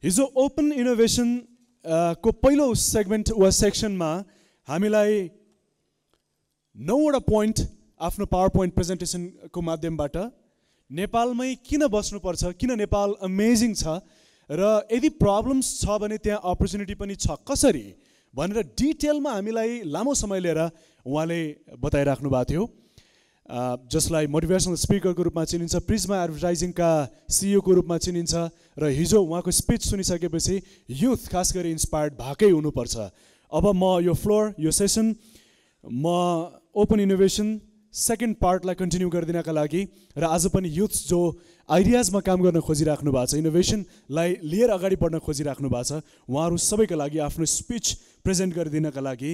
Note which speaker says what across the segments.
Speaker 1: हिजो open innovation को पहिलो सेगमेन्ट वा सेक्सनमा हामीलाई 9वटा पोइन्ट आफ्नो पावर पोइन्ट प्रेजेन्टेसनको माध्यमबाट नेपालमै किन बस्नुपर्छ, किन नेपाल अमेजिङ छ र यदि प्रब्लम्स छ भने त्यहाँ अपर्च्युनिटी पनि छ कसरी भनेर डिटेलमा हामीलाई लामो समय लिएर उहाँले बताइराख्नु भएको थियो। जसलाई मोटिभेसनल स्पिकरको रूपमा चिनिन्छ, प्रिज्मा एडभर्टाइजिङका सिइओको रूपमा चिनिन्छ र हिजो उहाँको स्पिच सुनिसकेपछि युथ खास गरी इन्स्पायर्ड भएकै हुनुपर्छ। अब म यो फ्लोर, यो सेसन म ओपन इनोभेसन सेकेन्ड पार्टलाई कन्टिन्यू गरिदिनका लागि र आज पनि युथ जो आइडियाजमा काम गर्न खोजिराख्नु भएको छ, इनोभेसनलाई लिएर अगाडि बढ्न खोजिराख्नु भएको छ, उहाँहरू सबैका लागि आफ्नो स्पिच प्रेजेन्ट गरिदिनका लागि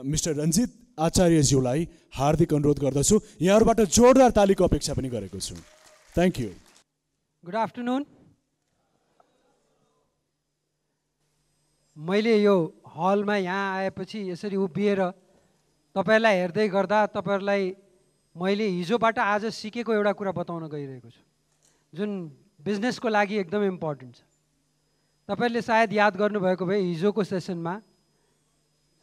Speaker 1: मिस्टर रञ्जित आचार्यज्यूलाई हार्दिक अनुरोध गर्दछु। यहाँहरूबाट जोरदार तालीको अपेक्षा पनि गरेको छु। Thank you.
Speaker 2: Good afternoon. मैले यो हलमा यहाँ आएपछि यसरी उभिएर तपाईहरूलाई हेर्दै गर्दा तपाईहरूलाई मैले हिजोबाट आज सिकेको एउटा कुरा बताउन गइरहेको छु जुन बिजनेसको लागि एकदम इम्पोर्टेन्ट छ। तपाईहरूले सायद याद गर्नुभएको भए हिजोको सेसनमा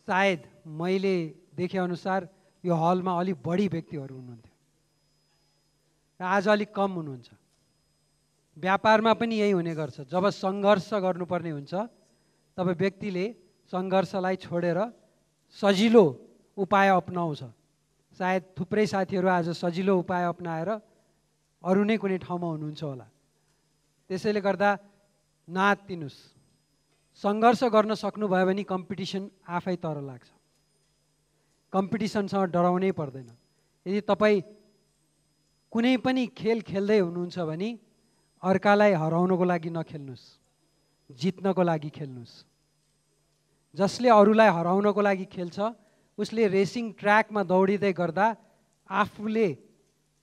Speaker 2: सायद मैले देखेअनुसार यो हलमा अलिक बढी व्यक्तिहरू हुनुहुन्थ्यो र आज अलिक कम हुनुहुन्छ। व्यापारमा पनि यही हुने गर्छ। जब सङ्घर्ष गर्नुपर्ने हुन्छ तब व्यक्तिले सङ्घर्षलाई छोडेर सजिलो उपाय अपनाउँछ। सायद थुप्रै साथीहरू आज सजिलो उपाय अपनाएर अरू नै कुनै ठाउँमा हुनुहुन्छ होला। त्यसैले गर्दा नआत्तिनुस्। सङ्घर्ष गर्न सक्नुभयो भने कम्पिटिसन आफै तर लाग्छ। कम्पिटिसनसँग डराउनै पर्दैन। यदि तपाईँ कुनै पनि खेल खेल्दै हुनुहुन्छ भने अर्कालाई हराउनको लागि नखेल्नुहोस्, जित्नको लागि खेल्नुहोस्। जसले अरूलाई हराउनको लागि खेल्छ उसले रेसिङ ट्र्याकमा दौडिँदै गर्दा आफूले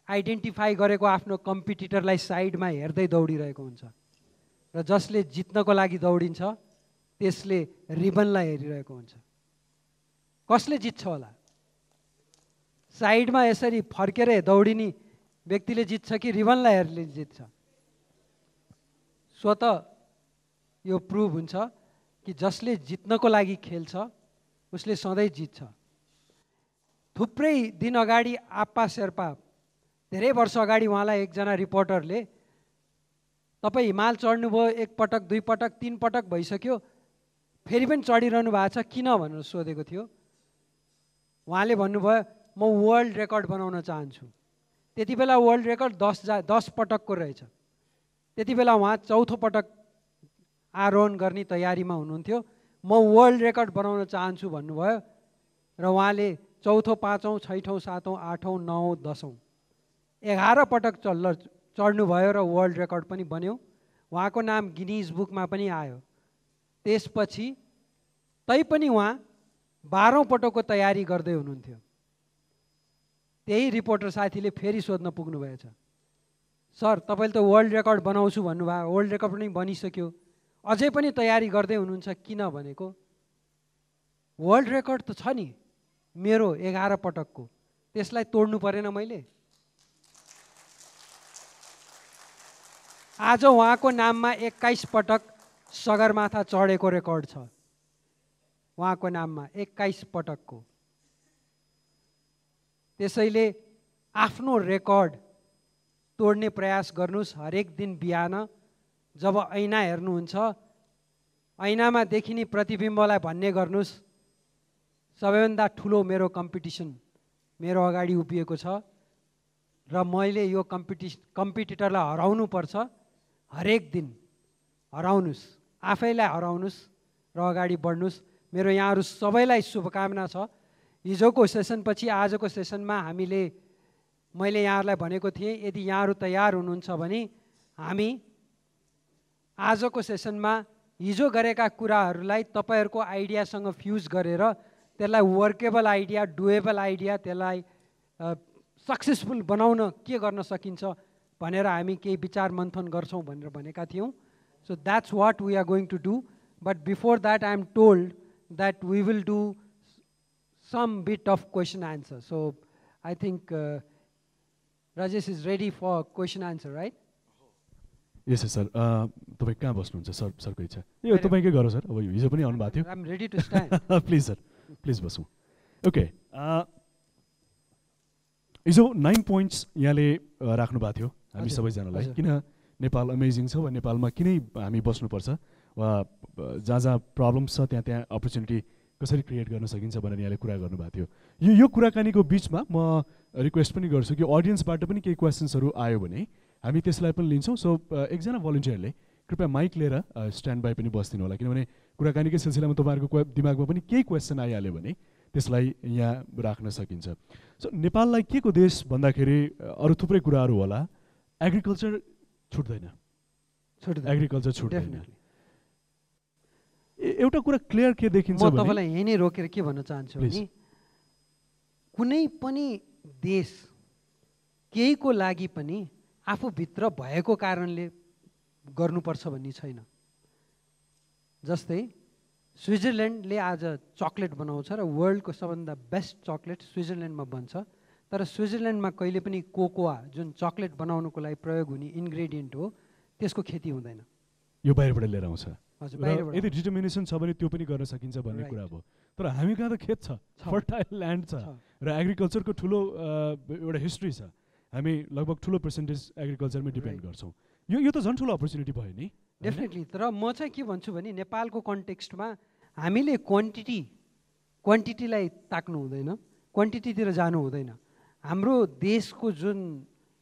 Speaker 2: आइडेन्टिफाई गरेको आफ्नो कम्पिटिटरलाई साइडमा हेर्दै दौडिरहेको हुन्छ र जसले जित्नको लागि दौडिन्छ त्यसले रिबनलाई हेरिरहेको हुन्छ। कसले जित्छ होला? साइडमा यसरी फर्केर दौडिने व्यक्तिले जित्छ कि रिबनलाई हेर्ने जित्छ? स्वतः यो प्रुभ हुन्छ कि जसले जित्नको लागि खेल्छ उसले सधैँ जित्छ। थुप्रै दिन अगाडि आप्पा शेर्पा, धेरै वर्ष अगाडि उहाँलाई एकजना रिपोर्टरले तपाईँ हिमाल चढ्नुभयो, एक पटक, दुई पटक, तीन पटक भइसक्यो, फेरि पनि चढिरहनु भएको छ किन भनेर सोधेको थियो। उहाँले भन्नुभयो म वर्ल्ड रेकर्ड बनाउन चाहन्छु। त्यति बेला वर्ल्ड रेकर्ड 10 पटकको रहेछ। त्यति बेला उहाँ चौथो पटक आरोहण गर्ने तयारीमा हुनुहुन्थ्यो। म वर्ल्ड रेकर्ड बनाउन चाहन्छु भन्नुभयो र उहाँले चौथो, पाँचौँ, छैठौँ, सातौँ, आठौँ, नौँ, 10औँ 11 पटक चढ्नुभयो र वर्ल्ड रेकर्ड पनि बन्यो। उहाँको नाम गिनिज बुकमा पनि आयो। त्यसपछि तैपनि उहाँ 12औँ पटकको तयारी गर्दै हुनुहुन्थ्यो। त्यही रिपोर्टर साथीले फेरि सोध्न पुग्नुभएछ, सर तपाईँले त वर्ल्ड रेकर्ड बनाउँछु भन्नुभयो, वर्ल्ड रेकर्ड पनि बनिसक्यो, अझै पनि तयारी गर्दै हुनुहुन्छ किन भनेको? वर्ल्ड रेकर्ड त छ नि मेरो 11 पटकको, त्यसलाई तोड्नु परेन मैले? आज उहाँको नाममा 21 पटक सगरमाथा चढेको रेकर्ड छ। उहाँको नाममा 21 पटकको। त्यसैले आफ्नो रेकर्ड तोड्ने प्रयास गर्नुहोस्। हरेक दिन बिहान जब ऐना हेर्नुहुन्छ ऐनामा देखिने प्रतिबिम्बलाई भन्ने गर्नुहोस् सबैभन्दा ठुलो मेरो कम्पिटिसन मेरो अगाडि उभिएको छ र मैले यो कम्पिटिटरलाई हराउनु पर्छ। हरेक दिन हराउनुहोस्, आफैलाई हराउनुहोस् र अगाडि बढ्नुहोस्। मेरो यहाँहरू सबैलाई शुभकामना छ। हिजोको सेसनपछि आजको सेसनमा मैले यहाँहरूलाई भनेको थिएँ यदि यहाँहरू तयार हुनुहुन्छ भने हामी आजको सेसनमा हिजो गरेका कुराहरूलाई तपाईँहरूको आइडियासँग फ्युज गरेर त्यसलाई वर्केबल आइडिया, डुएबल आइडिया, त्यसलाई सक्सेसफुल बनाउन के गर्न सकिन्छ भनेर हामी केही विचार मन्थन गर्छौँ भनेर भनेका थियौँ। So that's what we are going to do. But before that I am told that we will do some bit of question answer. So I think Rajesh is ready for question answer, right?
Speaker 1: Yes sir तपाईँ कहाँ बस्नुहुन्छ sir सरको इच्छा यो तपाईँकै गरौँ sir अब हिजो पनि आउनु भएको थियो
Speaker 2: I am ready to stand
Speaker 1: please sir please बसौँ ओके हिजो 9 पोइन्ट्स यहाँले राख्नु भएको थियो हामी सबैजनालाई किन नेपाल अमेजिङ छ वा नेपालमा किनै हामी बस्नुपर्छ वा जहाँ जहाँ प्रब्लम छ त्यहाँ त्यहाँ अपर्च्युनिटी कसरी क्रिएट गर्न सकिन्छ भनेर यहाँले कुरा गर्नुभएको थियो यो कुराकानीको बिचमा म रिक्वेस्ट पनि गर्छु कि अडियन्सबाट पनि केही क्वेसन्सहरू आयो भने हामी त्यसलाई पनि लिन्छौँ सो एकजना भलन्टियरले कृपया माइक लिएर स्ट्यान्ड बाई पनि बस्दिनु होला किनभने कुराकानीकै सिलसिलामा तपाईँहरूको दिमागमा पनि केही क्वेसन आइहाल्यो भने त्यसलाई यहाँ राख्न सकिन्छ सो नेपाललाई के को देश भन्दाखेरि अरू थुप्रै कुराहरू होला एग्रिकल्चर छुट्दैन एग्रिकल्चर छुट्दैन एउटा कुरा क्लियर के देखिन्छ
Speaker 2: म तपाईँलाई यही नै रोकेर के भन्न चाहन्छु भने कुनै पनि देश केहीको लागि पनि आफूभित्र भएको कारणले गर्नुपर्छ भन्ने छैन जस्तै स्विजरल्यान्डले आज चक्लेट बनाउँछ र वर्ल्डको सबभन्दा बेस्ट चक्लेट स्विजरल्यान्डमा बन्छ तर स्विजरल्यान्डमा कहिले पनि कोकोआ जुन चक्लेट बनाउनुको लागि प्रयोग हुने इन्ग्रेडियन्ट हो त्यसको खेती हुँदैन
Speaker 1: यो बाहिरबाट लिएर आउँछ
Speaker 2: हजुर बाहिरबाट
Speaker 1: यदि डिटर्मिनेसन छ भने त्यो पनि गर्न सकिन्छ भन्ने कुरा हो तर हामी कहाँ त खेत छ फर्टाइल ल्यान्ड छ र एग्रिकल्चरको ठुलो एउटा हिस्ट्री छ हामी लगभग ठुलो पर्सेन्टेज एग्रिकल्चरमै डिपेन्ड गर्छौँ यो त झन् ठुलो अपर्च्युनिटी भयो नि
Speaker 2: डेफिनेटली तर म चाहिँ के भन्छु भने नेपालको कन्टेक्स्टमा हामीले क्वान्टिटीलाई ताक्नु हुँदैन क्वान्टिटीतिर जानु हुँदैन हाम्रो देशको जुन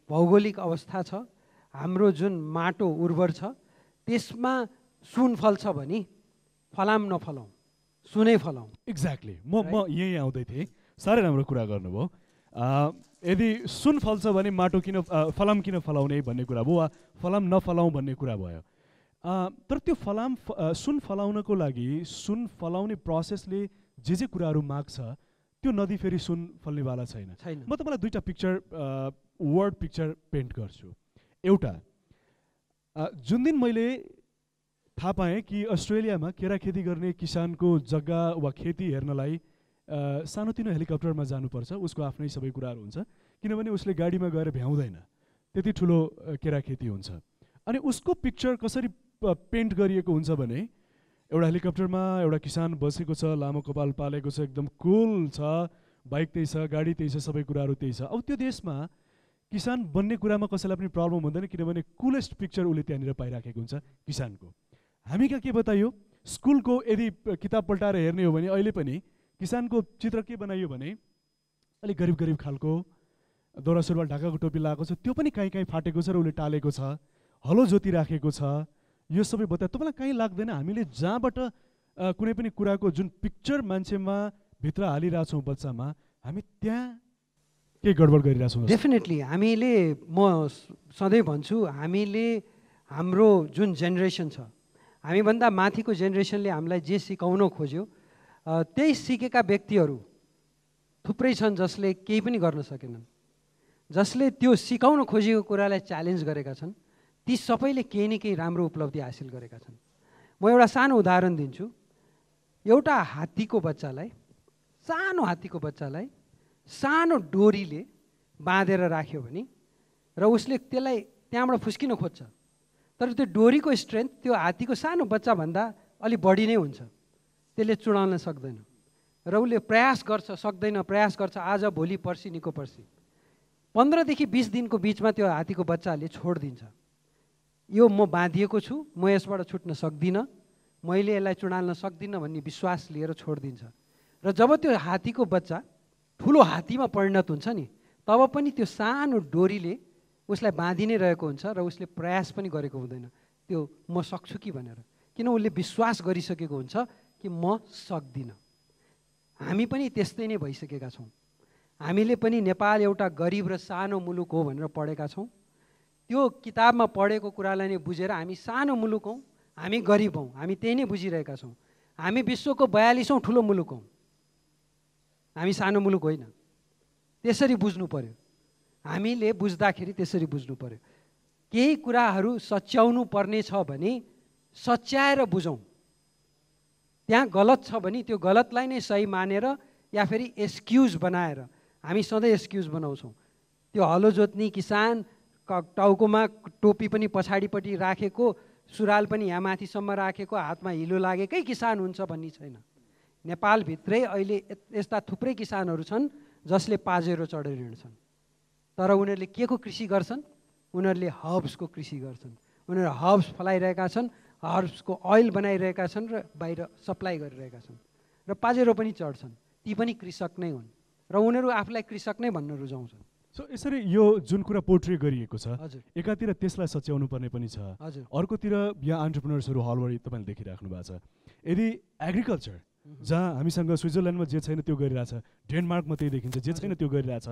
Speaker 2: भौगोलिक अवस्था छ हाम्रो जुन माटो उर्वर छ त्यसमा सुन फल्छ भने फलाम नफलाउँ सुनै फलाउँ
Speaker 1: एक्ज्याक्टली म यहीँ आउँदै थिएँ साह्रै राम्रो कुरा गर्नुभयो यदि सुन फल्छ भने माटो किन फलाम किन फलाउने भन्ने कुरा भयो वा फलाम नफलाउँ भन्ने कुरा भयो तर त्यो सुन फलाउनको लागि सुन फलाउने प्रोसेसले जे कुराहरू माग्छ त्यो नदी फेरि सुन फल्नेवाला छैन म तपाईँलाई दुईवटा पिक्चर वर्ड पिक्चर पेन्ट गर्छु एउटा जुन दिन मैले थाहा पाएँ कि अस्ट्रेलियामा केरा खेती गर्ने किसानको जग्गा वा खेती हेर्नलाई सानोतिनो हेलिकप्टरमा जानुपर्छ उसको आफ्नै सबै कुराहरू हुन्छ किनभने उसले गाडीमा गएर भ्याउँदैन त्यति ठुलो केरा खेती हुन्छ अनि उसको पिक्चर कसरी पेन्ट गरिएको हुन्छ भने एउटा हेलिकप्टरमा एउटा किसान बसेको छ लामो कपाल पालेको छ एकदम कुल छ बाइक त्यही छ गाडी त्यही छ सबै कुराहरू त्यही छ अब त्यो देशमा किसान बन्ने कुरामा कसैलाई पनि प्रब्लम हुँदैन किनभने कुलेस्ट पिक्चर उसले त्यहाँनिर पाइराखेको हुन्छ किसानको हामी कहाँ के बताइयो स्कुलको यदि किताब पल्टाएर हेर्ने हो भने अहिले पनि किसानको चित्र के बनाइयो भने अलिक गरिब गरिब खालको दौरा सुरुवाल ढाकाको टोपी लगाएको छ त्यो पनि कहीँ कहीँ फाटेको छ र उसले टालेको छ हलो जोती राखेको छ यो सबै बतायो तपाईँलाई कहीँ लाग्दैन हामीले जहाँबाट कुनै पनि कुराको जुन पिक्चर मान्छेमा भित्र हालिरहेछौँ बच्चामा हामी त्यहाँ के गडबड गरिरहेछौँ
Speaker 2: डेफिनेटली हामीले म सधैँ भन्छु हामीले हाम्रो जुन जेनेरेसन छ हामीभन्दा माथिको जेनेरेसनले हामीलाई जे सिकाउन खोज्यो त्यही सिकेका व्यक्तिहरू थुप्रै छन् जसले केही पनि गर्न सकेनन् जसले त्यो सिकाउन खोजेको कुरालाई च्यालेन्ज गरेका छन् ती सबैले केही न केही राम्रो उपलब्धि हासिल गरेका छन् म एउटा सानो उदाहरण दिन्छु एउटा हात्तीको बच्चालाई सानो डोरीले बाँधेर राख्यो भने र उसले त्यसलाई त्यहाँबाट फुस्किन खोज्छ तर त्यो डोरीको स्ट्रेन्थ त्यो हात्तीको सानो बच्चाभन्दा अलि बढी नै हुन्छ त्यसले चुडाउन सक्दैन र उसले प्रयास गर्छ आज भोलि पर्सि निको पर्सि 15 देखि 20 दिनको बिचमा त्यो हात्तीको बच्चाले छोडिदिन्छ यो म बाँधिएको छु म यसबाट छुट्न सक्दिनँ मैले यसलाई चुडाल्न सक्दिनँ भन्ने विश्वास लिएर छोडिदिन्छ र जब त्यो हात्तीको बच्चा ठुलो हात्तीमा परिणत हुन्छ नि तब पनि त्यो सानो डोरीले उसलाई बाँधि नै रहेको हुन्छ र उसले प्रयास पनि गरेको हुँदैन त्यो म सक्छु कि भनेर किन उसले विश्वास गरिसकेको हुन्छ कि म सक्दिनँ हामी पनि त्यस्तै नै भइसकेका छौँ हामीले पनि नेपाल एउटा गरिब र सानो मुलुक हो भनेर पढेका छौँ त्यो किताबमा पढेको कुरालाई नै बुझेर हामी सानो मुलुक हौँ हामी गरिब हौँ हामी त्यही नै बुझिरहेका छौँ हामी विश्वको 42औं ठुलो मुलुक हौँ हामी सानो मुलुक होइन त्यसरी बुझ्नु पर्यो हामीले बुझ्दाखेरि त्यसरी बुझ्नु पर्यो केही कुराहरू सच्याउनु पर्ने छ भने सच्याएर बुझौँ त्यहाँ गलत छ भने त्यो गलतलाई नै सही मानेर या फेरि एक्सक्युज बनाएर हामी सधैँ एक्सक्युज बनाउँछौँ त्यो हलो जोत्ने किसान टाउकोमा टोपी पनि पछाडिपट्टि राखेको, सुराल पनि यहाँ माथिसम्म राखेको, हातमा हिलो लागेकै किसान हुन्छ भन्ने छैन। नेपालभित्रै अहिले यस्ता थुप्रै किसानहरू छन् जसले पाजेरो चढेर हिँड्छन्, तर उनीहरूले के को कृषि गर्छन्? उनीहरूले हर्ब्सको कृषि गर्छन्। उनीहरू हर्ब्स फलाइरहेका छन्, हर्ब्सको ओइल बनाइरहेका छन् र बाहिर सप्लाई गरिरहेका छन्, र पाजेरो पनि चढ्छन्। ती पनि कृषक नै हुन् र उनीहरू आफूलाई कृषक नै भन्न रुचाउँछन्।
Speaker 1: सो यसरी यो जुन कुरा पोर्ट्रे गरिएको छ,
Speaker 2: हजुर,
Speaker 1: एकातिर त्यसलाई सच्याउनु पर्ने पनि छ,
Speaker 2: हजुर,
Speaker 1: अर्कोतिर यहाँ एन्टरप्रेन्योर्सहरू हलभरि तपाईँले देखिराख्नु भएको छ। यदि एग्रिकल्चर जहाँ हामीसँग स्विजरल्यान्डमा जे छैन त्यो गरिरहेछ, डेनमार्कमा त्यही देखिन्छ, जे छैन त्यो गरिरहेछ,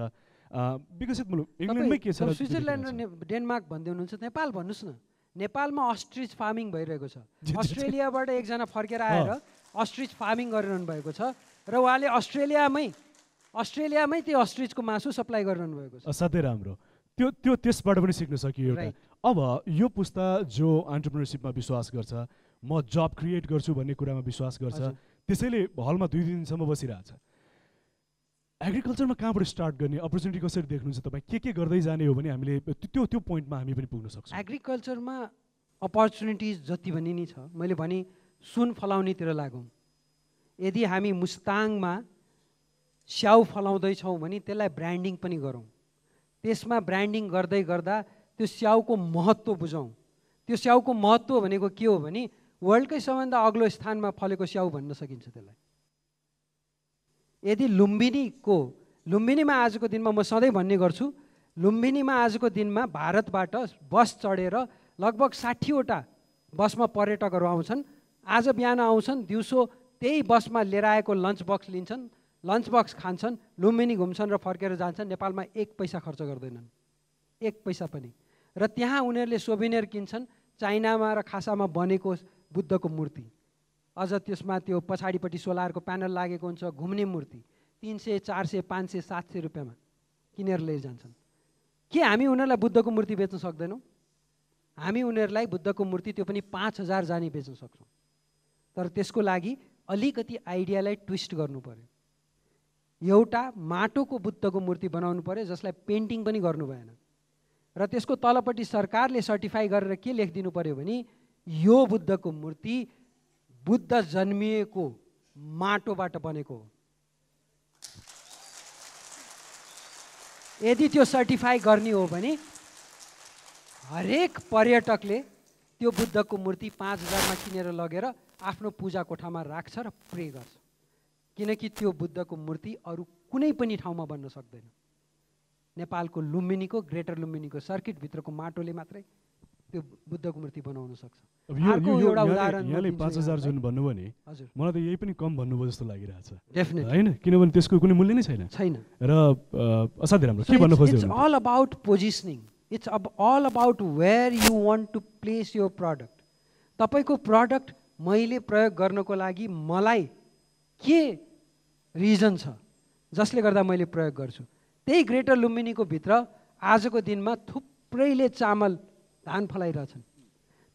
Speaker 1: विकसित मुलुक इङ्ल्यान्डमै के छ?
Speaker 2: स्विजरल्यान्ड र डेनमार्क भन्दै हुनुहुन्छ, नेपाल भन्नुहोस् न। नेपालमा अस्ट्रिच फार्मिङ भइरहेको छ। अस्ट्रेलियाबाट एकजना फर्केर आएर अस्ट्रिच फार्मिङ गरिरहनु भएको छ र उहाँले अस्ट्रेलियामै त्यो अस्ट्रिचको मासु सप्लाई गरिरहनु भएको छ।
Speaker 1: असाध्यै राम्रो। त्यो त्यसबाट पनि सिक्न सकियो एउटा। अब यो पुस्ता जो एन्टरप्रेन्योरसिपमा विश्वास गर्छ, म जब क्रिएट गर्छु भन्ने कुरामा विश्वास गर्छ, त्यसैले हलमा 2 दिनसम्म बसिरहेछ। एग्रिकल्चरमा कहाँबाट स्टार्ट गर्ने, अपर्च्युनिटी कसरी देख्नुहुन्छ तपाईँ? के गर्दै जाने हो भने हामीले त्यो पोइन्टमा हामी पनि पुग्न सक्छौँ?
Speaker 2: एग्रिकल्चरमा अपर्च्युनिटिज जति पनि नि छ। मैले भने सुन फलाउनेतिर लागौँ। यदि हामी मुस्ताङमा स्याउ फलाउँदैछौँ भने त्यसलाई ब्रान्डिङ पनि गरौँ। त्यसमा ब्रान्डिङ गर्दै गर्दा त्यो स्याउको महत्त्व बुझौँ। त्यो स्याउको महत्त्व भनेको के हो भने वर्ल्डकै सबभन्दा अग्लो स्थानमा फलेको स्याउ भन्न सकिन्छ त्यसलाई। यदि लुम्बिनीमा आजको दिनमा म सधैँ भन्ने गर्छु, लुम्बिनीमा आजको दिनमा भारतबाट बस चढेर लगभग 60वटा बसमा पर्यटकहरू आउँछन्। आज बिहान आउँछन्, दिउँसो त्यही बसमा लिएर आएको लन्च बक्स लिन्छन्, लन्च बक्स खान्छन्, लुम्बिनी घुम्छन् र फर्केर जान्छन्। नेपालमा 1 पैसा खर्च गर्दैनन्, 1 पैसा पनि। र त्यहाँ उनीहरूले सोभिनियर किन्छन्, चाइनामा र खासामा बनेको बुद्धको मूर्ति, अझ त्यसमा त्यो पछाडिपट्टि सोलरको प्यानल लागेको हुन्छ, घुम्ने मूर्ति 300, 400, 500, 700 रुपियाँमा किनेर लिएर जान्छन्। के हामी उनीहरूलाई बुद्धको मूर्ति बेच्न सक्दैनौँ? हामी उनीहरूलाई बुद्धको मूर्ति त्यो पनि 5000 जाने बेच्न सक्छौँ। तर त्यसको लागि अलिकति आइडियालाई ट्विस्ट गर्नु पर्यो। एउटा माटोको बुद्धको मूर्ति बनाउनु पर्यो जसलाई पेन्टिङ पनि गर्नु भएन, र त्यसको तलपट्टि सरकारले सर्टिफाई गरेर के लेखिदिनु पर्यो भने यो बुद्धको मूर्ति बुद्ध जन्मिएको माटोबाट बनेको हो। यदि त्यो सर्टिफाई गर्ने हो भने हरेक पर्यटकले त्यो बुद्धको मूर्ति 5000मा किनेर लगेर आफ्नो पूजा कोठामा राख्छ र प्रे गर्छ, किनकि त्यो बुद्धको मूर्ति अरू कुनै पनि ठाउँमा बन्न सक्दैन। नेपालको लुम्बिनीको, ग्रेटर लुम्बिनीको सर्किटभित्रको माटोले मात्रै त्यो बुद्धको मूर्ति बनाउन सक्छ। एउटा उदाहरण
Speaker 1: यहाँले 5000 जुन भन्नुभयो नि, मलाई त यही पनि कम भन्नुभयो जस्तो लागिरहेछ।
Speaker 2: डेफिनेटली
Speaker 1: हैन, किनभने त्यसको कुनै मूल्य नै छैन र असाध्यै राम्रो। के भन्न खोज्दै हुनुहुन्छ?
Speaker 2: It's all about positioning, it's all about where you want to place your product. तपाईँको प्रडक्ट मैले प्रयोग गर्नको लागि मलाई के रिजन छ जसले गर्दा मैले प्रयोग गर्छु। त्यही ग्रेटर लुम्बिनीको भित्र आजको दिनमा थुप्रैले चामल धान फलाइरहेछन्,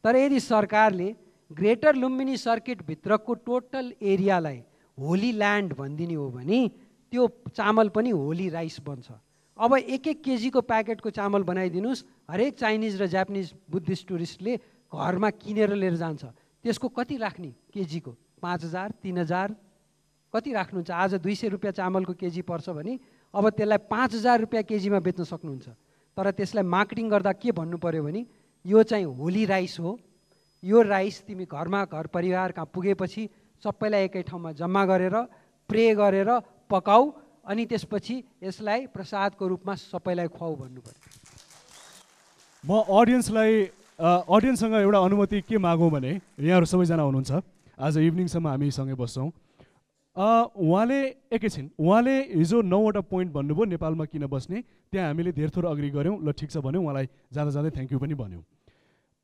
Speaker 2: तर यदि सरकारले ग्रेटर लुम्बिनी सर्किटभित्रको टोटल एरियालाई होली ल्यान्ड भनिदिने हो भने त्यो चामल पनि होली राइस बन्छ। अब 1-1 केजीको प्याकेटको चामल बनाइदिनुहोस्, हरेक चाइनिज र जापानिज बुद्धिस्ट टुरिस्टले घरमा किनेर लिएर जान्छ। त्यसको कति राख्ने केजीको? 5000, 3000 कति राख्नुहुन्छ? आज 200 रुपियाँ चामलको केजी पर्छ भने अब त्यसलाई 5000 रुपियाँ केजीमा बेच्न सक्नुहुन्छ। तर त्यसलाई मार्केटिङ गर्दा के भन्नु पर्यो भने यो चाहिँ होली राइस हो, यो राइस तिमी घरमा घर परिवार कहाँ पुगेपछि सबैलाई एकै ठाउँमा जम्मा गरेर प्रे गरेर पकाऊ, अनि त्यसपछि यसलाई प्रसादको रूपमा सबैलाई खुवाऊ भन्नु पर्यो।
Speaker 1: म अडियन्ससँग एउटा अनुमति के मागौँ भने, यहाँहरू सबैजना हुनुहुन्छ, आज इभिनिङसम्म हामी सँगै बस्छौँ। उहाँले हिजो 9वटा पोइन्ट भन्नुभयो नेपालमा किन बस्ने, त्यहाँ हामीले धेर थोर अग्री गऱ्यौँ, ल ठिक छ भन्यौँ, उहाँलाई जाँदा जाँदै थ्याङ्क यू पनि भन्यौँ।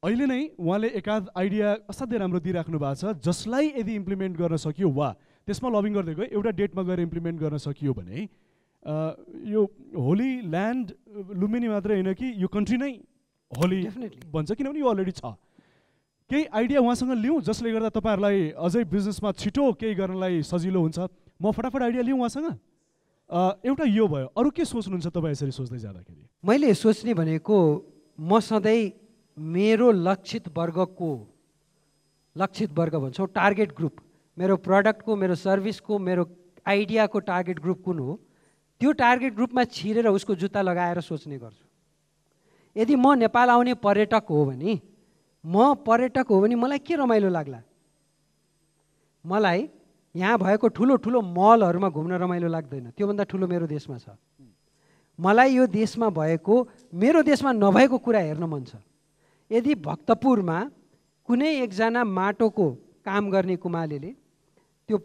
Speaker 1: अहिले नै उहाँले एकाध आइडिया असाध्यै राम्रो दिइराख्नु भएको छ, जसलाई यदि इम्प्लिमेन्ट गर्न सकियो वा त्यसमा लबिङ गर्दै गयो, एउटा डेटमा गएर इम्प्लिमेन्ट गर्न सकियो भने यो होली ल्यान्ड लुम्बिनी मात्रै होइन कि यो कन्ट्री नै होली बन्छ, किनभने यो अलरेडी छ। केही आइडिया उहाँसँग लिउँ जसले गर्दा तपाईँहरूलाई अझै बिजनेसमा छिटो केही गर्नलाई सजिलो हुन्छ। म फटाफट आइडिया लिउँ उहाँसँग। एउटा यो भयो, अरू के सोच्नुहुन्छ तपाईँ यसरी सोच्दै जाँदाखेरि?
Speaker 2: मैले सोच्ने भनेको म सधैँ मेरो लक्षित वर्ग भन्छौँ, टार्गेट ग्रुप, मेरो प्रडक्टको, मेरो सर्भिसको, मेरो आइडियाको टार्गेट ग्रुप कुन हो, त्यो टार्गेट ग्रुपमा छिरेर उसको जुत्ता लगाएर सोच्ने गर्छु। यदि म नेपाल आउने पर्यटक हो भने मलाई के रमाइलो लाग्ला? मलाई यहाँ भएको ठुलो ठुलो मलहरूमा घुम्न रमाइलो लाग्दैन, त्योभन्दा ठुलो मेरो देशमा छ। मलाई यो देशमा भएको, मेरो देशमा नभएको कुरा हेर्न मन छ। यदि भक्तपुरमा कुनै एकजना माटोको काम गर्ने कुमालेले त्यो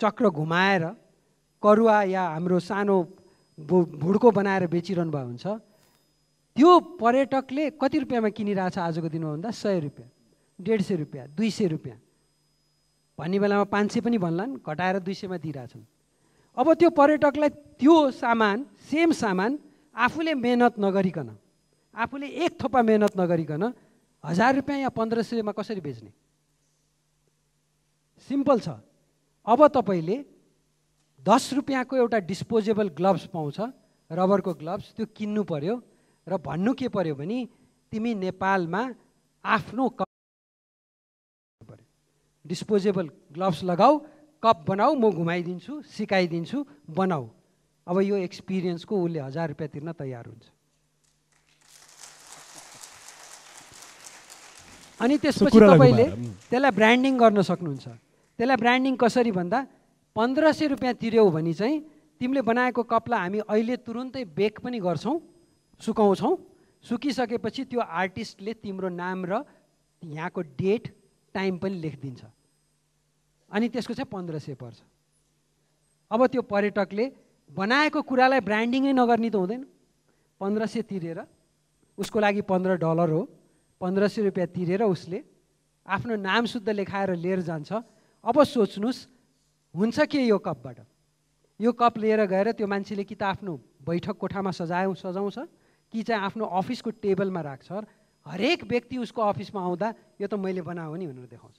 Speaker 2: चक्र घुमाएर करुवा या हाम्रो सानो भुड्को बनाएर बेचिरहनु भएको हुन्छ, त्यो पर्यटकले कति रुपियाँमा किनिरहेछ आजको दिनमा भन्दा? 100 रुपियाँ, 150 रुपियाँ, 200 रुपियाँ, भन्ने बेलामा 500 पनि भन्लान्, घटाएर 200 मा दिइरहेछन्। अब त्यो पर्यटकलाई त्यो सामान, सेम सामान आफूले मेहनत नगरिकन, आफूले एक थोपा मेहनत नगरिकन 1000 रुपियाँ या 1500 मा कसरी बेच्ने? सिम्पल छ। अब तपाईले 10 रुपियाँको एउटा डिस्पोजेबल ग्लभ्स पाउँछ, रबरको ग्लभ्स, त्यो किन्नु पर्यो र भन्नु के पर्यो भने तिमी नेपालमा आफ्नो डिस्पोजेबल ग्लभ्स लगाऊ, कप बनाऊ, म घुमाइदिन्छु, सिकाइदिन्छु, बनाऊ। अब यो एक्सपिरियन्सको उसले 1000 रुपियाँ तिर्न तयार हुन्छ। अनि त्यसपछि तपाईले त्यसलाई ब्रान्डिङ गर्न सक्नुहुन्छ। त्यसलाई ब्रान्डिङ कसरी भन्दा 1500 रुपियाँ तिर्यौ भने चाहिँ तिमीले बनाएको कपलाई हामी अहिले तुरुन्तै बेक पनि गर्छौँ, सुकाउँछौँ। सुकिसकेपछि त्यो आर्टिस्टले तिम्रो नाम र यहाँको डेट, टाइम पनि लेखिदिन्छ। अनि त्यसको चाहिँ 1500 पर्छ। अब त्यो पर्यटकले बनाएको कुरालाई ब्रान्डिङै नगर्ने त हुँदैन। 1500 तिरेर, उसको लागि $15 हो, 1500 रुपियाँ तिरेर उसले आफ्नो नाम शुद्ध लेखाएर लिएर जान्छ। अब सोच्नुहोस् हुन्छ के यो कपबाट? यो कप लिएर गएर त्यो मान्छेले कि त आफ्नो बैठक कोठामा सजाउँछ कि चाहिँ आफ्नो अफिसको टेबलमा राख्छ। हरेक व्यक्ति उसको अफिसमा आउँदा यो त मैले बनाएको नि भनेर देखाउँछ।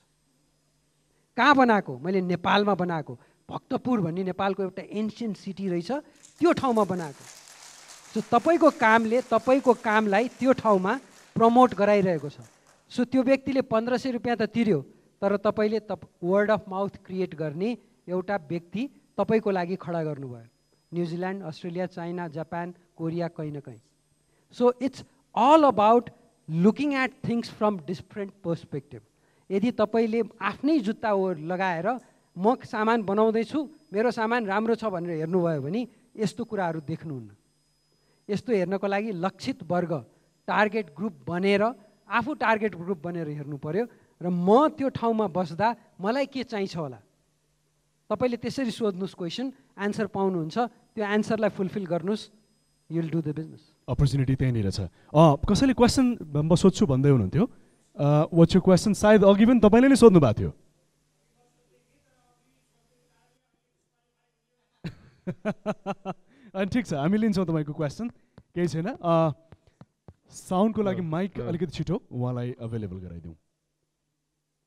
Speaker 2: कहाँ बनाएको? मैले नेपालमा बनाएको, भक्तपुर भन्ने नेपालको एउटा एन्सियन्ट सिटी रहेछ, त्यो ठाउँमा बनाएको। सो तपाईँको कामले तपाईँको कामलाई त्यो ठाउँमा प्रमोट गराइरहेको छ। सो त्यो व्यक्तिले 1500 रुपियाँ त तिर्यो, तर तपाईँले वर्ड अफ माउथ क्रिएट गर्ने एउटा व्यक्ति तपाईँको लागि खडा गर्नुभयो। New Zealand, Australia, China, Japan, Korea, कहीँ न कहीँ। So it's all about looking at things from different perspective. यदि तपाईँले आफ्नै जुत्ता लगाएर म सामान बनाउँदैछु, मेरो सामान राम्रो छ भनेर हेर्नुभयो भने यस्तो कुराहरू देख्नुहुन्न। यस्तो हेर्नको लागि लक्षित वर्ग, टार्गेट ग्रुप बनेर, आफू टार्गेट ग्रुप बनेर हेर्नु पर्यो र म त्यो ठाउँमा बस्दा मलाई के चाहिन्छ होला। तपाईँले त्यसरी सोध्नुहोस्, क्वेसन एन्सर पाउनुहुन्छ, त्यो एन्सरलाई फुलफिल गर्नुहोस्, you will do the business.
Speaker 1: Opportunity त्यहीँनिर छ। कसैले क्वेसन म सोध्छु भन्दै हुनुहुन्थ्यो। What's your question? सायद अघि पनि तपाईँले नै सोध्नु भएको थियो। अनि ठिक छ, हामी लिन्छौँ तपाईँको क्वेसन, केही छैन। साउन्डको लागि माइक अलिकति छिटो उहाँलाई अभाइलेबल गराइदिउँ।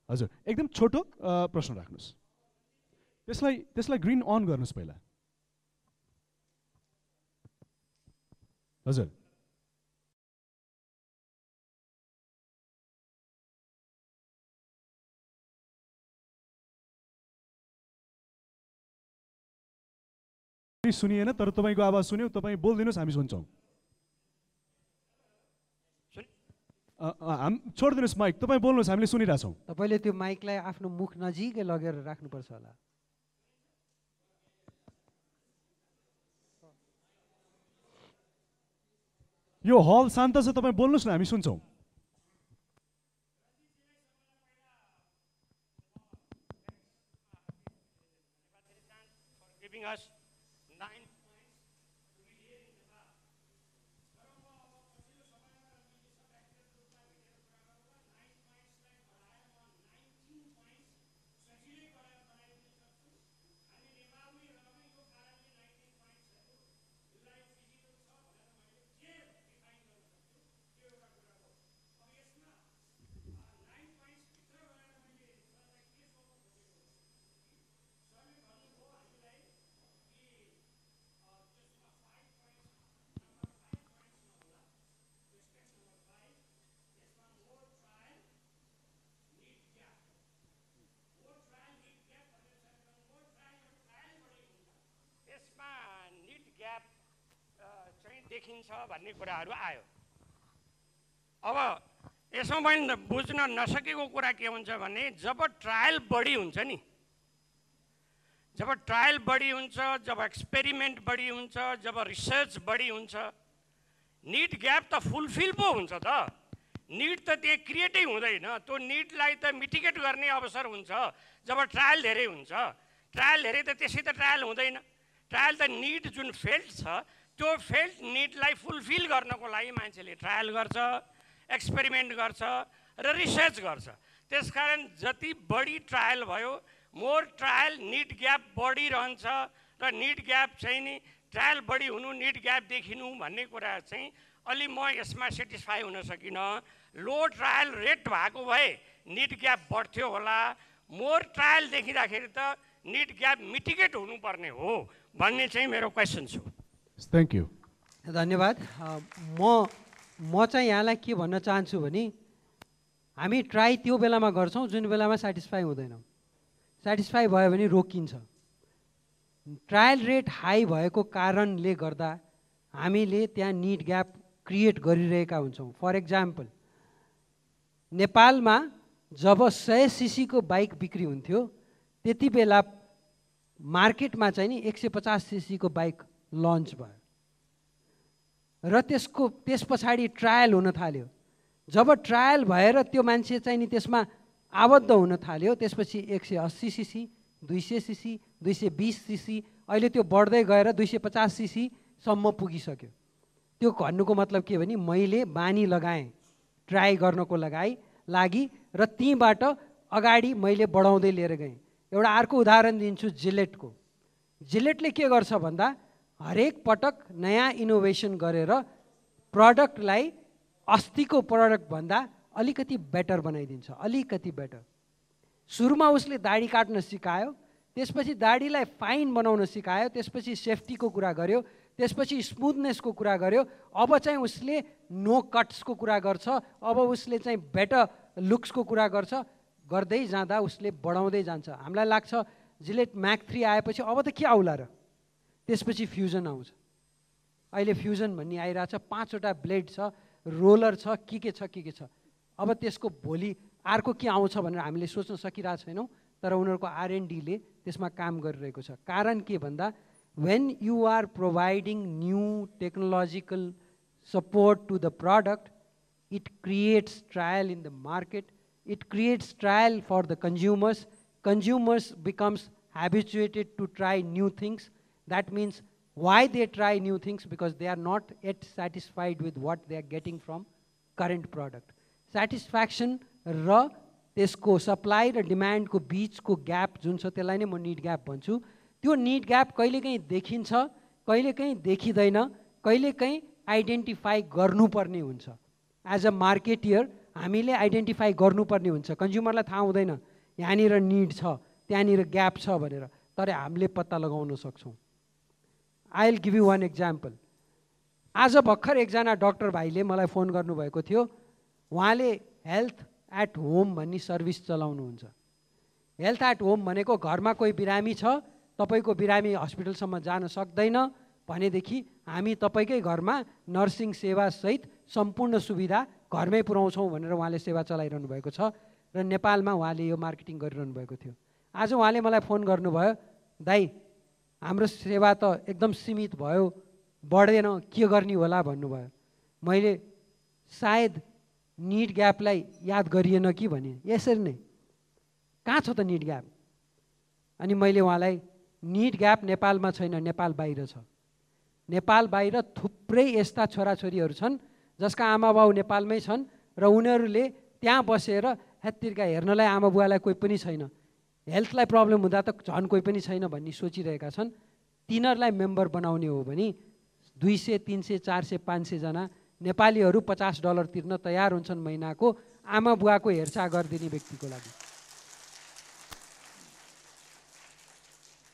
Speaker 1: हजुर, एकदम छोटो प्रश्न राख्नुहोस्। त्यसलाई ग्रिन अन गर्नुहोस् पहिला। हजुर, सुनिएन, तर तपाईँको आवाज सुन्यौँ। तपाईँ बोलिदिनुहोस्, हामी सुन्छौँ। छोडिदिनुहोस् माइक, तपाईँ बोल्नुहोस्, हामीले सुनिरहेछौँ।
Speaker 2: तपाईँले त्यो माइकलाई आफ्नो मुख नजिकै लगेर राख्नुपर्छ होला।
Speaker 1: यो हल शान्त छ, तपाईँ बोल्नुहोस् न, हामी सुन्छौँ।
Speaker 3: देखिन्छ भन्ने कुराहरू आयो। अब यसमा मैले बुझ्न नसकेको कुरा के हुन्छ भने जब ट्रायल बढी हुन्छ नि, जब ट्रायल बढी हुन्छ, जब एक्सपेरिमेन्ट बढी हुन्छ, जब रिसर्च बढी हुन्छ, नीड ग्याप त फुलफिल पो हुन्छ त। नीड त त्यहाँ क्रिएटै हुँदैन, त्यो नीडलाई त मिटिगेट गर्ने अवसर हुन्छ जब ट्रायल धेरै हुन्छ। ट्रायल धेरै त त्यसै त ट्रायल हुँदैन। ट्रायल त नीड जुन फेल्ड छ त्यो फेल्ड नीडलाई फुलफिल गर्नको लागि मान्छेले ट्रायल गर्छ, एक्सपेरिमेन्ट गर्छ र रिसर्च गर्छ। त्यसकारण जति बढी ट्रायल भयो, मोर ट्रायल नीड ग्याप बढिरहन्छ र नीड ग्याप चाहिँ नि ट्रायल बढी हुनु, नीड ग्याप देखिनु भन्ने कुरा चाहिँ अलि म यसमा सेटिस्फाई हुन सकिनँ। लो ट्रायल रेट भएको भए नीड ग्याप बढ्थ्यो होला, मोर ट्रायल देखिँदाखेरि त नीड ग्याप मिटिगेट हुनुपर्ने हो भन्ने चाहिँ मेरो क्वेसन छ।
Speaker 1: थ्याङ्क यू,
Speaker 2: धन्यवाद। म चाहिँ यहाँलाई के भन्न चाहन्छु भने हामी ट्राई त्यो बेलामा गर्छौँ जुन बेलामा सेटिस्फाई हुँदैनौँ। सेटिस्फाई भयो भने रोकिन्छ। ट्रायल रेट हाई भएको कारणले गर्दा हामीले त्यहाँ नीड ग्याप क्रिएट गरिरहेका हुन्छौँ। फर एक्जाम्पल, नेपालमा जब 100 सीसी को बाइक बिक्री हुन्थ्यो त्यति बेला मार्केटमा चाहिँ नि 150 सीसी को बाइक लन्च भयो र त्यस पछाडि ट्रायल हुन थाल्यो। जब ट्रायल भएर त्यो मान्छे चाहिँ नि त्यसमा आबद्ध हुन थाल्यो, त्यसपछि 180 सीसी, 200 सीसी, 220 सीसी, अहिले त्यो बढ्दै गएर 250 सीसी सम्म पुगिसक्यो। त्यो भन्नुको मतलब के भने मैले बानी लगाएँ ट्राई गर्नको लागि र तीबाट अगाडि मैले बढाउँदै लिएर गएँ। एउटा अर्को उदाहरण दिन्छु जिलेटको। जिलेटले के गर्छ भन्दा हरेक पटक नयाँ इनोभेसन गरेर प्रडक्टलाई अस्तिको प्रडक्ट भन्दा अलिकति बेटर बनाइदिन्छ, अलिकति बेटर। सुरुमा उसले दाढी काट्न सिकायो, त्यसपछि दाढीलाई फाइन बनाउन सिकायो, त्यसपछि सेफ्टीको कुरा गर्यो, त्यसपछि स्मुथनेसको कुरा गर्यो, अब चाहिँ उसले नो कट्सको कुरा गर्छ, अब उसले चाहिँ बेटर लुक्सको कुरा गर्छ। गर्दै जाँदा उसले बढाउँदै जान्छ। हामीलाई लाग्छ जिलेट म्याक 3 आएपछि अब त के आउला र, त्यसपछि फ्युजन आउँछ। अहिले फ्युजन भन्ने आइरहेछ, 5वटा ब्लेड छ, रोलर छ, के छ। अब त्यसको भोलि अर्को के आउँछ भनेर हामीले सोच्न सकिरहेको छैनौँ, तर उनीहरूको R&Dले त्यसमा काम गरिरहेको छ। कारण के भन्दा when you are providing new technological support to the product, it creates trial in the market, it creates trial for the consumers. Consumers becomes habituated to try new things. That means why they try new things? Because they are not yet satisfied with what they are getting from current product. Satisfaction र त्यसको supply र डिमान्डको बीचको gap जुन छ त्यसलाई नै म need gap भन्छु। त्यो नीड ग्याप कहिलेकाहीँ देखिन्छ, कहिलेकाहीँ देखिँदैन, कहिलेकाहीँ आइडेन्टिफाई गर्नुपर्ने हुन्छ। एज अ मार्केटियर हामीले आइडेन्टिफाई गर्नुपर्ने हुन्छ। कन्ज्युमरलाई थाहा हुँदैन यहाँनिर निड छ, त्यहाँनिर ग्याप छ भनेर, तर हामीले पत्ता लगाउन सक्छौँ। I will give you one example. आज भर्खर एकजना डाक्टर भाइले मलाई फोन गर्नुभएको थियो। उहाँले हेल्थ एट होम भन्ने सर्भिस चलाउनुहुन्छ। हेल्थ एट होम भनेको घरमा कोही बिरामी छ, तपाईको बिरामी हस्पिटलसम्म जान सक्दैन भनेदेखि हामी तपाईकै घरमा नर्सिङ सेवा सहित सम्पूर्ण सुविधा घरमै पुर्याउँछौँ भनेर उहाँले सेवा चलाइरहनु भएको छ र नेपालमा उहाँले यो मार्केटिङ गरिरहनु भएको थियो। आज उहाँले मलाई फोन गर्नुभयो, दाइ हाम्रो सेवा त एकदम सीमित भयो, बढ्दैन, के गर्ने होला भन्नुभयो। मैले सायद नीड ग्यापलाई याद गरिएन कि भने, यसरी नै कहाँ छ त नीड ग्याप? अनि मैले उहाँलाई नीड ग्याप नेपालमा छैन, नेपाल बाहिर छ। नेपाल बाहिर थुप्रै यस्ता छोराछोरीहरू छन् जसका आमा बाउ नेपालमै छन् र उनीहरूले त्यहाँ बसेर हेत्तिरका हेर्नलाई आमा बुवालाई कोही पनि छैन, हेल्थलाई प्रब्लम हुँदा त झन् कोही पनि छैन भन्ने सोचिरहेका छन्। तिनीहरूलाई मेम्बर बनाउने हो भने 200, 300, 400, 500 जना नेपालीहरू $50 तिर्न तयार हुन्छन् महिनाको आमा बुवाको हेरचाह गरिदिने व्यक्तिको लागि।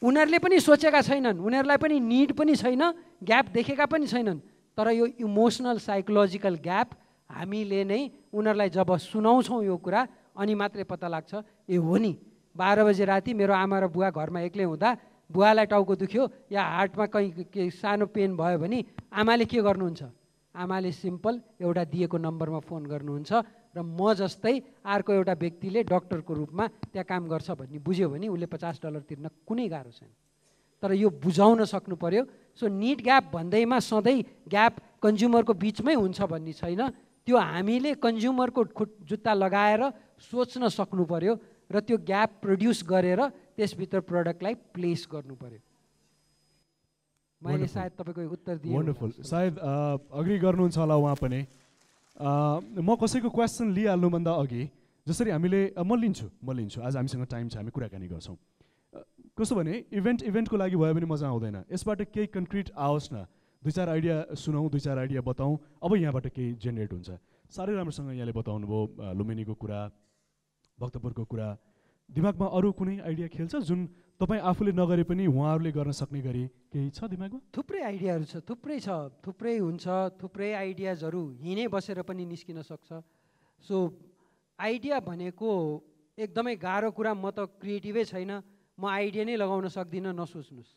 Speaker 2: उनीहरूले पनि सोचेका छैनन्, उनीहरूलाई पनि निड पनि छैन, ग्याप देखेका पनि छैनन्, तर यो इमोसनल साइकोलोजिकल ग्याप हामीले नै उनीहरूलाई जब सुनाउँछौँ यो कुरा अनि मात्रै पत्ता लाग्छ, ए हो नि 12 बजे राति मेरो आमा र बुवा घरमा एक्लै हुँदा बुवालाई टाउको दुख्यो या हार्टमा कहीँ सानो पेन भयो भने आमाले के गर्नुहुन्छ? आमाले सिम्पल एउटा दिएको नम्बरमा फोन गर्नुहुन्छ र म जस्तै अर्को एउटा व्यक्तिले डक्टरको रूपमा त्यहाँ काम गर्छ भन्ने बुझ्यो भने उसले $50 तिर्न कुनै गाह्रो छैन। तर यो बुझाउन सक्नु पर्यो। सो निड ग्याप भन्दैमा सधैँ ग्याप कन्ज्युमरको बिचमै हुन्छ भन्ने छैन। त्यो हामीले कन्ज्युमरको जुत्ता लगाएर सोच्न सक्नु पर्यो र त्यो ग्याप प्रड्युस गरेर त्यसभित्र प्रडक्टलाई प्लेस गर्नु पर्यो। मैले सायद तपाईँको उत्तर दिएँ।
Speaker 1: वन्डरफुल। सायद अग्री गर्नुहुन्छ होला उहाँ पनि। म कसैको क्वेसन लिइहाल्नुभन्दा अघि जसरी हामीले म लिन्छु आज हामीसँग टाइम छ, हामी कुराकानी गर्छौँ। कस्तो भने इभेन्टको लागि भयो भने मजा आउँदैन। यसबाट केही कन्क्रिट आओस् न, 2-4 आइडिया सुनाउँ, 2-4 आइडिया बताउँ, अब यहाँबाट केही जेनेरेट हुन्छ। साह्रै राम्रोसँग यहाँले बताउनु भयो लुम्बिनीको कुरा, भक्तपुरको कुरा। दिमागमा अरू कुनै आइडिया खेल्छ जुन तपाईँ आफूले नगरे पनि उहाँहरूले गर्न सक्ने गरी केही छ दिमागमा?
Speaker 2: थुप्रै आइडियाहरू छ, थुप्रै हुन्छ, थुप्रै आइडियाजहरू हिँडे बसेर पनि निस्किन सक्छ। सो आइडिया भनेको एकदमै गाह्रो कुरा। म त क्रिएटिभै छैन, म आइडिया नै लगाउन सक्दिनँ, नसोच्नुहोस्।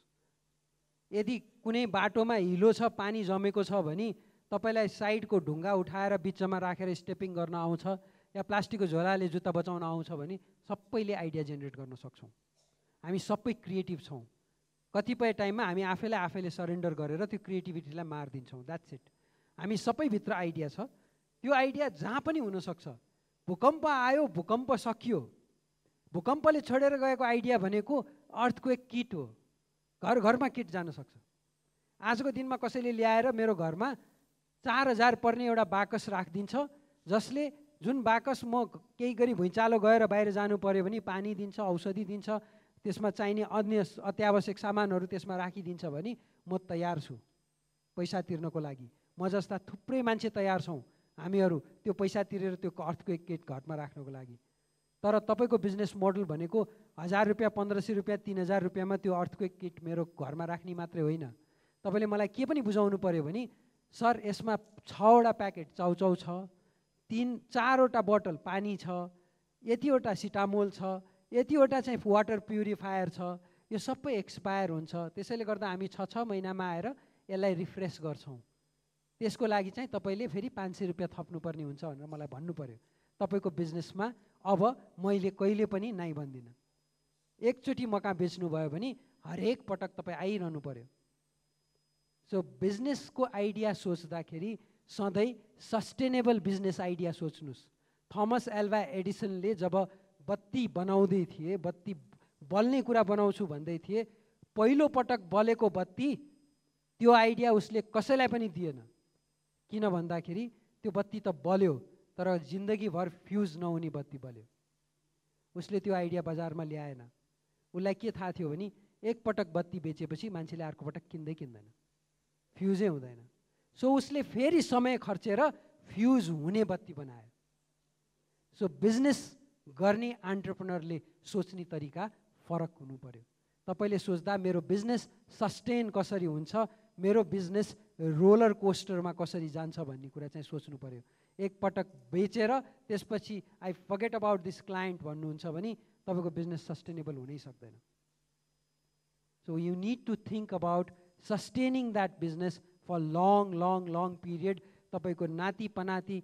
Speaker 2: यदि कुनै बाटोमा हिलो छ, पानी जमेको छ भने तपाईँलाई साइडको ढुङ्गा उठाएर बिचमा राखेर स्टेपिङ गर्न आउँछ या प्लास्टिकको झोलाले जुत्ता बचाउन आउँछ भने सबैले आइडिया जेनेरेट गर्न सक्छौँ। हामी सबै क्रिएटिभ छौँ। कतिपय टाइममा हामी आफैले सरेन्डर गरेर त्यो क्रिएटिभिटीलाई मारिदिन्छौँ। That's it. हामी सबैभित्र आइडिया छ। त्यो आइडिया जहाँ पनि हुनसक्छ। भूकम्प आयो, भूकम्प सकियो। भूकम्पले छोडेर गएको आइडिया भनेको अर्थक्वेक किट हो। घरमा किट जान सक्छ। आजको दिनमा कसैले ल्याएर मेरो घरमा 4000 पर्ने एउटा बाकस राखिदिन्छ, जसले जुन बाकस म केही गरी भुइँचालो गएर बाहिर जानु पर्यो भने पानी दिन्छ, औषधि दिन्छ, त्यसमा चाहिने अन्य अत्यावश्यक सामानहरू त्यसमा राखिदिन्छ भने म तयार छु पैसा तिर्नको लागि। म जस्ता थुप्रै मान्छे तयार छौँ हामीहरू त्यो पैसा तिरेर त्यो अर्थक्वेक किट घरमा राख्नको लागि। तर तपाईँको बिजनेस मोडल भनेको ₹1000, ₹1500, ₹3000 त्यो अर्थक्वेक किट मेरो घरमा राख्ने मात्रै होइन। तपाईँले मलाई के पनि बुझाउनु पर्यो भने सर यसमा 6वटा प्याकेट चाउचाउ छ, 3-4वटा बोतल पानी छ, यतिवटा सिटामोल छ, यतिवटा चाहिँ वाटर प्युरिफायर छ, यो सबै एक्सपायर हुन्छ। त्यसैले गर्दा हामी 6 महिनामा आएर यसलाई रिफ्रेस गर्छौँ। त्यसको लागि चाहिँ तपाईँले फेरि ₹500 थप्नुपर्ने हुन्छ भनेर मलाई भन्नु पर्यो। तपाईँको बिजनेसमा अब मैले कहिले पनि नाइ भन्दिनँ। एकचोटि मका बेच्नुभयो भने हरेक पटक तपाईँ आइरहनु पर्यो। सो बिजनेसको आइडिया सोच्दाखेरि सधैँ सस्टेनेबल बिजनेस आइडिया सोच्नुहोस्। थमस एल्वा एडिसनले जब बत्ती बनाउँदै थिए, बत्ती बल्ने कुरा बनाउँछु भन्दै थिए, पहिलो पटक बलेको बत्ती त्यो आइडिया उसले कसैलाई पनि दिएन। किन भन्दाखेरि त्यो बत्ती त बल्यो तर जिन्दगीभर फ्युज नहुने बत्ती बल्यो। उसले त्यो आइडिया बजारमा ल्याएन। उसलाई के थाहा थियो भने एकपटक बत्ती बेचेपछि मान्छेले अर्को पटक किन्दैन, फ्युजै हुँदैन। सो उसले फेरि समय खर्चेर फ्युज हुने बत्ती बनायो। सो बिजनेस गर्ने एन्टरप्रेन्योरले सोच्ने तरिका फरक हुनु पर्यो। तपाईँले सोच्दा मेरो बिजनेस सस्टेन कसरी हुन्छ, मेरो बिजनेस रोलर कोस्टरमा कसरी जान्छ भन्ने कुरा चाहिँ सोच्नु पर्यो। एकपटक बेचेर त्यसपछि I forget about this client भन्नुहुन्छ भने तपाईँको बिजनेस सस्टेनेबल हुनै सक्दैन। So you need to think about sustaining that business for long period. तपाईँको नाति पनाति,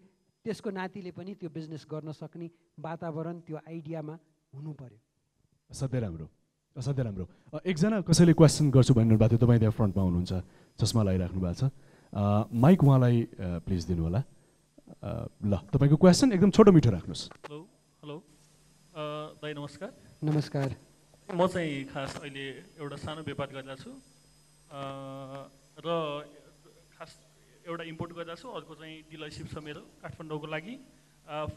Speaker 2: त्यसको नातिले पनि त्यो बिजनेस गर्न सक्ने वातावरण त्यो आइडियामा हुनु पर्यो।
Speaker 1: असाध्यै राम्रो। एकजना कसैले क्वेसन गर्छु भन्नु भएको थियो, तपाईँ त्यहाँ फ्रन्टमा हुनुहुन्छ, चस्मा लगाइराख्नु भएको छ। माइक उहाँलाई प्लिज दिनु होला। ल, तपाईँको क्वेसन एकदम छोटो मिठो राख्नुहोस्।
Speaker 4: हेलो दाइ, नमस्कार।
Speaker 2: नमस्कार।
Speaker 4: म चाहिँ खास अहिले एउटा सानो व्यापार गरिरहेको छु र खास एउटा इम्पोर्ट गरिरहेको छु, अर्को चाहिँ डिलरसिप छ मेरो काठमाडौँको लागि।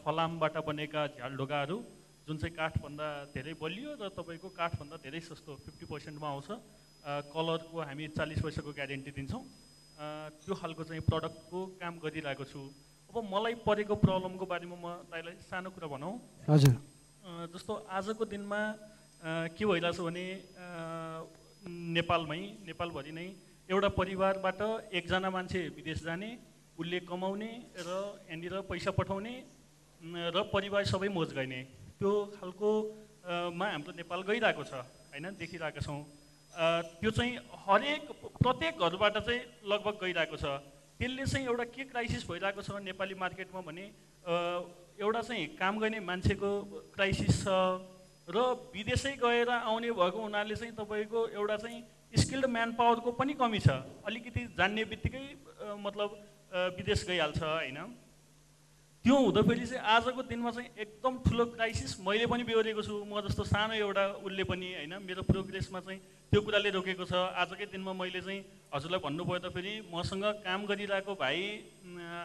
Speaker 4: फलामबाट बनेका झ्यालढोकाहरू जुन चाहिँ काठभन्दा धेरै बलियो र तपाईँको काठभन्दा धेरै सस्तो 50%मा आउँछ। कलरको हामी 40 पैसाको ग्यारेन्टी दिन्छौँ। त्यो खालको चाहिँ प्रडक्टको काम गरिरहेको छु। अब मलाई परेको प्रब्लमको बारेमा म दाइलाई सानो कुरा भनौँ।
Speaker 2: हजुर।
Speaker 4: जस्तो आजको दिनमा के भइरहेछ भने नेपालभरि नै एउटा परिवारबाट एकजना मान्छे विदेश जाने, उसले कमाउने र यहाँनिर पैसा पठाउने र परिवार सबै मोज गर्ने, त्यो खालको मा हाम्रो नेपाल गइरहेको छ होइन, देखिरहेका छौँ। त्यो चाहिँ हरेक प्रत्येक घरबाट चाहिँ लगभग गइरहेको छ। त्यसले चाहिँ एउटा के क्राइसिस भइरहेको छ नेपाली मार्केटमा भने एउटा चाहिँ काम गर्ने मान्छेको क्राइसिस छ र विदेशै गएर आउने भएको हुनाले चाहिँ तपाईँको एउटा चाहिँ स्किल्ड म्यान पावरको पनि कमी छ। अलिकति जान्ने बित्तिकै मतलब विदेश गइहाल्छ होइन। त्यो हुँदाखेरि चाहिँ आजको दिनमा चाहिँ एकदम ठुलो क्राइसिस मैले पनि बेहोरेको छु। म जस्तो सानो एउटा उसले पनि होइन मेरो प्रोग्रेसमा चाहिँ त्यो कुराले रोकेको छ। आजकै दिनमा मैले चाहिँ हजुरलाई भन्नुभयो त फेरि मसँग काम गरिरहेको भाइ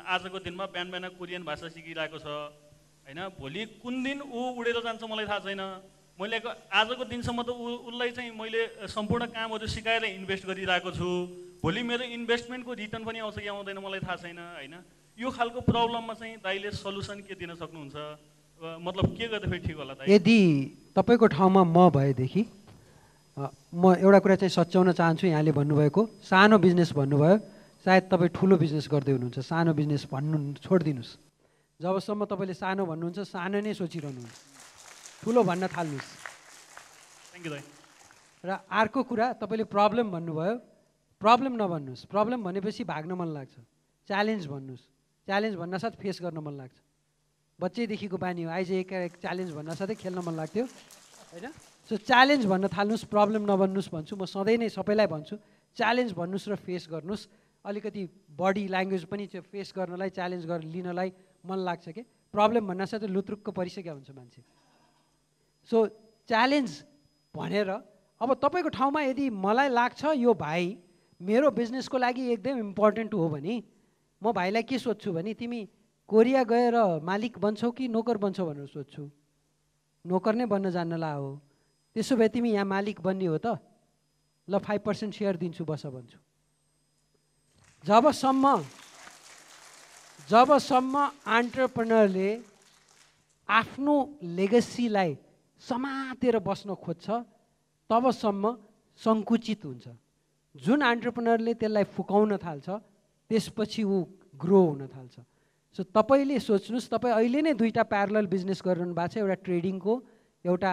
Speaker 4: आजको दिनमा बिहान बिहान कोरियन भाषा सिकिरहेको छ होइन। भोलि कुन दिन ऊ उडेर जान्छ मलाई थाहा छैन। मैले आजको दिनसम्म त उसलाई चाहिँ मैले सम्पूर्ण कामहरू सिकाएर इन्भेस्ट गरिरहेको छु। भोलि मेरो इन्भेस्टमेन्टको रिटर्न पनि आउँछ कि आउँदैन मलाई थाहा छैन होइन। यो खालको प्रब्लममा चाहिँ दाइले सल्युसन के दिन सक्नुहुन्छ? मतलब के गर्दा फेरि ठिक होला दाइ?
Speaker 2: यदि तपाईँको ठाउँमा म भएदेखि म एउटा कुरा चाहिँ सच्याउन चाहन्छु। यहाँले भन्नुभएको सानो बिजनेस भन्नुभयो, सायद तपाईँ ठुलो बिजनेस गर्दै हुनुहुन्छ। सानो बिजनेस भन्नु छोडिदिनुहोस्। जबसम्म तपाईँले सानो भन्नुहुन्छ सानो नै सोचिरहनुहुन्छ, ठुलो भन्न थाल्नुहोस्।
Speaker 4: थ्याङ्क यू दाइ।
Speaker 2: र अर्को कुरा तपाईँले प्रब्लम भन्नुभयो, प्रब्लम नभन्नुहोस्। प्रब्लम भनेपछि भाग्न मन लाग्छ। च्यालेन्ज भन्नुहोस्। च्यालेन्ज भन्न साथ फेस गर्न मन लाग्छ। बच्चैदेखिको बानी हो। आइज एक च्यालेन्ज भन्न साथै खेल्न मन लाग्थ्यो होइन। सो च्यालेन्ज भन्न थाल्नुहोस्, प्रब्लम नभन्नुहोस् भन्छु। म सधैँ नै सबैलाई भन्छु च्यालेन्ज भन्नुहोस् र फेस गर्नुहोस्। अलिकति बडी ल्याङ्ग्वेज पनि त्यो फेस गर्नलाई च्यालेन्ज लिनलाई मन लाग्छ कि प्रब्लम भन्न साथै लुत्रुक्क परिसक्यो हुन्छ मान्छे। सो च्यालेन्ज भनेर अब तपाईँको ठाउँमा यदि मलाई लाग्छ यो भाइ मेरो बिजनेसको लागि एकदम इम्पोर्टेन्ट हो भने म भाइलाई के सोध्छु भने तिमी कोरिया गएर मालिक बन्छौ कि नोकर बन्छौ भनेर सोध्छु। नोकर नै बन्न जान्नला हो। त्यसो भए तिमी यहाँ मालिक बन्ने हो त ल 5% सेयर दिन्छु बस भन्छु। जबसम्म एन्टरप्रेन्योरले आफ्नो लेगेसीलाई समातेर बस्न खोज्छ तबसम्म सङ्कुचित हुन्छ। जुन एन्टरप्रेन्योरले त्यसलाई फुकाउन थाल्छ त्यसपछि ऊ ग्रो हुन थाल्छ। सो तपाईँले सोच्नुहोस्, तपाईँ अहिले नै दुईवटा प्यारलल बिजनेस गरिरहनु भएको छ। एउटा ट्रेडिङको, एउटा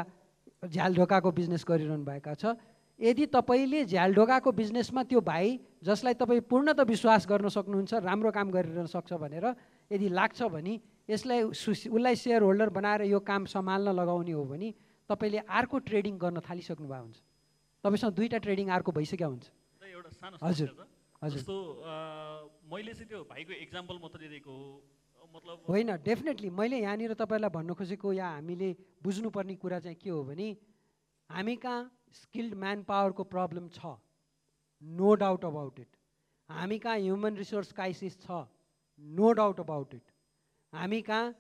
Speaker 2: झ्यालढोकाको बिजनेस गरिरहनु भएका छ। यदि तपाईँले झ्यालढोकाको बिजनेसमा त्यो भाइ जसलाई तपाईँ पूर्णतः विश्वास गर्न सक्नुहुन्छ राम्रो काम गरिरहन सक्छ भनेर यदि लाग्छ भने यसलाई उसलाई सेयर होल्डर बनाएर यो काम सम्हाल्न लगाउने हो भने तपाईँले अर्को ट्रेडिङ गर्न थालिसक्नु भएको हुन्छ। तपाईँसँग दुईवटा ट्रेडिङ अर्को भइसक्यो हुन्छ।
Speaker 4: एउटा सानो
Speaker 2: हजुर हजुर।
Speaker 4: जस्तो मैले चाहिँ त्यो भाइको एक्जाम्पल मात्रै दिएको हो मतलब
Speaker 2: होइन। डेफिनेटली मैले यहाँनिर तपाईँलाई भन्न खोजेको या हामीले बुझ्नुपर्ने कुरा चाहिँ के हो भने हामी कहाँ स्किल्ड म्यान पावरको प्रब्लम छ, नो डाउट अबाउट इट। हामी कहाँ ह्युमन रिसोर्स क्राइसिस छ, नो डाउट अबाउट इट। हामी कहाँ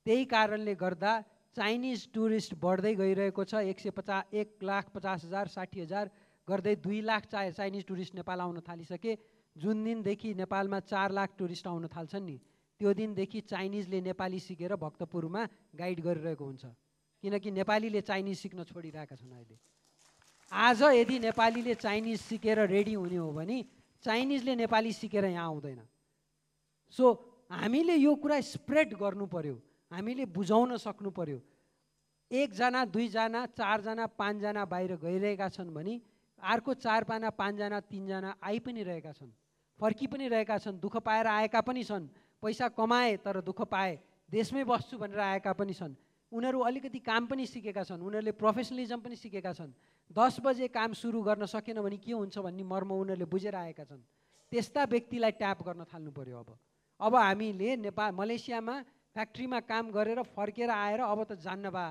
Speaker 2: त्यही कारणले गर्दा चाइनिज टुरिस्ट बढ्दै गइरहेको छ। 1,50,000 60,000 गर्दै 2 लाख चाइनिज टुरिस्ट नेपाल आउन थालिसके। जुन दिनदेखि नेपालमा 4 लाख टुरिस्ट आउन थाल्छन् नि त्यो दिनदेखि चाइनिजले नेपाली सिकेर भक्तपुरमा गाइड गरिरहेको हुन्छ। किनकि नेपालीले चाइनिज सिक्न छोडिरहेका छन् अहिले। आज यदि नेपालीले चाइनिज सिकेर रेडी हुने हो भने चाइनिजले नेपाली सिकेर यहाँ आउँदैन। सो हामीले यो कुरा स्प्रेड गर्नु पर्यो, हामीले बुझाउन सक्नु पर्यो। 1 जना 2 जना 4 जना 5 जना बाहिर गइरहेका छन् भने अर्को 4 जना 5 जना 3 जना आइ पनि रहेका छन्, फर्की पनि रहेका छन्, दुःख पाएर आएका पनि छन्, पैसा कमाए तर दुःख पाए, देशमै बस्छु भनेर आएका पनि छन्। उनीहरू अलिकति काम पनि सिकेका छन्, उनीहरूले प्रोफेसनलिजम पनि सिकेका छन्। 10 बजे काम सुरु गर्न सकेन भने के हुन्छ भन्ने मर्म उनीहरूले बुझेर आएका छन्। त्यस्ता व्यक्तिलाई ट्याप गर्न थाल्नु पर्यो। अब हामीले नेपाल मलेसियामा फ्याक्ट्रीमा काम गरेर फर्केर आएर अब त जान्न बा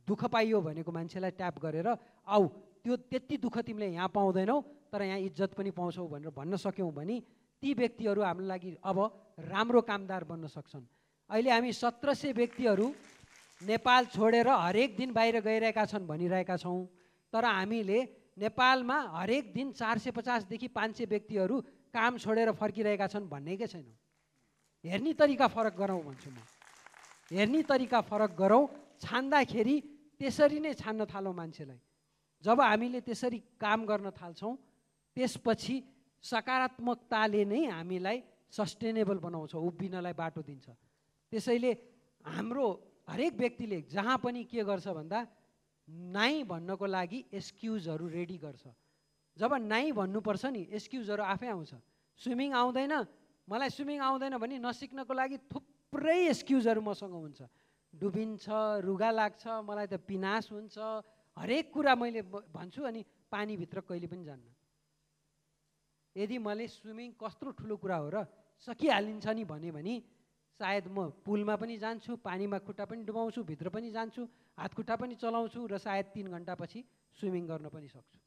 Speaker 2: दुःख पाइयो भनेको मान्छेलाई ट्याप गरेर आऊ त्यो त्यति दुःख तिमीले यहाँ पाउँदैनौ तर यहाँ इज्जत पनि पाउँछौ भनेर भन्न सक्यौँ भने ती व्यक्तिहरू हाम्रो लागि अब राम्रो कामदार बन्न सक्छन्। अहिले हामी 1700 व्यक्तिहरू नेपाल छोडेर हरेक दिन बाहिर गइरहेका छन् भनिरहेका छौँ। तर हामीले नेपालमा हरेक दिन 450 देखि 500 व्यक्तिहरू काम छोडेर फर्किरहेका छन् भन्नेकै छैनौँ। हेर्ने तरिका फरक गरौँ भन्छु म। हेर्ने तरिका फरक गरौँ। छान्दाखेरि त्यसरी नै छान्न थालौँ मान्छेलाई। जब हामीले त्यसरी काम गर्न थाल्छौँ त्यसपछि सकारात्मकताले नै हामीलाई सस्टेनेबल बनाउँछ, उभिनलाई बाटो दिन्छ। त्यसैले हाम्रो हरेक व्यक्तिले जहाँ पनि के गर्छ भन्दा नाइ भन्नको लागि एक्सक्युजहरू रेडी गर्छ। जब नाइ भन्नुपर्छ नि एक्सक्युजहरू आफै आउँछ। स्विमिङ आउँदैन, मलाई स्विमिङ आउँदैन भने नसिक्नको लागि थुप्रै एक्सक्युजहरू मसँग हुन्छ। डुबिन्छ, रुगा लाग्छ, मलाई त पिनास हुन्छ, हरेक कुरा मैले भन्छु अनि पानीभित्र कहिले पनि जान्न। यदि मैले स्विमिङ कस्तो ठुलो कुरा हो र सकिहालिन्छ नि भने सायद म पुलमा पनि जान्छु, पानीमा खुट्टा पनि डुबाउँछु, भित्र पनि जान्छु, हात खुट्टा पनि चलाउँछु र सायद 3 घन्टापछि स्विमिङ गर्न पनि सक्छु।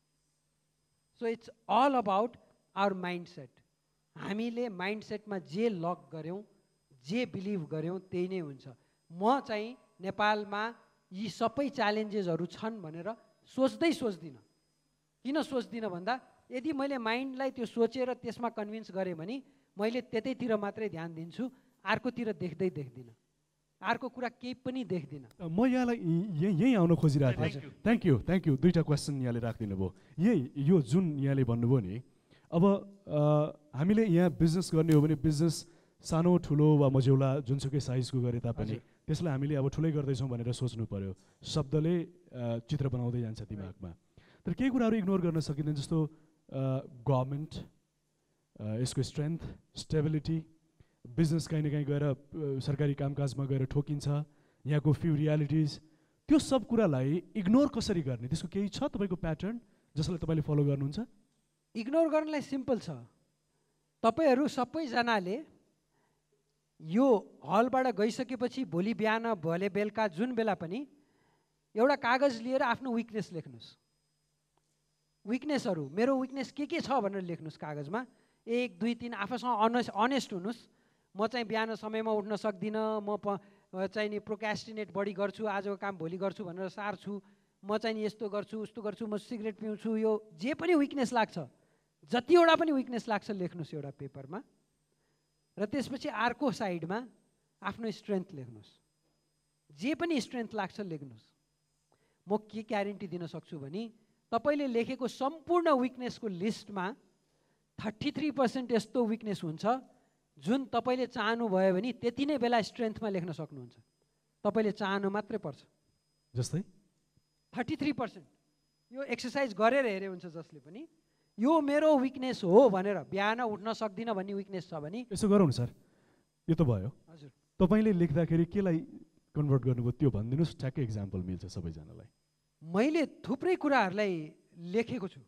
Speaker 2: So it's all about our mindset. हामीले माइन्डसेटमा जे लक गऱ्यौँ, जे बिलिभ गऱ्यौँ त्यही नै हुन्छ। म चाहिँ नेपालमा यी सबै च्यालेन्जेसहरू छन् भनेर सोच्दिनँ। किन सोच्दिनँ भन्दा यदि मैले माइन्डलाई त्यो सोचेर त्यसमा कन्भिन्स गरेँ भने मैले त्यतैतिर मात्रै ध्यान दिन्छु, अर्कोतिर देख्दिनँ, अर्को कुरा केही पनि देख्दिनँ।
Speaker 1: म यहाँलाई यहीँ आउन खोजिरहेको थिएँ। Thank you. दुईवटा क्वेसन यहाँले राखिदिनु भयो। यो जुन यहाँले भन्नुभयो नि, अब हामीले यहाँ बिजनेस गर्ने हो भने बिजनेस सानो ठुलो वा मझौला जुनसुकै साइजको गरे तापनि त्यसलाई हामीले अब ठुलै गर्दैछौँ भनेर सोच्नु पर्यो। शब्दले चित्र बनाउँदै जान्छ दिमागमा। तर केही कुराहरू इग्नोर गर्न सकिँदैन, जस्तो गभर्मेन्ट, यसको स्ट्रेन्थ, स्टेबिलिटी, बिजनेस कहीँ न कहीँ गएर सरकारी कामकाजमा गएर ठोकिन्छ, यहाँको फ्यु रियालिटिज, त्यो सब कुरालाई इग्नोर कसरी गर्ने, त्यसको केही छ तपाईँको प्याटर्न जसलाई तपाईँले फलो गर्नुहुन्छ?
Speaker 2: इग्नोर गर्नलाई सिम्पल छ। तपाईँहरू सबैजनाले यो हलबाट गइसकेपछि भोलि बिहान भोलि बेलुका जुन बेला पनि एउटा कागज लिएर आफ्नो विकनेस लेख्नुहोस्। विकनेसहरू, मेरो विकनेस के छ भनेर लेख्नुहोस् कागजमा। 1 2 3 आफूसँग अनेस्ट हुनुहोस्। म चाहिँ बिहान समयमा उठ्न सक्दिनँ, म चाहिँ नि प्रोक्रास्टिनेट बढी गर्छु, आजको काम भोलि गर्छु भनेर सार्छु, म चाहिँ नि यस्तो गर्छु उस्तो गर्छु, म सिगरेट पिउँछु, यो जे पनि विकनेस लाग्छ, जतिवटा पनि विकनेस लाग्छ लेख्नुहोस् एउटा पेपरमा। र त्यसपछि अर्को साइडमा आफ्नो स्ट्रेन्थ लेख्नुहोस्। जे पनि स्ट्रेन्थ लाग्छ लेख्नुहोस्। म के ग्यारेन्टी दिन सक्छु भने तपाईँले लेखेको सम्पूर्ण विकनेसको लिस्टमा 33% यस्तो विकनेस हुन्छ जुन तपाईँले चाहनुभयो भने त्यति नै बेला स्ट्रेन्थमा लेख्न सक्नुहुन्छ। तपाईँले चाहनु मात्रै पर्छ।
Speaker 1: जस्तै
Speaker 2: 33%। यो एक्सर्साइज गरेर हेरे हुन्छ जसले पनि, यो मेरो विकनेस हो भनेर, बिहान उठ्न सक्दिनँ भन्ने विकनेस छ भने।
Speaker 1: यसो गरौँ न सर, यो त भयो।
Speaker 2: हजुर,
Speaker 1: तपाईँले लेख्दाखेरि केलाई कन्भर्ट गर्नुभयो त्यो भनिदिनुहोस्, ठ्याक्कै इक्जाम्पल मिल्छ सबैजनालाई।
Speaker 2: मैले थुप्रै कुराहरूलाई लेखेको छु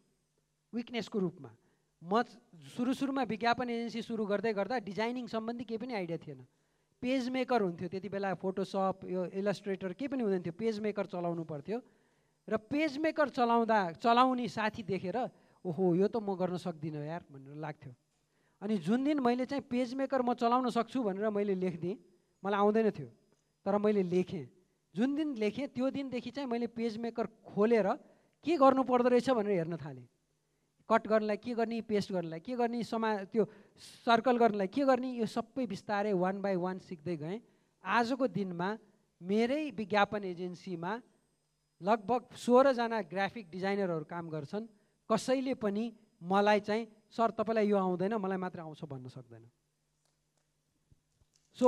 Speaker 2: विकनेसको रूपमा। म सुरुमा विज्ञापन एजेन्सी सुरु गर्दै गर्दा डिजाइनिङ सम्बन्धी केही पनि आइडिया थिएन। पेज मेकर हुन्थ्यो त्यति बेला, फोटोसप, यो इलस्ट्रेटर केही पनि हुँदैन थियो, पेज मेकर चलाउनु पर्थ्यो। र पेज मेकर चलाउने साथी देखेर ओहो यो त म गर्न सक्दिनँ यार भनेर लाग्थ्यो। अनि जुन दिन मैले चाहिँ पेज मेकर म चलाउन सक्छु भनेर मैले लेखिदिएँ, मलाई आउँदैन थियो तर मैले लेखेँ। जुन दिन लेखेँ त्यो दिनदेखि चाहिँ मैले पेज मेकर खोलेर के गर्नु पर्दो रहेछ भनेर हेर्न थालेँ। कट गर्नलाई के गर्ने, पेस्ट गर्नलाई के गर्ने, त्यो सर्कल गर्नलाई के गर्ने, यो सबै बिस्तारै 1 by 1 सिक्दै गएँ। आजको दिनमा मेरै विज्ञापन एजेन्सीमा लगभग 16 जना ग्राफिक डिजाइनरहरू काम गर्छन्। कसैले पनि मलाई चाहिँ सर तपाईँलाई यो आउँदैन, मलाई मात्र आउँछ भन्न सक्दैन। So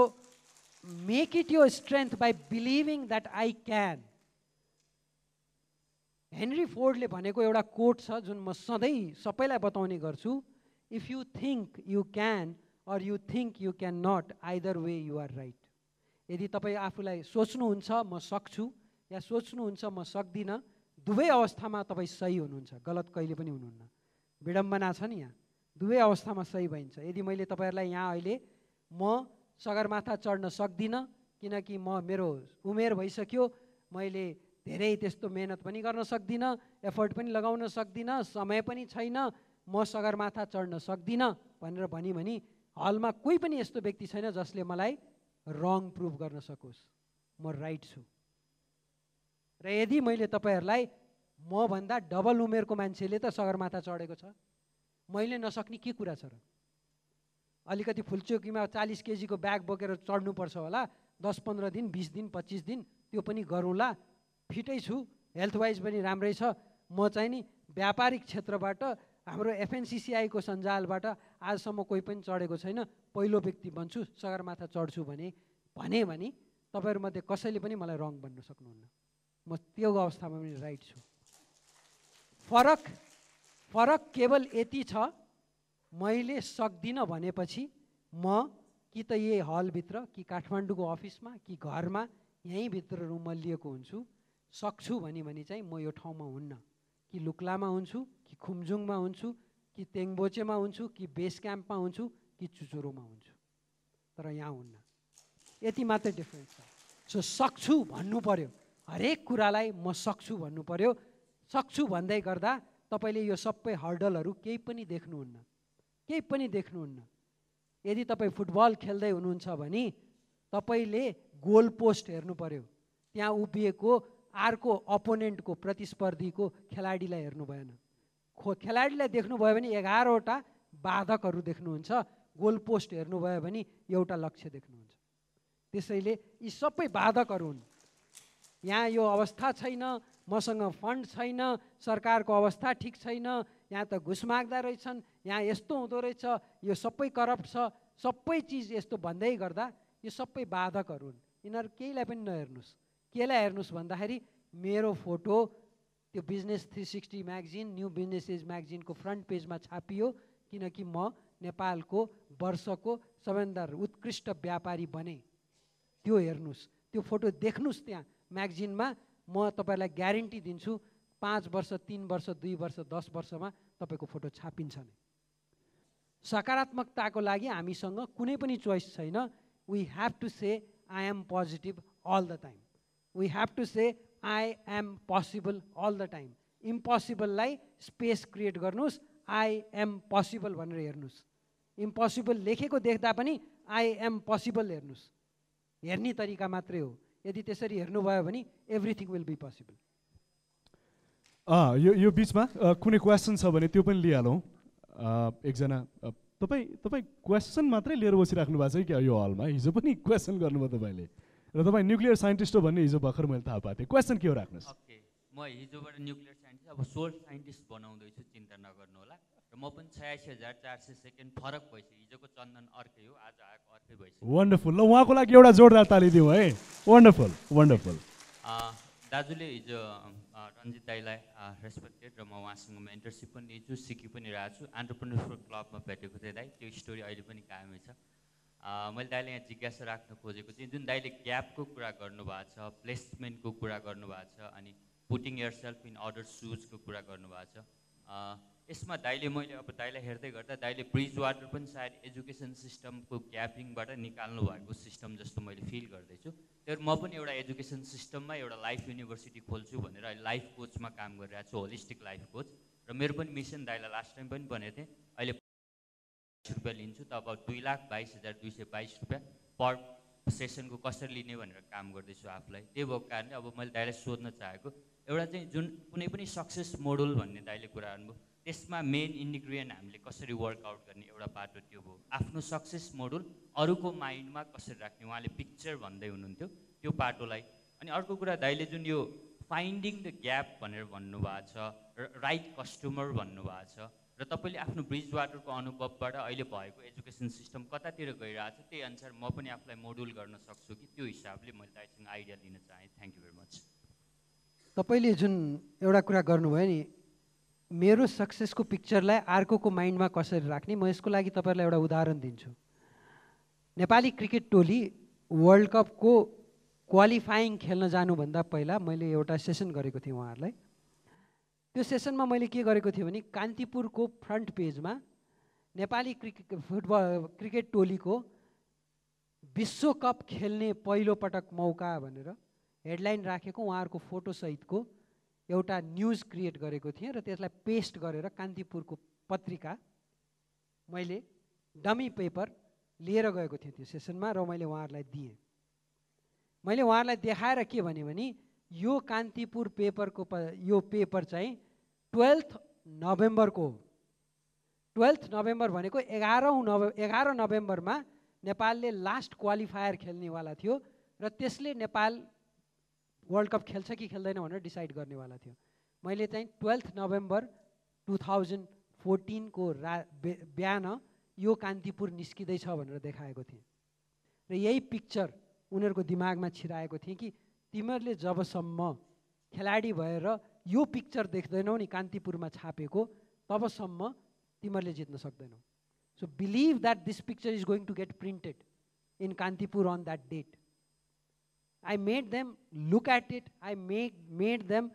Speaker 2: make it your strength by believing that I can. Henry फोर्डले भनेको एउटा कोट छ जुन म सधैँ सबैलाई बताउने गर्छु। If you think you can or you think you can not, either way you are right. यदि तपाईँ आफूलाई सोच्नुहुन्छ म सक्छु या सोच्नुहुन्छ म सक्दिनँ, दुवै अवस्थामा तपाईँ सही हुनुहुन्छ, गलत कहिले पनि हुनुहुन्न। विडम्बना छ नि यहाँ, दुवै अवस्थामा सही भइन्छ। यदि मैले तपाईँहरूलाई यहाँ अहिले म सगरमाथा चढ्न सक्दिनँ किनकि मेरो उमेर भइसक्यो, मैले धेरै त्यस्तो मेहनत पनि गर्न सक्दिनँ, एफर्ट पनि लगाउन सक्दिनँ, समय पनि छैन, म सगरमाथा चढ्न सक्दिनँ भनेर भने हलमा कोही पनि यस्तो व्यक्ति छैन जसले मलाई रङ प्रुभ गर्न सकोस्। म राइट छु। र यदि मैले तपाईँहरूलाई मभन्दा डबल उमेरको मान्छेले त सगरमाथा चढेको छ, मैले नसक्ने के कुरा छ र? अलिकति फुलचोकीमा 40 केजीको ब्याग बोकेर चढ्नुपर्छ होला, 10-15 दिन, 20 दिन, 25 दिन, त्यो पनि गरौँला। फिटै छु, हेल्थ वाइज पनि राम्रै छ। म चाहिँ नि व्यापारिक क्षेत्रबाट, हाम्रो एफएनसिसिआईको सञ्जालबाट आजसम्म कोही पनि चढेको छैन, पहिलो व्यक्ति बन्छु, सगरमाथा चढ्छु भने तपाईँहरूमध्ये कसैले पनि मलाई रङ भन्न सक्नुहुन्न। म त्यो अवस्थामा पनि राइट छु। फरक केवल यति छ, मैले सक्दिनँ भनेपछि म कि त यही हलभित्र कि काठमाडौँको अफिसमा कि घरमा यहीँभित्र रुमल्लिएको हुन्छु। सक्छु भने चाहिँ म यो ठाउँमा हुन्न, कि लुक्लामा हुन्छु, कि खुम्जुङमा हुन्छु, कि तेङबोचेमा हुन्छु, कि बेस क्याम्पमा हुन्छु, कि चुचुरोमा हुन्छु, तर यहाँ हुन्न। यति मात्रै डिफ्रेन्स छ। सो सक्छु भन्नु पर्यो, हरेक कुरालाई म सक्छु भन्नु पर्यो। सक्छु भन्दै गर्दा तपाईँले यो सबै हर्डलहरू केही पनि देख्नुहुन्न, केही पनि देख्नुहुन्न। यदि तपाईँ फुटबल खेल्दै हुनुहुन्छ भने तपाईँले गोल पोस्ट हेर्नु पर्यो, त्यहाँ उभिएको अर्को अपोनेन्टको प्रतिस्पर्धीको खेलाडीलाई हेर्नु भएन। खेलाडीलाई देख्नुभयो भने 11वटा बाधकहरू देख्नुहुन्छ, गोल पोस्ट हेर्नुभयो भने एउटा लक्ष्य देख्नुहुन्छ। त्यसैले यी सबै बाधकहरू हुन्। यहाँ यो अवस्था छैन, मसँग फन्ड छैन, सरकारको अवस्था ठिक छैन, यहाँ त घुस माग्दा रहेछन्, यहाँ यस्तो हुँदो रहेछ, यो सबै करप्ट छ, सबै चिज यस्तो भन्दै गर्दा यो सबै बाधकहरू हुन्। यिनीहरू केहीलाई पनि नहेर्नुहोस्। केलाई हेर्नुहोस् भन्दाखेरि मेरो फोटो त्यो business 360 magazine, new business age म्यागजिनको फ्रन्ट पेजमा छापियो, किनकि म नेपालको वर्षको सबैभन्दा उत्कृष्ट व्यापारी बने। त्यो हेर्नुहोस्, त्यो फोटो देख्नुहोस् त्यहाँ म्यागजिनमा। म तपाईँलाई ग्यारेन्टी दिन्छु 5 वर्ष, 3 वर्ष, 2 वर्ष, 10 वर्षमा तपाईँको फोटो छापिन्छ नै। सकारात्मकताको लागि हामीसँग कुनै पनि चोइस छैन। We have to say I am positive all the time. We have to say I am possible all the time. इम्पोसिबललाई स्पेस क्रिएट गर्नुहोस्, आई एम पोसिबल भनेर हेर्नुहोस्। इम्पोसिबल लेखेको देख्दा पनि आई एम पोसिबल हेर्नुहोस्। हेर्ने तरिका मात्रै हो। यदि त्यसरी हेर्नुभयो भने एभ्रिथिङ विल बी पोसिबल।
Speaker 1: यो बिचमा कुनै क्वेसन छ भने त्यो पनि लिइहालौँ। एकजना तपाईँ क्वेसन मात्रै लिएर बसिराख्नु भएको छ क्या यो हलमा? हिजो पनि क्वेसन गर्नुभयो तपाईँले, र तपाईँ न्युक्लियर साइन्टिस्ट हो भन्ने हिजो भर्खर मैले थाहा पाएको थिएँ। क्वेसन के हो राख्नुहोस्।
Speaker 5: ओके, म हिजोबाट न्युक्लियर साइन्टिस्ट, अब सोल साइन्टिस्ट बनाउँदैछु, चिन्ता नगर्नु होला। र म पनि 86,400 सेकेन्ड फरक भइसक्यो। हिजोको चन्दन अर्कै हो, आज आएको अर्कै भइसक्यो।
Speaker 1: वन्डरफुल। ल उहाँको लागि एउटा जोरदार ताली दिउँ है। Wonderful wonderful.
Speaker 5: दाजुले हिजो रञ्जित दाईलाई रेस्पेक्टेड, र म उहाँसँग मेन्टरसिप पनि लिन्छु, सिकि पनि रहेको छु। एन्टरप्रेन्योरसिप क्लबमा भेटेको थिएँ दाई, त्यो स्टोरी अहिले पनि कायमै छ। मैले दाइले यहाँ जिज्ञासा राख्न खोजेको थिएँ, जुन दाइले ग्यापको कुरा गर्नुभएको छ, प्लेसमेन्टको कुरा गर्नुभएको छ, अनि putting yourself in other सुजको कुरा गर्नुभएको छ। यसमा दाइले, मैले अब दाइलाई हेर्दै गर्दा दाइले ब्रिज वाटर पनि सायद एजुकेसन सिस्टमको ग्यापिङबाट निकाल्नु भएको सिस्टम जस्तो मैले फिल गर्दैछु। तर म पनि एउटा एजुकेसन सिस्टममा एउटा लाइफ युनिभर्सिटी खोल्छु भनेर अहिले लाइफ कोचमा काम गरिरहेको छु, होलिस्टिक लाइफ कोच। र मेरो पनि मिसन दाइलाई लास्ट टाइम पनि भनेको थिएँ, अहिले रुपियाँ लिन्छु, त अब 2,22,222 रुपियाँ पर सेसनको कसरी लिने भनेर काम गर्दैछु आफूलाई। त्यही भएको कारणले अब मैले दाइलाई सोध्न चाहेको एउटा चाहिँ जुन कुनै पनि सक्सेस मोडल भन्ने दाइले कुरा गर्नुभयो, त्यसमा मेन इन्ग्रिडियन्ट हामीले कसरी वर्कआउट गर्ने एउटा बाटो त्यो भयो। आफ्नो सक्सेस मोडल अरूको माइन्डमा कसरी राख्ने, उहाँले पिक्चर भन्दै हुनुहुन्थ्यो त्यो बाटोलाई। अनि अर्को कुरा दाइले जुन यो फाइन्डिङ द ग्याप भनेर भन्नुभएको छ, राइट कस्टमर भन्नुभएको छ, र तपाईँले आफ्नो ब्रिज वाटरको अनुभवबाट अहिले भएको एजुकेसन सिस्टम कतातिर गइरहेको छ, त्यही अनुसार म पनि आफूलाई मोडुल गर्न सक्छु कि, त्यो हिसाबले मैले दाइसँग आइडिया लिन चाहेँ। Thank you very much.
Speaker 2: तपाईँले जुन एउटा कुरा गर्नुभयो नि, मेरो सक्सेसको पिक्चरलाई अर्कोको माइन्डमा कसरी राख्ने, म यसको लागि तपाईँहरूलाई एउटा उदाहरण दिन्छु। नेपाली क्रिकेट टोली वर्ल्ड कपको क्वालिफाइङ खेल्न जानुभन्दा पहिला मैले एउटा सेसन गरेको थिएँ उहाँहरूलाई। त्यो सेसनमा मैले के गरेको थिएँ भने कान्तिपुरको फ्रन्ट पेजमा नेपाली क्रिकेट टोलीको विश्वकप खेल्ने पहिलो पटक मौका भनेर हेडलाइन राखेको उहाँहरूको फोटोसहितको एउटा न्युज क्रिएट गरेको थिएँ, र त्यसलाई पेस्ट गरेर कान्तिपुरको पत्रिका मैले डमी पेपर लिएर गएको थिएँ त्यो सेसनमा, र मैले उहाँहरूलाई दिएँ। मैले उहाँहरूलाई देखाएर के भने यो कान्तिपुर पेपरको यो पेपर चाहिँ 12 नोभेम्बरको हो। 12 नोभेम्बर भनेको 11 नोभेम्बरमा नेपालले लास्ट क्वालिफायर खेल्नेवाला थियो, र त्यसले नेपाल वर्ल्ड कप खेल्छ कि खेल्दैन भनेर डिसाइड गर्नेवाला थियो। मैले चाहिँ 12 नोभेम्बर 2014 को बिहान यो कान्तिपुर निस्किँदैछ भनेर देखाएको थिएँ, र यही पिक्चर उनीहरूको दिमागमा छिराएको थिएँ कि तिमीहरूले जबसम्म खेलाडी भएर यो पिक्चर देख्दैनौ नि कान्तिपुरमा छापेको, तबसम्म तिमीहरूले जित्न सक्दैनौ। So believe that this picture is going to get printed in Kantipur on that date. I made them look at it. I made them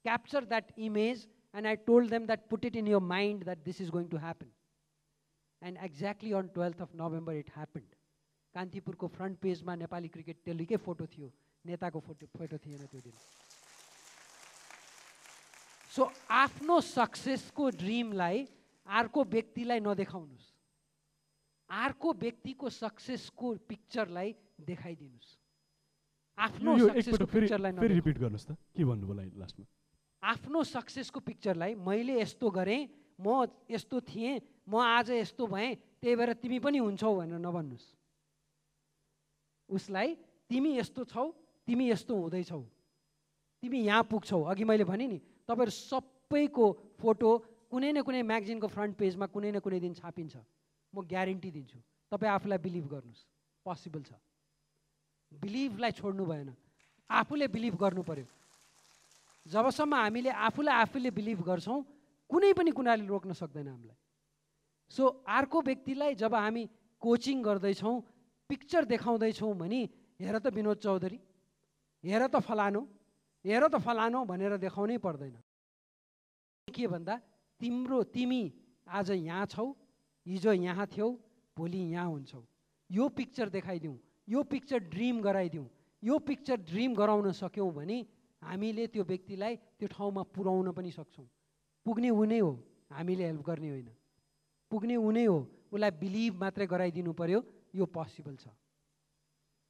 Speaker 2: capture that image, and I told them that put it in your mind that this is going to happen. And exactly on 12th of November it happened. Kantipur को front पेजमा Nepali cricket टेलीकै photo थियो, नेताको photo थिएन त्यो दिन. So आफ्नो सक्सेसको ड्रिमलाई अर्को व्यक्तिलाई नदेखाउनुस्, अर्को व्यक्तिको सक्सेसको पिक्चरलाई देखाइदिनुस्. आफ्नो सक्सेसको पिक्चरलाई
Speaker 1: फेरि रिपिट गर्नुस् त, के भन्नुभयो लाइन लास्टमा?
Speaker 2: आफ्नो सक्सेसको पिक्चरलाई मैले यस्तो गरेँ, म यस्तो थिएँ, म आज यस्तो भएँ, त्यही भएर तिमी पनि हुन्छौ भनेर नभन्नुस्. उसलाई तिमी यस्तो छौ, तिमी यस्तो हुँदैछौ, तिमी यहाँ पुग्छौ. अघि मैले भने नि तपाईँहरू सबैको फोटो कुनै न कुनै म्यागजिनको फ्रन्ट पेजमा कुनै न कुनै दिन छापिन्छ. म ग्यारेन्टी दिन्छु. तपाईँ आफूलाई बिलिभ गर्नुहोस्, पोसिबल छ. बिलिभलाई छोड्नु भएन, आफूले बिलिभ गर्नु पर्यो. जबसम्म हामीले आफूले बिलिभ गर्छौँ कुनै पनि कुराले रोक्न सक्दैन हामीलाई. सो अर्को व्यक्तिलाई जब हामी कोचिङ गर्दैछौँ, पिक्चर देखाउँदैछौँ भने हेर त विनोद चौधरी, हेर त फलानो भनेर देखाउनै पर्दैन. के भन्दा तिमी आज यहाँ छौ, हिजो यहाँ थियौ, भोलि यहाँ हुन्छौ. यो पिक्चर देखाइदिउँ, यो पिक्चर ड्रिम गराइदिउँ. यो पिक्चर ड्रिम गराउन सक्यौँ भने हामीले त्यो व्यक्तिलाई त्यो ठाउँमा पुर्याउन पनि सक्छौँ. पुग्ने ऊ नै हो, हामीले हेल्प गर्ने होइन. पुग्ने ऊ नै हो, उसलाई बिलिभ मात्रै गराइदिनु पर्यो. यो पोसिबल छ.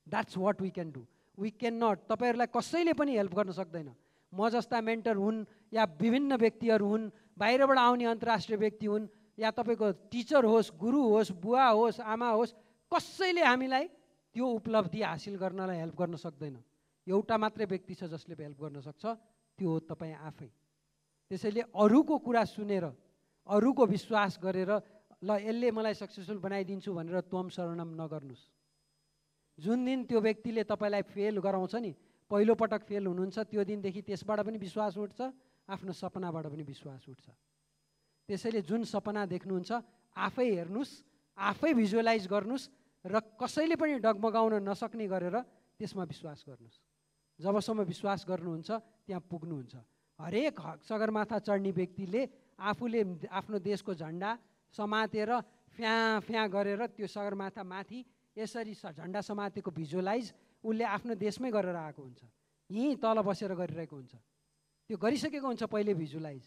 Speaker 2: That's what we can do. We can not. तपाईँहरूलाई कसैले पनि हेल्प गर्न सक्दैन. म जस्ता मेन्टर हुन् या विभिन्न व्यक्तिहरू हुन्, बाहिरबाट आउने अन्तर्राष्ट्रिय व्यक्ति हुन्, या तपाईँको टिचर होस्, गुरु होस्, बुवा होस्, आमा होस्, कसैले हामीलाई त्यो उपलब्धि हासिल गर्नलाई हेल्प गर्न सक्दैन. एउटा मात्रै व्यक्ति छ जसले हेल्प गर्न सक्छ, त्यो हो तपाईँ आफै. त्यसैले अरूको कुरा सुनेर, अरूको विश्वास गरेर ल यसले मलाई सक्सेसफुल बनाइदिन्छु भनेर त्वम शरणम नगर्नुहोस्. जुन दिन त्यो व्यक्तिले तपाईँलाई फेल गराउँछ नि, पहिलोपटक फेल हुनुहुन्छ, त्यो दिनदेखि त्यसबाट पनि विश्वास उठ्छ, आफ्नो सपनाबाट पनि विश्वास उठ्छ. त्यसैले जुन सपना देख्नुहुन्छ आफै हेर्नुहोस्, आफै भिजुअलाइज गर्नुहोस् र कसैले पनि डगमगाउन नसक्ने गरेर त्यसमा विश्वास गर्नुहोस्. जबसम्म विश्वास गर्नुहुन्छ त्यहाँ पुग्नुहुन्छ. हरेक सगरमाथा चढ्ने व्यक्तिले आफूले आफ्नो देशको झन्डा समातेर फ्याँ गरेर त्यो सगरमाथा माथि यसरी झन्डा समातेको भिजुअलाइज उसले आफ्नो देशमै गरेर आएको हुन्छ. यहीँ तल बसेर गरिरहेको हुन्छ. त्यो गरिसकेको हुन्छ पहिले भिजुअलाइज.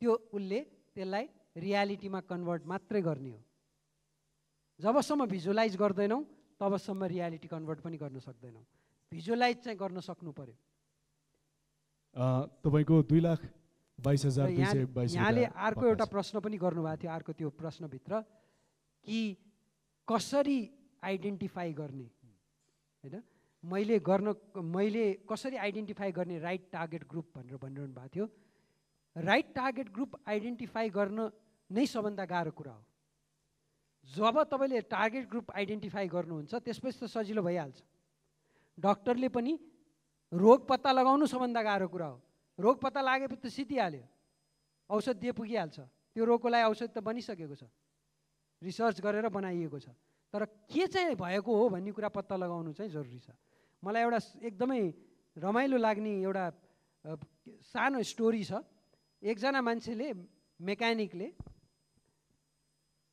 Speaker 2: त्यो उसले त्यसलाई रियालिटीमा कन्भर्ट मात्रै गर्ने हो. जबसम्म भिजुअलाइज गर्दैनौँ तबसम्म रियालिटी कन्भर्ट पनि गर्न सक्दैनौँ. भिजुअलाइज चाहिँ गर्न सक्नु पर्यो.
Speaker 1: तपाईँको 2,22,222
Speaker 2: यहाँले अर्को एउटा प्रश्न पनि गर्नुभएको थियो. अर्को त्यो प्रश्नभित्र कि कसरी आइडेन्टिफाई गर्ने, होइन, मैले कसरी आइडेन्टिफाई गर्ने राइट टार्गेट ग्रुप भनेर भनिरहनु भएको थियो. राइट टार्गेट ग्रुप आइडेन्टिफाई गर्न नै सबभन्दा गाह्रो कुरा हो. जब तपाईँले टार्गेट ग्रुप आइडेन्टिफाई गर्नुहुन्छ त्यसपछि त सजिलो भइहाल्छ. डक्टरले पनि रोग पत्ता लगाउनु सबभन्दा गाह्रो कुरा हो. रोग पत्ता लागेपछि त सितिहाल्यो, औषध दिए पुगिहाल्छ. त्यो रोगको लागि औषध त बनिसकेको छ, रिसर्च गरेर बनाइएको छ. तर के चाहिँ भएको हो भन्ने कुरा पत्ता लगाउनु चाहिँ जरुरी छ. मलाई एउटा एकदमै रमाइलो लाग्ने एउटा सानो स्टोरी छ. एकजना मान्छेले, मेकानिकले,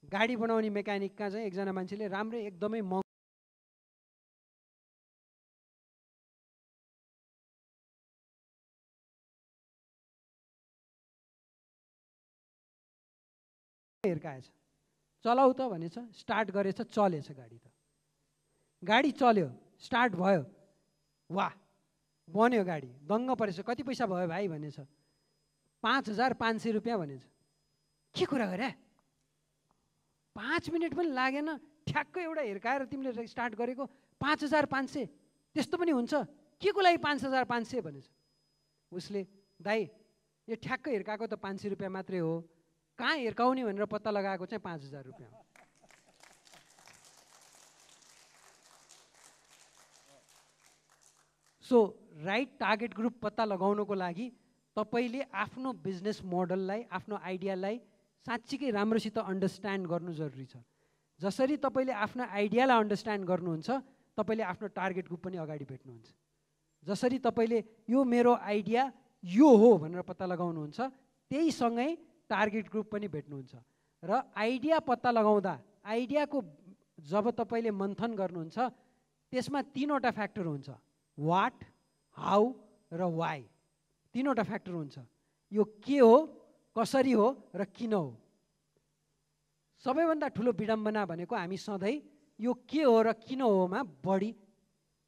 Speaker 2: गाडी बनाउने मेकानिक कहाँ चाहिँ एकजना मान्छेले राम्रै एकदमै हिर्काएछ. चलाउ त भनेछ, स्टार्ट गरेछ, चलेछ गाडी. त गाडी चल्यो, स्टार्ट भयो, वाह बन्यो गाडी, दङ्ग परेछ. कति पैसा भयो भाइ भनेछ. 5,500 रुपियाँ भनेछ. के कुरा गरे, 5 मिनट पनि लागेन, ठ्याक्कै एउटा हिर्काएर तिमीले स्टार्ट गरेको 5,500, त्यस्तो पनि हुन्छ, के को लागि 5,500 भनेछ. उसले दाइ यो ठ्याक्कै हिर्काएको त 500 रुपियाँ मात्रै हो, कहाँ हिर्काउने भनेर पत्ता लगाएको चाहिँ 5,000 रुपियाँ. सो राइट टार्गेट ग्रुप पत्ता लगाउनको लागि तपाईँले आफ्नो बिजनेस मोडललाई आफ्नो आइडियालाई साँच्चीकै राम्रोसित अन्डरस्ट्यान्ड गर्नु जरुरी छ। जसरी तपाईँले आफ्नो आइडियालाई अन्डरस्ट्यान्ड गर्नुहुन्छ तपाईँले आफ्नो टार्गेट ग्रुप पनि अगाडि भेट्नुहुन्छ। जसरी तपाईँले यो मेरो आइडिया यो हो भनेर पत्ता लगाउनुहुन्छ त्यहीसँगै टार्गेट ग्रुप पनि भेट्नुहुन्छ। र आइडिया पत्ता लगाउँदा आइडियाको जब तपाईँले मन्थन गर्नुहुन्छ त्यसमा तीनवटा फ्याक्टर हुन्छ, वाट, हाउ र वाइ। तीनवटा फ्याक्टर हुन्छ, यो के हो, कसरी हो र किन हो। सबैभन्दा ठुलो विडम्बना भनेको हामी सधैँ यो के हो र किन होमा बढी,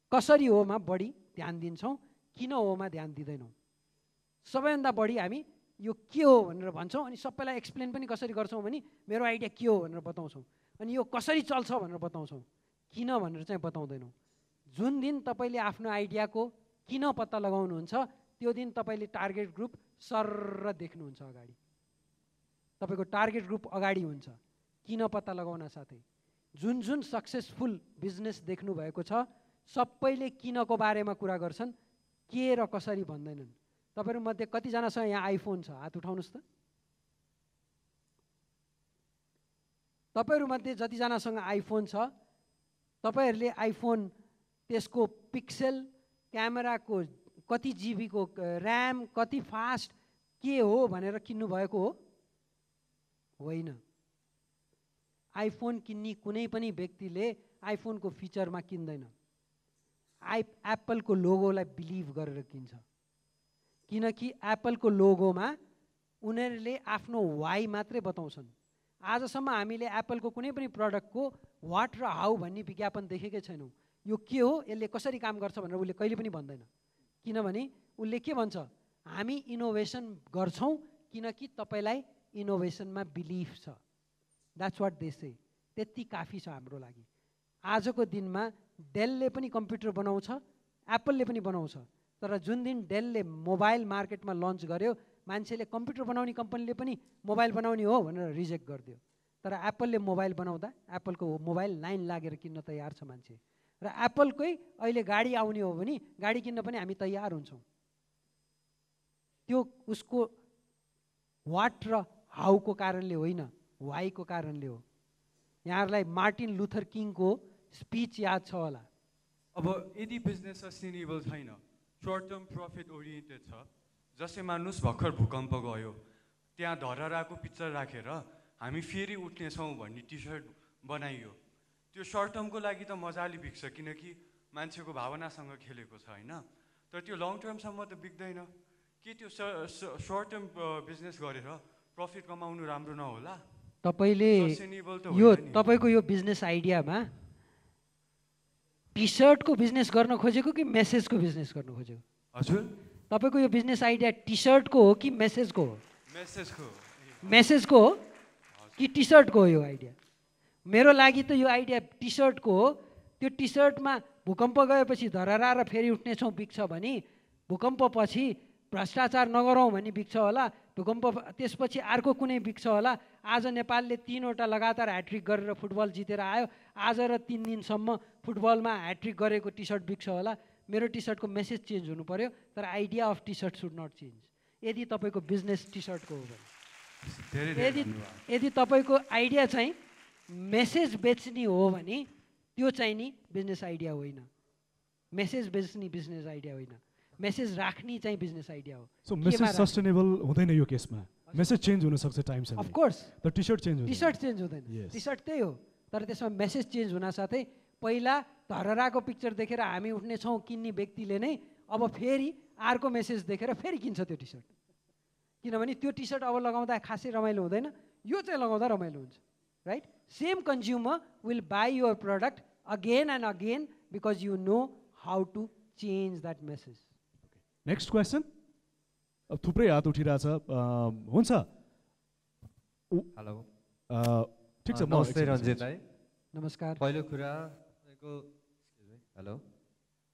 Speaker 2: कसरी होमा बढी ध्यान दिन्छौँ, किन होमा ध्यान दिँदैनौँ। सबैभन्दा बढी हामी यो के हो भनेर भन्छौँ अनि सबैलाई एक्सप्लेन पनि कसरी गर्छौँ भने मेरो आइडिया के हो भनेर बताउँछौँ, अनि यो कसरी चल्छ भनेर बताउँछौँ, किन भनेर चाहिँ बताउँदैनौँ। जुन दिन तपाईँले आफ्नो आइडियाको किन पत्ता लगाउनुहुन्छ त्यो दिन तपाईँले टार्गेट ग्रुप सर्र देख्नुहुन्छ अगाडि। तपाईँको टार्गेट ग्रुप अगाडि हुन्छ किन पत्ता लगाउन साथै। जुन जुन सक्सेसफुल बिजनेस देख्नु भएको छ सबैले किनको बारेमा कुरा गर्छन्, के र कसरी भन्दैनन्। तपाईँहरूमध्ये कतिजनासँग यहाँ आइफोन छ? हात उठाउनुहोस् त। तपाईँहरूमध्ये जतिजनासँग आइफोन छ तपाईँहरूले आइफोन त्यसको पिक्सेल, क्यामेराको कति जिबीको ऱ्याम, कति फास्ट के हो भनेर किन्नु भएको हो? होइन। आइफोन किन्ने कुनै पनि व्यक्तिले आइफोनको फिचरमा किन्दैन, एप्पलको लोगोलाई बिलिभ गरेर किन्छ। किनकि एप्पलको लोगोमा उनीहरूले आफ्नो वाइ मात्रै बताउँछन्। आजसम्म हामीले एप्पलको कुनै पनि प्रडक्टको वाट र हाउ भन्ने विज्ञापन देखेकै छैनौँ। यो के हो, यसले कसरी काम गर्छ भनेर उसले कहिले पनि भन्दैन। किनभने उसले के भन्छ, हामी इनोभेसन गर्छौँ किनकि तपाईँलाई इनोभेसनमा बिलिफ छ। द्याट्स वाट दे से। त्यति काफी छ हाम्रो लागि। आजको दिनमा डेलले पनि कम्प्युटर बनाउँछ, एप्पलले पनि बनाउँछ, तर जुन दिन डेलले मोबाइल मार्केटमा लन्च गर्यो मान्छेले कम्प्युटर बनाउने कम्पनीले पनि मोबाइल बनाउने हो भनेर रिजेक्ट गरिदियो। तर एप्पलले मोबाइल बनाउँदा एप्पलको मोबाइल लाइन लागेर किन्न तयार छ मान्छे। र एप्पलकै अहिले गाडी आउने हो भने गाडी किन्न पनि हामी तयार हुन्छौँ। त्यो उसको वाट र हाउको कारणले होइन, वाइको कारणले हो। यहाँहरूलाई मार्टिन लुथर किङको स्पिच याद छ होला।
Speaker 6: अब यदि बिजनेस सस्टेनेबल छैन, सर्ट टर्म प्रफिट ओरिएन्टेड छ, जस्तै मान्नुहोस् भर्खर भूकम्प गयो, त्यहाँ धरहराको पिक्चर राखेर हामी फेरि उठ्नेछौँ भन्ने टी सर्ट बनाइयो, त्यो सर्ट टर्मको लागि त मजाले बिक्छ किनकि मान्छेको भावनासँग खेलेको छ होइन। तर त्यो लङ टर्मसम्म त बिक्दैन। के त्यो सर्ट टर्म बिजनेस गरेर प्रफिट कमाउनु राम्रो नहोला?
Speaker 2: तपाईँले यो तपाईँको यो बिजनेस आइडियामा टी सर्टको बिजनेस गर्न खोजेको कि मेसेजको बिजनेस गर्न खोजेको?
Speaker 6: हजुर,
Speaker 2: तपाईँको यो बिजनेस आइडिया टी सर्टको हो कि मेसेजको हो?
Speaker 6: मेसेजको।
Speaker 2: मेसेजको हो कि टी सर्टको हो यो आइडिया? मेरो लागि त यो आइडिया टी सर्टको हो। त्यो टी सर्टमा भूकम्प गएपछि धरहरा र फेरि उठ्नेछौँ बिक्छ भने भूकम्पपछि भ्रष्टाचार नगरौँ भन्ने बिक्छ होला, भूकम्प त्यसपछि अर्को कुनै बिक्छ होला। आज नेपालले 3वटा लगातार ह्याट्रिक गरेर फुटबल जितेर आयो, आज र 3 दिनसम्म फुटबलमा ह्याट्रिक गरेको टी सर्ट बिक्छ होला। मेरो टी सर्टको मेसेज चेन्ज हुनु पर्यो, तर idea of T shirt should not change. यदि तपाईँको बिजनेस टी सर्टको हो भने, यदि तपाईँको आइडिया चाहिँ मेसेज बेच्ने हो भने त्यो चाहिँ नि बिजनेस आइडिया होइन। मेसेज बेच्ने बिजनेस आइडिया होइन, मेसेज राख्ने चाहिँ बिजनेस आइडिया हो।
Speaker 1: सो मेसेज सस्टेनेबल हुँदैन यो केसमा? मेसेज चेन्ज हुन सक्छ टाइमसँग,
Speaker 2: अफ कोर्स,
Speaker 1: तर टी सर्ट चेन्ज हुँदैन।
Speaker 2: टी सर्ट चेन्ज हुँदैन, टी सर्ट त्यही हो, तर त्यसमा मेसेज चेन्ज हुन साथै पहिला धरहराको पिक्चर देखेर हामी उठ्नेछौँ किन्ने व्यक्तिले नै अब फेरि अर्को मेसेज देखेर फेरि किन्छ त्यो टी सर्ट। किनभने त्यो टी सर्ट अब लगाउँदा खासै रमाइलो हुँदैन, यो चाहिँ लगाउँदा रमाइलो हुन्छ, right? Same consumer will buy your product again and again because you know how to change that message.
Speaker 1: Next question. अब थुप्रै हात उठिरहेछ, हुन्छ?
Speaker 7: हेलो,
Speaker 1: ठिक छ।
Speaker 7: नमस्ते रञ्जित भाइ।
Speaker 2: नमस्कार।
Speaker 7: पहिलो कुरा तपाईँको, हेलो,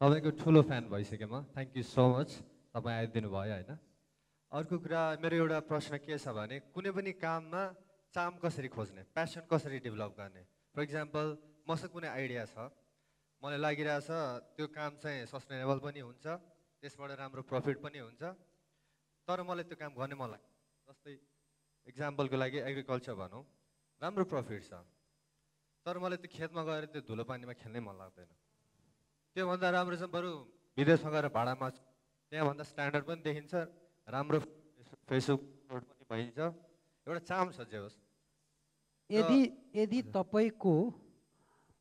Speaker 7: तपाईँको ठुलो फ्यान भइसकेँ म। थ्याङ्क यू सो मच, तपाईँ आइदिनु भयो होइन। अर्को कुरा, मेरो एउटा प्रश्न के छ भने कुनै पनि काममा चाम कसरी खोज्ने, प्यासन कसरी डेभलप गर्ने? फर इक्जाम्पल मसँग कुनै आइडिया छ, मलाई लागिरहेछ त्यो काम चाहिँ सस्टेनेबल पनि हुन्छ, त्यसबाट राम्रो प्रफिट पनि हुन्छ, तर मलाई त्यो काम गर्ने मन लाग्छ। जस्तै इक्जाम्पलको लागि एग्रिकल्चर भनौँ, राम्रो प्रफिट छ, तर मलाई त्यो खेतमा गएर त्यो धुलो पानीमा खेल्नै मन लाग्दैन। त्योभन्दा राम्रो छ बरु विदेशमा गएर भाडामा, त्यहाँभन्दा स्ट्यान्डर्ड पनि देखिन्छ, राम्रो फेसबुक पनि भइन्छ, एउटा चाम छ जे होस्।
Speaker 2: यदि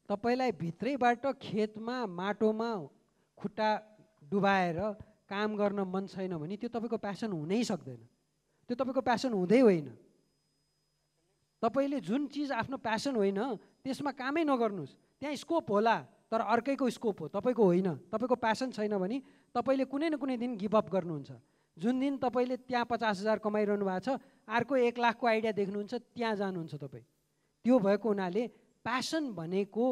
Speaker 2: तपाईँलाई भित्रैबाट खेतमा माटोमा खुट्टा डुबाएर काम गर्न मन छैन भने त्यो तपाईँको प्यासन हुनै सक्दैन, त्यो तपाईँको प्यासन हुँदै होइन। तपाईँले जुन चिज आफ्नो प्यासन होइन त्यसमा कामै नगर्नुहोस्, त्यहाँ स्कोप होला तर अर्कैको स्कोप हो, तपाईँको होइन। तपाईँको प्यासन छैन भने तपाईँले कुनै न कुनै दिन गिभ अप गर्नुहुन्छ। जुन दिन तपाईँले त्यहाँ 50,000 कमाइरहनु भएको छ, अर्को 1 लाखको आइडिया देख्नुहुन्छ, त्यहाँ जानुहुन्छ तपाईँ। त्यो भएको हुनाले प्यासन भनेको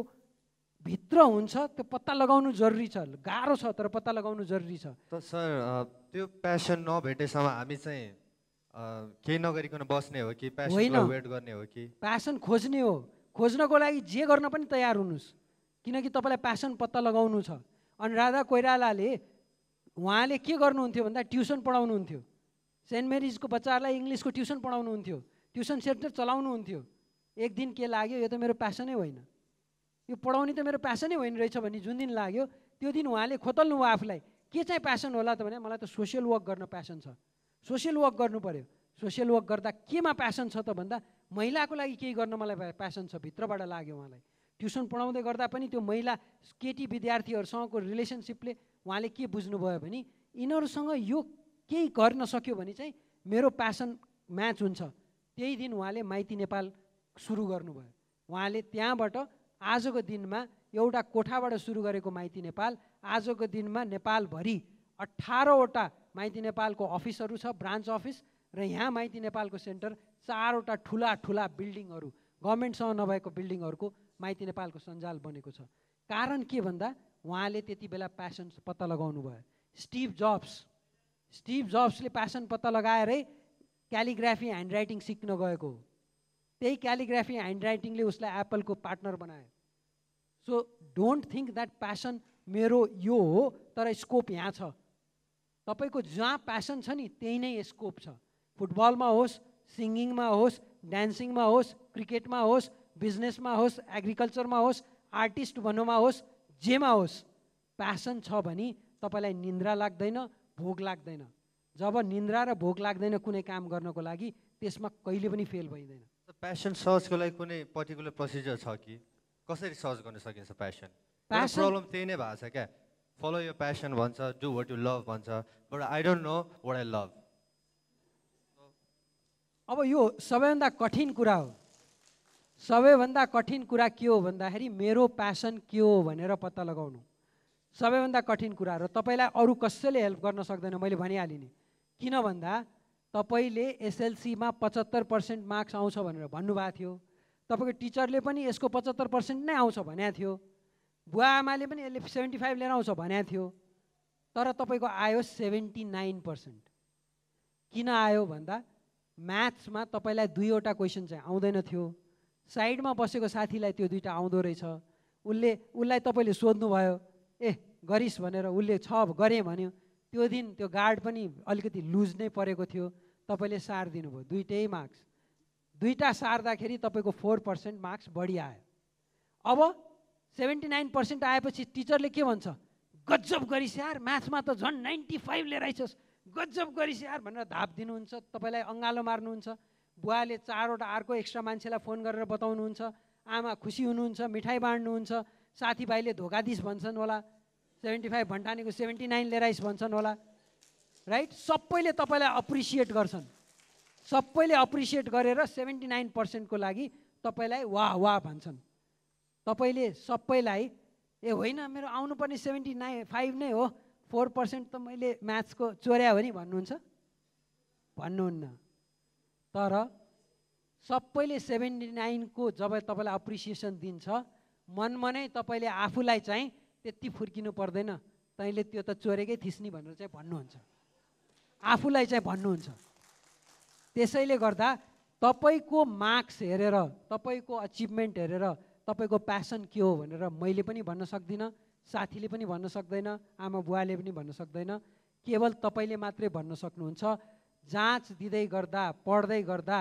Speaker 2: भित्र हुन्छ, त्यो पत्ता लगाउनु जरुरी छ। गाह्रो छ तर पत्ता लगाउनु जरुरी छ।
Speaker 7: त सर त्यो प्यासन नभेटेसम्म हामी चाहिँ केही नगरिकन बस्ने हो कि प्यासनलाई वेट गर्ने हो कि?
Speaker 2: प्यासन खोज्ने हो। खोज्नको लागि जे गर्न पनि तयार हुनुहोस्, किनकि तपाईँलाई प्यासन पत्ता लगाउनु छ। अनुराधा कोइरालाले उहाँले के गर्नुहुन्थ्यो भन्दा ट्युसन पढाउनुहुन्थ्यो। सेन्ट मेरिजको बच्चाहरूलाई इङ्ग्लिसको ट्युसन पढाउनुहुन्थ्यो, ट्युसन सेन्टर चलाउनुहुन्थ्यो। एक दिन के लाग्यो, यो त मेरो प्यासनै होइन, यो पढाउने त मेरो प्यासनै होइन रहेछ भन्ने जुन दिन लाग्यो, त्यो दिन उहाँले खोतल्नु भयो आफूलाई। के चाहिँ प्यासन होला त भने मलाई त सोसियल वर्क गर्न प्यासन छ, सोसियल वर्क गर्नु पऱ्यो। सोसियल वर्क गर्दा केमा प्यासन छ त भन्दा महिलाको लागि केही गर्न मलाई प्यासन छ, भित्रबाट लाग्यो उहाँलाई। ट्युसन पढाउँदै गर्दा पनि त्यो महिला केटी विद्यार्थीहरूसँगको रिलेसनसिपले उहाँले के बुझ्नुभयो भने यिनीहरूसँग यो केही गर्न सक्यो भने चाहिँ मेरो प्यासन म्याच हुन्छ। त्यही दिन उहाँले माइती नेपाल सुरु गर्नुभयो। उहाँले त्यहाँबाट आजको दिनमा एउटा कोठाबाट सुरु गरेको माइती नेपाल आजको दिनमा नेपालभरि 18वटा माइती नेपालको अफिसहरू छ, ब्रान्च अफिस, र यहाँ माइती नेपालको सेन्टर 4वटा ठुला बिल्डिङहरू, गभर्मेन्टसँग नभएको बिल्डिङहरूको माइती नेपालको सञ्जाल बनेको छ। कारण के भन्दा उहाँले त्यति बेला प्यासन पत्ता लगाउनु भयो। स्टिभ जब्सले प्यासन पत्ता लगाएरै क्यालिग्राफी ह्यान्ड राइटिङ सिक्न गएको हो। त्यही क्यालिग्राफी ह्यान्ड राइटिङले उसलाई एप्पलको पार्टनर बनायो। So don't think that passion मेरो यो हो तर स्कोप यहाँ छ। तपाईँको जहाँ प्यासन छ नि त्यही नै स्कोप छ। फुटबलमा होस्, सिङ्गिङमा होस्, डान्सिङमा होस्, क्रिकेटमा होस्, बिजनेसमा होस्, एग्रिकल्चरमा होस्, आर्टिस्ट भन्नुमा होस्, जेमा होस्, प्यासन छ भने तपाईँलाई निन्द्रा लाग्दैन, भोक लाग्दैन। जब निन्द्रा र भोक लाग्दैन कुनै काम गर्नको लागि त्यसमा कहिले पनि फेल भइँदैन।
Speaker 7: प्यासन सर्चको लागि कुनै पर्टिकुलर प्रोसिजर छ कि कसरी सर्च गर्न सकिन्छ? प्यासन प्रब्लम त्यही नै भएको छ क्या, फलो यो प्यासन भन्छ, डु वाट यु लभ भन्छ, but I don't know what I love.
Speaker 2: अब यो सबैभन्दा कठिन कुरा हो। सबैभन्दा कठिन कुरा के हो भन्दाखेरि मेरो प्यासन के हो भनेर पत्ता लगाउनु सबैभन्दा कठिन कुरा। र तपाईँलाई अरू कसैले हेल्प गर्न सक्दैन, मैले भनिहालेँ नि। किन भन्दा तपाईँले एसएलसीमा 75% मार्क्स आउँछ भनेर भन्नुभएको थियो, तपाईँको टिचरले पनि यसको 75% नै आउँछ भनेको थियो, बुवा आमाले पनि यसले 75 लिएर आउँछ भनेको थियो, तर तपाईँको आयो 79%। किन आयो भन्दा म्याथ्समा तपाईँलाई 2वटा क्वेसन चाहिँ आउँदैन थियो, साइडमा बसेको साथीलाई त्यो 2टा आउँदो रहेछ, उसलाई तपाईँले सोध्नुभयो, ए गरिस् भनेर, उसले छ गरेँ भन्यो। त्यो दिन त्यो गार्ड पनि अलिकति लुज नै परेको थियो, तपाईँले सार दिनुभयो 2टै मार्क्स। 2टा सार्दाखेरि तपाईँको 4% मार्क्स बढी आयो। अब 79% आएपछि टिचरले के भन्छ, गजब गरिस् यार, म्याथमा त झन् 95 लिएर आइछस्, गजब गरिस् यार भनेर धाप दिनुहुन्छ, तपाईँलाई अँगालो मार्नुहुन्छ। बुवाले 4वटा अर्को एक्स्ट्रा मान्छेलाई फोन गरेर बताउनुहुन्छ, आमा खुसी हुनुहुन्छ, मिठाई बाँड्नुहुन्छ, साथीभाइले धोका दिस भन्छन् होला, 75 भन्टानेको 79 लिएर आइस भन्छन् होला, राइट? सबैले तपाईँलाई अप्रिसिएट गर्छन्, सबैले अप्रिसिएट गरेर 79% को लागि तपाईँलाई वाह वाह भन्छन्। तपाईँले सबैलाई ए होइन मेरो आउनुपर्ने 75 नै हो, 4% त मैले म्याथ्सको चोर्या हो नि भन्नुहुन्छ? भन्नुहुन्न। तर सबैले 79 को जब तपाईँलाई अप्रिसिएसन दिन्छ, मनमा नै तपाईँले आफूलाई चाहिँ त्यति फुर्किनु पर्दैन, तैँले त्यो त चोरेकै थिस् नि भनेर चाहिँ भन्नुहुन्छ, आफूलाई चाहिँ भन्नुहुन्छ। त्यसैले गर्दा तपाईँको मार्क्स हेरेर, तपाईँको अचिभमेन्ट हेरेर तपाईँको प्यासन के हो भनेर मैले पनि भन्न सक्दिनँ, साथीले पनि भन्न सक्दैन, आमा बुवाले पनि भन्न सक्दैन, केवल तपाईँले मात्रै भन्न सक्नुहुन्छ। जाँच दिँदै गर्दा पढ्दै गर्दा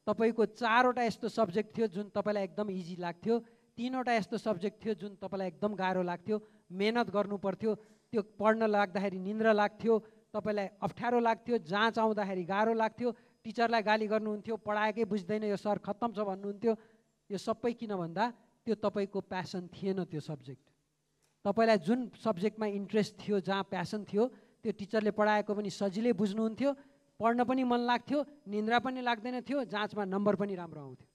Speaker 2: तपाईँको 4वटा यस्तो सब्जेक्ट थियो जुन तपाईँलाई एकदम इजी लाग्थ्यो, 3वटा यस्तो सब्जेक्ट थियो जुन तपाईँलाई एकदम गाह्रो लाग्थ्यो, मेहनत गर्नु पर्थ्यो, त्यो पढ्न लाग्दाखेरि निन्द्रा लाग्थ्यो, तपाईँलाई अप्ठ्यारो लाग्थ्यो, जाँच आउँदाखेरि गाह्रो लाग्थ्यो, टिचरलाई गाली गर्नुहुन्थ्यो, पढाएकै बुझ्दैन यो सर खत्तम छ भन्नुहुन्थ्यो। यो सबै किन भन्दा त्यो तपाईँको प्यासन थिएन। त्यो सब्जेक्ट तपाईँलाई जुन सब्जेक्टमा इन्ट्रेस्ट थियो, जहाँ प्यासन थियो, त्यो टिचरले पढाएको पनि सजिलै बुझ्नुहुन्थ्यो, पढ्न पनि मन लाग्थ्यो, निन्द्रा पनि लाग्दैन थियो, जाँचमा नम्बर पनि राम्रो आउँथ्यो।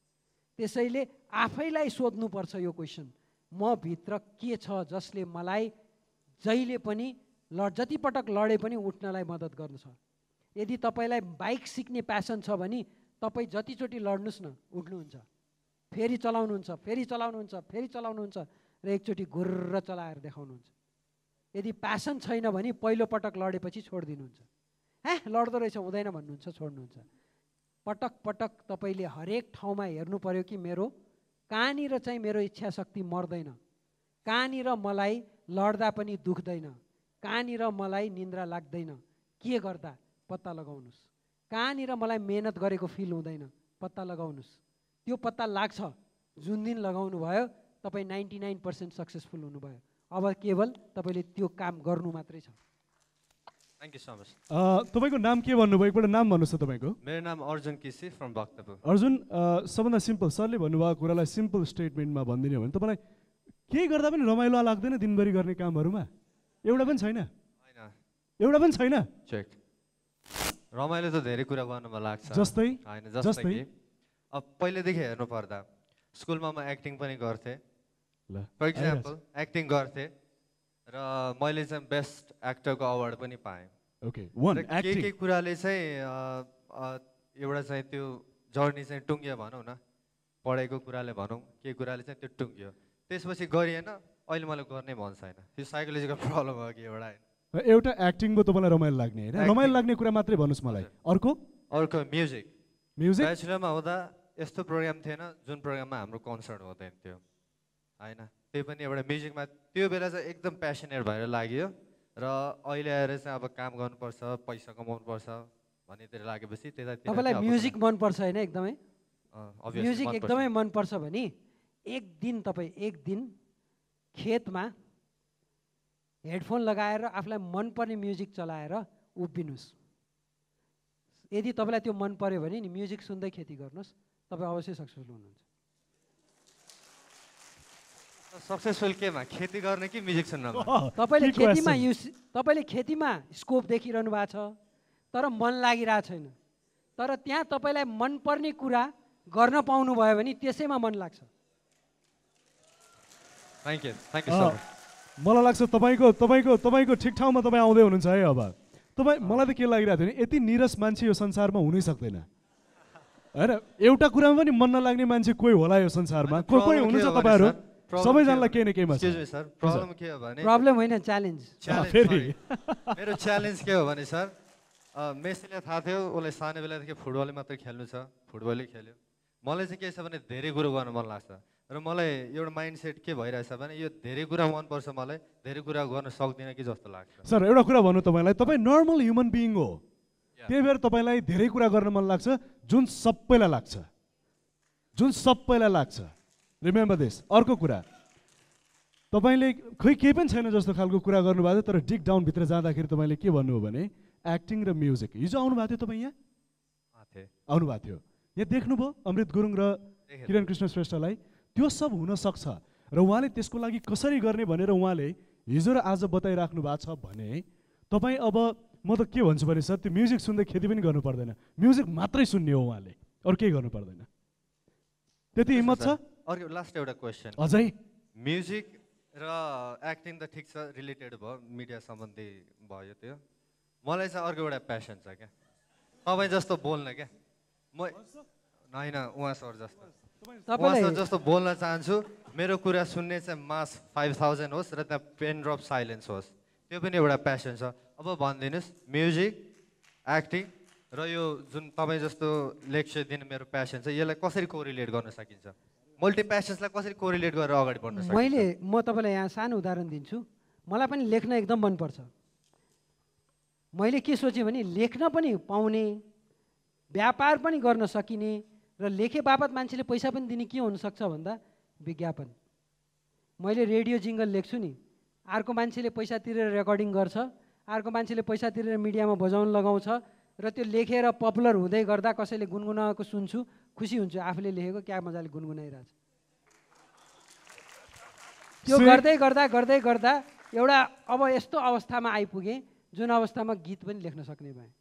Speaker 2: त्यसैले आफैलाई सोध्नुपर्छ यो क्वेसन, म भित्र के छ जसले मलाई जहिले पनि जति पटक लडे पनि उठ्नलाई मद्दत गर्छ। यदि तपाईँलाई बाइक सिक्ने प्यासन छ भने तपाईँ जतिचोटि लड्नुहोस् न उठ्नुहुन्छ, फेरि चलाउनुहुन्छ, फेरि चलाउनुहुन्छ, फेरि चलाउनुहुन्छ र एकचोटि गुर्र चलाएर देखाउनुहुन्छ। यदि प्यासन छैन भने पहिलो पटक लडेपछि छोडिदिनुहुन्छ, लड्दो रहेछ हुँदैन भन्नुहुन्छ, छोड्नुहुन्छ। पटक पटक तपाईँले हरेक ठाउँमा हेर्नु पर्यो कि मेरो कहाँनिर चाहिँ मेरो इच्छा शक्ति मर्दैन, कहाँनिर मलाई लड्दा पनि दुख्दैन, कहाँनिर मलाई निन्द्रा लाग्दैन, के गर्दा पत्ता लगाउनुहोस्, कहाँनिर मलाई मेहनत गरेको फिल हुँदैन पत्ता लगाउनुहोस्। त्यो पत्ता लाग्छ जुन दिन लगाउनु भयो तपाईँ 99% सक्सेसफुल हुनुभयो। अब केवल तपाईँले त्यो काम गर्नु मात्रै छ।
Speaker 7: Thank you so much.
Speaker 1: तपाईँको नाम के भन्नुभयो, एकपल्ट नाम भन्नुहोस् त तपाईँको।
Speaker 7: मेरो नाम अर्जुन केसी फ्रम भक्तपुर।
Speaker 1: अर्जुन, सबभन्दा सिम्पल सरले भन्नुभएको कुरालाई सिम्पल स्टेटमेन्टमा भनिदिने हो भने तपाईँलाई केही गर्दा पनि रमाइलो लाग्दैन दिनभरि गर्ने कामहरूमा? एउटा पनि छैन?
Speaker 7: होइन,
Speaker 1: एउटा पनि छैन?
Speaker 7: चेक। रमाइलो त धेरै कुरा गर्नुमा लाग्छ।
Speaker 1: जस्तै?
Speaker 7: होइन, जस्तै कि अब पहिलेदेखि हेर्नु पर्दा स्कुलमा म एक्टिङ पनि गर्थेँ। फर इक्जाम्पल एक्टिङ गर्थेँ र मैले चाहिँ बेस्ट एक्टरको अवार्ड पनि पाएँ।
Speaker 1: ओके,
Speaker 7: के कुराले चाहिँ एउटा चाहिँ त्यो जर्नी चाहिँ टुङ्ग्यो भनौँ न, पढाइको कुराले भनौँ, के कुराले चाहिँ त्यो टुङ्ग्यो, त्यसपछि गरिएन, अहिले मलाई गर्ने मन छैन। त्यो साइकोलोजिकल प्रब्लम हो कि एउटा।
Speaker 1: एउटा एक्टिङ भयो तपाईँलाई रमाइलो लाग्ने होइन, रमाइलो लाग्ने कुरा मात्रै भन्नुहोस् मलाई। अर्को
Speaker 7: म्युजिक।
Speaker 1: म्युजिक
Speaker 7: ब्याचलरमा हुँदा यस्तो प्रोग्राम थिएन जुन प्रोग्राममा हाम्रो कन्सर्ट हुँदैन थियो होइन, त्यही पनि एउटा म्युजिकमा त्यो बेला चाहिँ एकदम प्यासनेट भएर लाग्यो र अहिले आएर चाहिँ अब काम गर्नुपर्छ, पैसा कमाउनुपर्छ भन्नेतिर लागेपछि त्यतातिर।
Speaker 2: तपाईँलाई म्युजिक मनपर्छ होइन? एकदमै म्युजिक एकदमै मनपर्छ भने एक दिन खेतमा हेडफोन लगाएर आफूलाई मनपर्ने म्युजिक चलाएर उभिनुहोस्। यदि तपाईँलाई त्यो मन पर्यो भने नि म्युजिक सुन्दै खेती गर्नुहोस्, तपाईँ अवश्य सक्सेसफुल हुनुहुन्छ।
Speaker 7: सक्सेसफुल केमा, खेती गर्ने कि म्युजिक सुन्नमा?
Speaker 2: तपाईँले खेतीमा स्कोप देखिरहनु भएको छ तर मन लागिरहेको छैन, तर त्यहाँ तपाईँलाई मनपर्ने कुरा गर्न पाउनुभयो भने त्यसैमा मन लाग्छ।
Speaker 7: Thank you so much.
Speaker 1: मलाई लाग्छ तपाईँको ठिक ठाउँमा तपाईँ आउँदै हुनुहुन्छ है। अब मलाई त के लागिरहेको थियो भने यति निरस मान्छे यो संसारमा हुनै सक्दैन होइन। एउटा कुरामा पनि मन नलाग्ने मान्छे कोही होला यो संसारमा, कोही हुनुहुन्छ तपाईँहरू सबैजनालाई केही न केहीमा।
Speaker 2: प्रब्लम होइन, च्यालेन्ज।
Speaker 7: मेरो च्यालेन्ज के हो भने सर, मेसीलाई थाहा थियो उसलाई सानो बेलादेखि फुटबलै मात्रै खेल्नु छ, फुटबलै खेल्यो। मलाई चाहिँ के छ भने धेरै कुरो गर्न मन लाग्छ र मलाई एउटा माइन्डसेट के भइरहेछ भने यो धेरै कुरा मनपर्छ, मलाई धेरै कुरा गर्न सक्दिनँ कि जस्तो लाग्छ।
Speaker 1: सर एउटा कुरा भन्नु तपाईँलाई, तपाईँ नर्मल ह्युमन बिइङ हो, त्यही भएर तपाईँलाई धेरै कुरा गर्न मन लाग्छ जुन सबैलाई लाग्छ। Remember this. अर्को कुरा, तपाईँले खोइ केही पनि छैन जस्तो खालको कुरा गर्नुभएको थियो, तर डिग डाउन भित्र जाँदाखेरि तपाईँले के भन्नुभयो भने एक्टिङ र म्युजिक। हिजो आउनुभएको थियो तपाईँ यहाँ? आउनुभएको थियो, यहाँ देख्नुभयो अमृत गुरुङ र किरण कृष्ण श्रेष्ठलाई। त्यो सब हुनसक्छ र उहाँले त्यसको लागि कसरी गर्ने भनेर उहाँले हिजो र आज बताइराख्नु भएको छ भने तपाईँ अब म त के भन्छु भने सर, त्यो म्युजिक सुन्दै खेती पनि गर्नु पर्दैन, म्युजिक मात्रै सुन्ने हो उहाँले, अरू केही गर्नु पर्दैन। त्यति हिम्मत छ?
Speaker 7: अर्को लास्ट एउटा क्वेसन
Speaker 1: अझै।
Speaker 7: म्युजिक र एक्टिङ त ठिक छ, रिलेटेड भयो, मिडिया सम्बन्धी भयो त्यो। मलाई चाहिँ अर्को एउटा प्यासन छ क्या, तपाईँ जस्तो बोल्न क्या। म होइन उहाँ सर जस्तो बोल्न चाहन्छु। मेरो कुरा सुन्ने चाहिँ मास 5000 होस् र त्यहाँ पेन ड्रप साइलेन्स होस्, त्यो पनि एउटा प्यासन छ। अब भनिदिनुहोस् म्युजिक, एक्टिङ र यो जुन तपाईँ जस्तो लेक्चर दिने मेरो प्यासन छ, यसलाई कसरी कोरिलेट गर्न सकिन्छ? मल्टी प्यासन्सलाई कसरी कोरिलेट गरेर अगाडि बढ्न सकिन्छ?
Speaker 2: म तपाईँलाई यहाँ सानो उदाहरण दिन्छु। मलाई पनि लेख्न एकदम मनपर्छ। मैले के सोचेँ भने लेख्न पनि पाउने, व्यापार पनि गर्न सकिने र लेखे बापत मान्छेले पैसा पनि दिने के हुनसक्छ भन्दा विज्ञापन। मैले रेडियो जिङ्गल लेख्छु नि, अर्को मान्छेले पैसा तिरेर रेकर्डिङ गर्छ, अर्को मान्छेले पैसा तिरेर मिडियामा बजाउन लगाउँछ र त्यो लेखेर पपुलर हुँदै गर्दा कसैले गुनगुनाएको सुन्छु, खुसी हुन्छु, आफूले लेखेको क्या मजाले गुनगुनाइरहेछ। त्यो गर्दै गर्दा गर्दै गर्दा एउटा अब यस्तो अवस्थामा आइपुगेँ जुन अवस्थामा गीत पनि लेख्न सक्ने भएँ।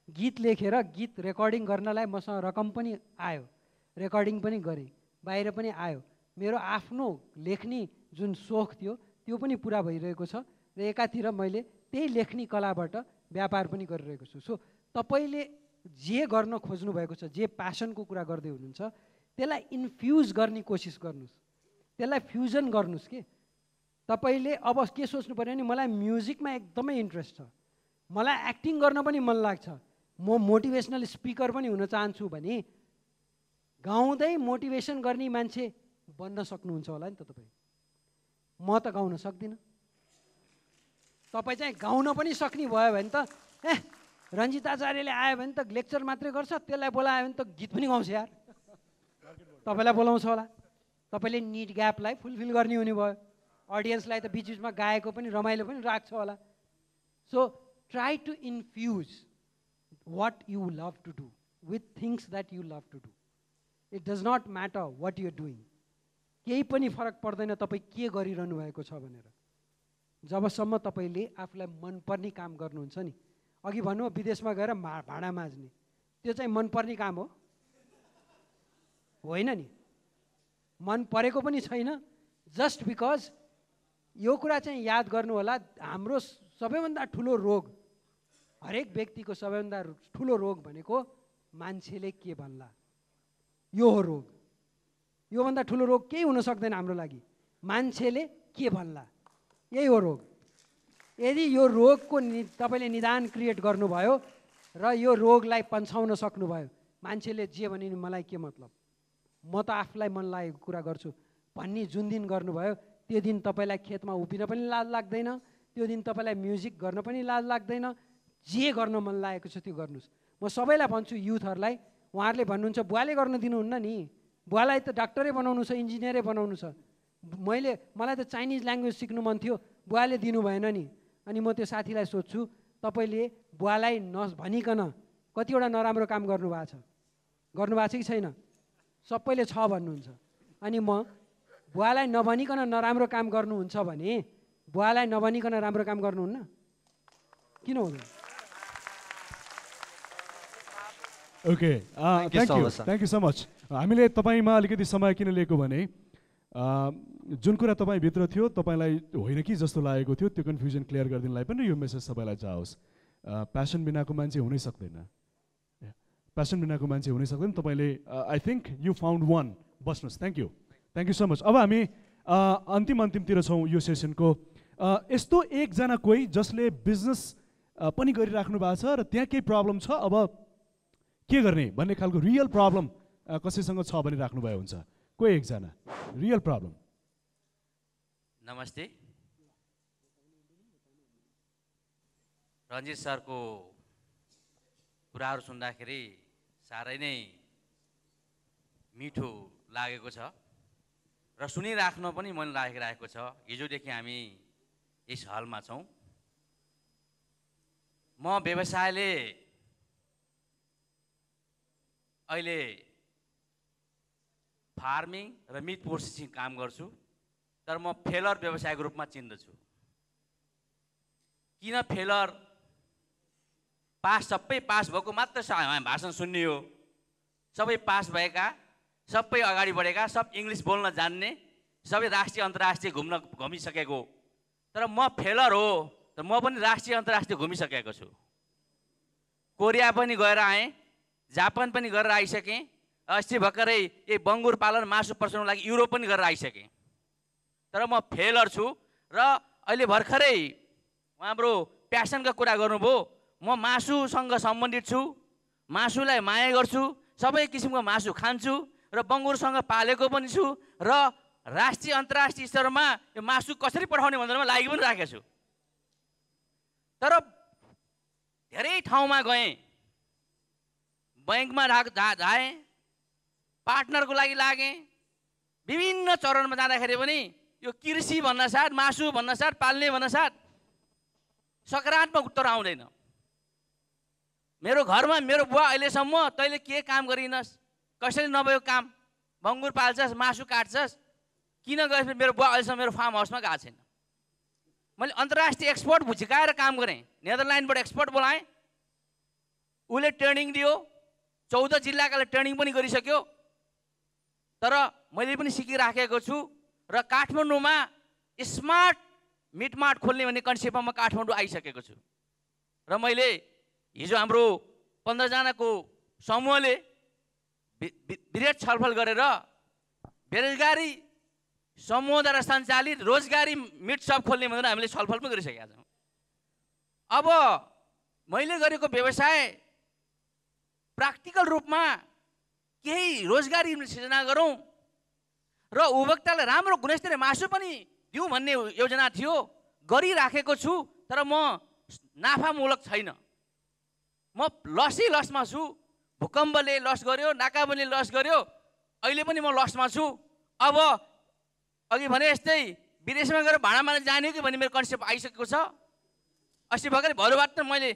Speaker 2: गीत लेखेर गीत रेकर्डिङ गर्नलाई मसँग रकम पनि आयो, रेकर्डिङ पनि गरेँ, बाहिर पनि आयो। मेरो आफ्नो लेख्ने जुन सोख थियो त्यो पनि पुरा भइरहेको छ र एकातिर मैले त्यही लेख्ने कलाबाट व्यापार पनि गरिरहेको छु। सो तपाईँले जे गर्न खोज्नु भएको छ, जे प्यासनको कुरा गर्दै हुनुहुन्छ त्यसलाई इन्फ्युज गर्ने कोसिस गर्नुहोस्, त्यसलाई फ्युजन गर्नुहोस् के। तपाईँले अब के सोच्नु पऱ्यो भने मलाई म्युजिकमा एकदमै इन्ट्रेस्ट छ, मलाई एक्टिङ गर्न पनि मन लाग्छ, म मोटिभेसनल स्पिकर पनि हुन चाहन्छु भने गाउँदै मोटिभेसन गर्ने मान्छे बन्न सक्नुहुन्छ होला नि त तपाईँ। म त गाउन सक्दिनँ, तपाईँ चाहिँ गाउन पनि सक्ने भयो भने त रञ्जित आचार्यले आयो भने त लेक्चर मात्रै गर्छ, त्यसलाई बोलायो भने त गीत पनि गाउँछ यार, तपाईँलाई बोलाउँछ होला। तपाईँले निड ग्यापलाई फुलफिल गर्ने हुने भयो, अडियन्सलाई त बिच बिचमा गाएको पनि रमाइलो पनि राख्छ होला। So try to infuse what you love to do with things that you love to do. It does not matter what you are doing. केही पनि फरक पर्दैन तपाईँ के गरिरहनु भएको छ भनेर। जबसम्म तपाईँले आफूलाई मनपर्ने काम गर्नुहुन्छ नि, अघि भन्नु विदेशमा गएर भाँडा माझ्ने, त्यो चाहिँ मनपर्ने काम हो होइन नि, मन परेको पनि छैन। जस्ट बिकज यो कुरा चाहिँ याद गर्नु होला, हाम्रो सबैभन्दा ठुलो रोग, हरेक व्यक्तिको सबैभन्दा ठुलो रोग भनेको मान्छेले के भन्ला, यो हो रोग। योभन्दा ठुलो रोग केही हुन सक्दैन हाम्रो लागि, मान्छेले के भन्ला, यही हो रोग। यदि यो रोगको तपाईँले निदान क्रिएट गर्नुभयो र यो रोगलाई पन्छाउन सक्नुभयो, मान्छेले जे भने नि मलाई के मतलब, म त आफूलाई मन लागेको कुरा गर्छु भन्ने जुन दिन गर्नुभयो त्यो दिन तपाईँलाई खेतमा उभिन पनि लाज लाग्दैन, त्यो दिन तपाईँलाई म्युजिक गर्न पनि लाज लाग्दैन। जे गर्न मन लागेको छ त्यो गर्नुहोस्। म सबैलाई भन्छु, युथहरूलाई, उहाँहरूले भन्नुहुन्छ बुवाले गर्न दिनुहुन्न नि, बुवालाई त डाक्टरै बनाउनु छ, इन्जिनियरै बनाउनु छ, मलाई त चाइनिज ल्याङ्ग्वेज सिक्नु मन थियो, बुवाले दिनु भएन नि। अनि म त्यो साथीलाई सोध्छु, तपाईँले बुवालाई नभनिकन कतिवटा नराम्रो काम गर्नुभएको छ, गर्नुभएको छ कि छैन? सबैले छ भन्नुहुन्छ। अनि म बुवालाई नभनिकन नराम्रो काम गर्नुहुन्छ भने बुवालाई नभनिकन राम्रो काम गर्नुहुन्न, किन हुँदैन?
Speaker 1: Okay, thank you so much. हामीले तपाईँमा अलिकति समय किन लिएको भने जुन कुरा तपाईँभित्र थियो तपाईँलाई होइन कि जस्तो लागेको थियो त्यो कन्फ्युजन क्लियर गरिदिनलाई पनि यो मेसेज सबैलाई जाओस्। प्यासन बिनाको मान्छे हुनै सक्दैन, प्यासन बिनाको मान्छे हुनै सक्दैन। तपाईँले I think you found one. बस्नुहोस्। Thank you so much. अब हामी अन्तिमतिर छौँ यो सेसनको। यस्तो एकजना कोही जसले बिजनेस पनि गरिराख्नु भएको छ र त्यहाँ केही प्रब्लम छ, अब के गर्ने भन्ने खालको रियल प्रब्लम कसैसँग छ भने राख्नुभयो हुन्छ, कोही एकजना रियल प्रब्लम।
Speaker 8: नमस्ते। रञ्जित सरको कुराहरू सुन्दाखेरि साह्रै नै मिठो लागेको छ र सुनिराख्न पनि मन लागिरहेको छ। हिजोदेखि हामी यस हलमा छौँ। म व्यवसायले अहिले फार्मिङ र मिट प्रोसेसिङ काम गर्छु, तर म फेलर व्यवसायको रूपमा चिन्दछु। किन फेलर? सबै पास भएको मात्र भाषण सुन्ने हो, सबै पास भएका, सबै अगाडि बढेका, सब इङ्ग्लिस बोल्न जान्ने, सबै राष्ट्रिय अन्तर्राष्ट्रिय घुमिसकेको। तर म फेलर हो, तर म पनि राष्ट्रिय अन्तर्राष्ट्रिय घुमिसकेको छु। कोरिया पनि गएर आएँ, जापान पनि गरेर आइसकेँ, अस्ति भर्खरै यही बङ्गुर पालन मासु पर्साउनको लागि युरोप पनि गरेर आइसकेँ। तर म फेलर छु र अहिले भर्खरै हाम्रो प्यासनका कुरा गर्नुभयो। म मासुसँग सम्बन्धित छु, मासुलाई माया गर्छु, सबै किसिमको मासु खान्छु र बङ्गुरसँग पालेको पनि छु र राष्ट्रिय अन्तर्राष्ट्रिय स्तरमा यो मासु कसरी पठाउने भनेर म लागि पनि राखेको छु। तर धेरै ठाउँमा गएँ, बैङ्कमा धाएँ, पार्टनरको लागि लागेँ, विभिन्न चरणमा जाँदाखेरि पनि यो कृषि भन्नासाथ, मासु भन्नासाथ, पाल्ने भन्नासाथ सकारात्मक उत्तर आउँदैन। मेरो घरमा मेरो बुवा अहिलेसम्म तैँले के काम गरिनस्, कसैले नभएको काम, बङ्गुर पाल्छस्, मासु काट्छस्, किन गएछ? मेरो बुवा अहिलेसम्म मेरो फार्म हाउसमा गएको छैन। मैले अन्तर्राष्ट्रिय एक्सपर्ट झिकाएर काम गरेँ, नेदरल्यान्डबाट एक्सपर्ट बोलाएँ, उसले ट्रेनिङ दियो, 14 जिल्लाकाले ट्रेनिङ पनि गरिसक्यो। तर मैले पनि सिकिराखेको छु र काठमाडौँमा स्मार्ट मिट मार्ट खोल्ने भन्ने कन्सेप्टमा म काठमाडौँ आइसकेको छु। र मैले हिजो हाम्रो 15 जनाको समूहले विराट छलफल गरेर बेरोजगारी समूहद्वारा सञ्चालित रोजगारी मिट सप खोल्ने भनेर हामीले छलफल पनि गरिसकेका छौँ। अब मैले गरेको व्यवसाय प्र्याक्टिकल रूपमा केही रोजगारी सृजना गरौँ र उपभोक्तालाई राम्रो गुणस्तरीय मासु पनि दिउँ भन्ने योजना थियो, गरिराखेको छु। तर म नाफामूलक छैन, म लसमा छु। भूकम्पले लस गर्यो, नाकाबन्दीले लस गर्यो, अहिले पनि म लसमा छु। अब अघि भने जस्तै विदेशमा गएर भाँडा मार्न जाने कि भन्ने मेरो कन्सेप्ट आइसकेको छ। अस्ति भर्खरै भरुबाट मैले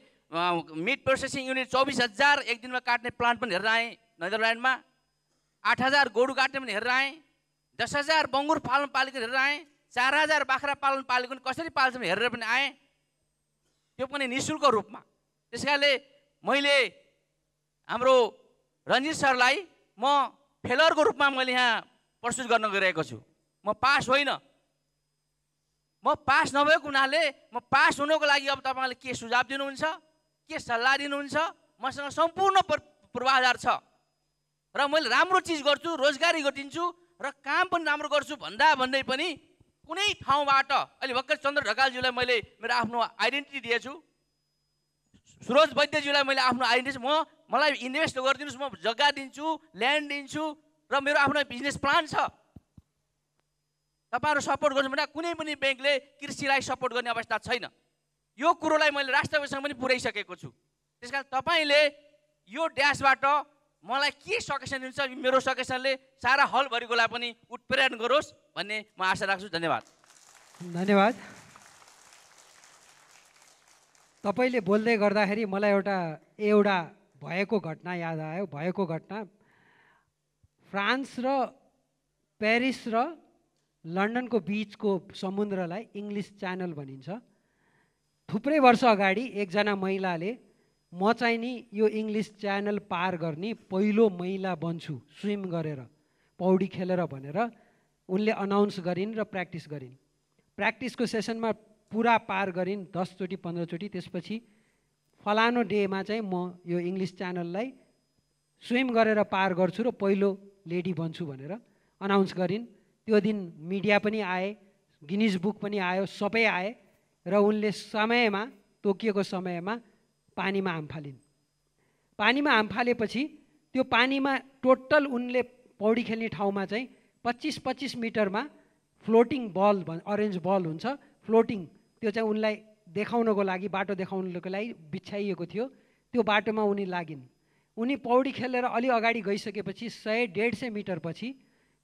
Speaker 8: मिट प्रोसेसिङ युनिट 24,000 एक दिनमा काट्ने प्लान्ट पनि हेरेर आएँ नेदरल्यान्डमा, 8,000 गोरु काट्ने पनि हेरेर आएँ, 10,000 बङ्गुर पालन पालेको हेरेर आएँ, 4,000 बाख्रा पालन पालेको पनि कसरी पाल्छ भने हेरेर पनि आएँ, त्यो पनि निःशुल्क रूपमा। त्यस कारणले मैले हाम्रो रञ्जित सरलाई म फेलरको रूपमा मैले यहाँ प्रस्तुत गर्न गइरहेको छु। म पास होइन, म पास नभएको हुनाले म पास हुनको लागि अब तपाईँले के सुझाव दिनुहुन्छ, के सल्लाह दिनुहुन्छ, मसँग सम्पूर्ण पूर्वाधार छ र मैले राम्रो चिज गर्छु, रोजगारी गरिदिन्छु र काम पनि राम्रो गर्छु भन्दै पनि कुनै ठाउँबाट अहिले भर्खर चन्द्र ढकालज्यूलाई मैले मेरो आफ्नो आइडेन्टिटी दिएछु, सुरज वैद्यज्यूलाई मैले आफ्नो आइडेन्टिटी, मलाई इन्भेस्ट गरिदिनुहोस्, म जग्गा दिन्छु, ल्यान्ड दिन्छु र मेरो आफ्नो बिजनेस प्लान छ। तपाईँहरू सपोर्ट गर्नु भने कुनै पनि ब्याङ्कले कृषिलाई सपोर्ट गर्ने अवस्था छैन। यो कुरोलाई मैले राष्ट्रपतिसँग पनि पुर्याइसकेको छु। त्यस कारण तपाईँले यो ड्यासबाट मलाई के सकेसन दिन्छ, मेरो सकेसनले सारा हलभरिकोलाई पनि उत्प्रेरण गरोस् भन्ने म आशा राख्छु। धन्यवाद।
Speaker 2: धन्यवाद। तपाईँले बोल्दै गर्दाखेरि मलाई एउटा भएको घटना याद आयो। भएको घटना फ्रान्स र पेरिस र लन्डनको बिचको समुद्रलाई इङ्ग्लिस च्यानल भनिन्छ। थुप्रै वर्ष अगाडि एकजना महिलाले म चाहिँ नि यो इङ्ग्लिस च्यानल पार गर्ने पहिलो महिला बन्छु स्विम गरेर, पौडी खेलेर भनेर उनले अनाउन्स गरिन् र प्र्याक्टिस गरिन्। प्र्याक्टिसको सेसनमा पुरा पार गरिन् 10 चोटि 15 चोटि। त्यसपछि फलानो डेमा चाहिँ म यो इङ्ग्लिस च्यानललाई स्विम गरेर पार गर्छु र पहिलो लेडी बन्छु भनेर अनाउन्स गरिन्। त्यो दिन मिडिया पनि आए, गिनिज बुक पनि आयो, सबै आए र उनले समयमा, तोकिएको समयमा पानीमा हामफालिन्। पानीमा हामफालेपछि त्यो पानीमा टोटल उनले पौडी खेल्ने ठाउँमा चाहिँ 25-25 मिटरमा फ्लोटिङ बल अरेन्ज बल हुन्छ, फ्लोटिङ, त्यो चाहिँ उनलाई देखाउनको लागि, बाटो देखाउनको लागि बिछ्याइएको थियो। त्यो बाटोमा उनी लागिन्। उनी पौडी खेलेर अलि अगाडि गइसकेपछि 100-150 मिटर पछि,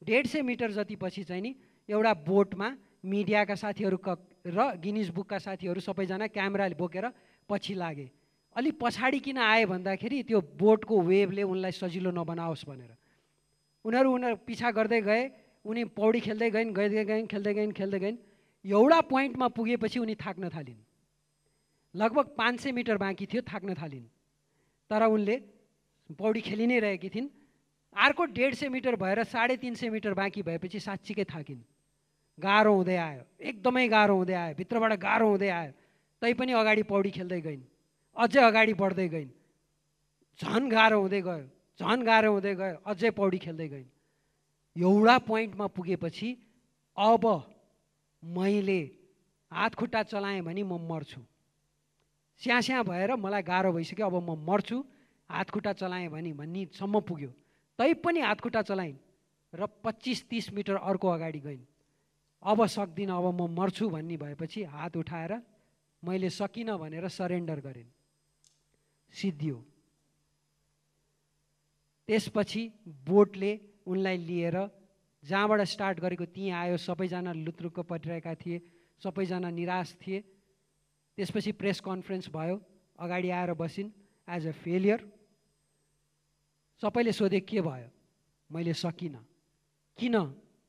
Speaker 2: 150 मिटर जति पछि चाहिँ नि एउटा बोटमा मिडियाका साथीहरू र गिनिज बुकका साथीहरू सबैजना क्यामेराले बोकेर पछि लागे। अलि पछाडि किन आए भन्दाखेरि त्यो बोटको वेभले उनलाई सजिलो नबनाओस् भनेर उनीहरू पिछा गर्दै गए। उनी पौडी खेल्दै गइन्, खेल्दै गइन्। एउटा पोइन्टमा पुगेपछि उनी थाक्न थालिन्। लगभग 500 मिटर बाँकी थियो, थाक्न थालिन्। तर उनले पौडी खेलि नै रहेकी थिइन्। अर्को 150 मिटर भएर 350 मिटर बाँकी भएपछि साँच्चीकै थाकिन्। गाह्रो हुँदै आयो, एकदमै गाह्रो हुँदै आयो, भित्रबाट गाह्रो हुँदै आयो। तैपनि अगाडि पौडी खेल्दै गइन्, अझै अगाडि बढ्दै गइन्। झन् गाह्रो हुँदै गयो, अझै पौडी खेल्दै गइन्। एउटा पोइन्टमा पुगेपछि अब मैले हात खुट्टा चलाएँ भने म मर्छु, स्यास्या भएर मलाई गाह्रो भइसक्यो, अब म मर्छु, हात खुट्टा चलाएँ भने भन्नेसम्म पुग्यो। तैपनि हात खुट्टा चलाइन् र 25-30 मिटर अर्को अगाडि गइन्। अब सक्दिनँ, अब म मर्छु भन्ने भएपछि हात उठाएर मैले सकिनँ भनेर सरेन्डर गरिन्, सिद्धियो। त्यसपछि बोटले उनलाई लिएर जहाँबाट स्टार्ट गरेको त्यहीँ आयो। सबैजना लुत्रुक्क परिरहेका थिए, सबैजना निराश थिए। त्यसपछि प्रेस कन्फरेन्स भयो, अगाडि आएर बसिन् एज अ फेलियर। सबैले सोधे के भयो, मैले सकिनँ। किन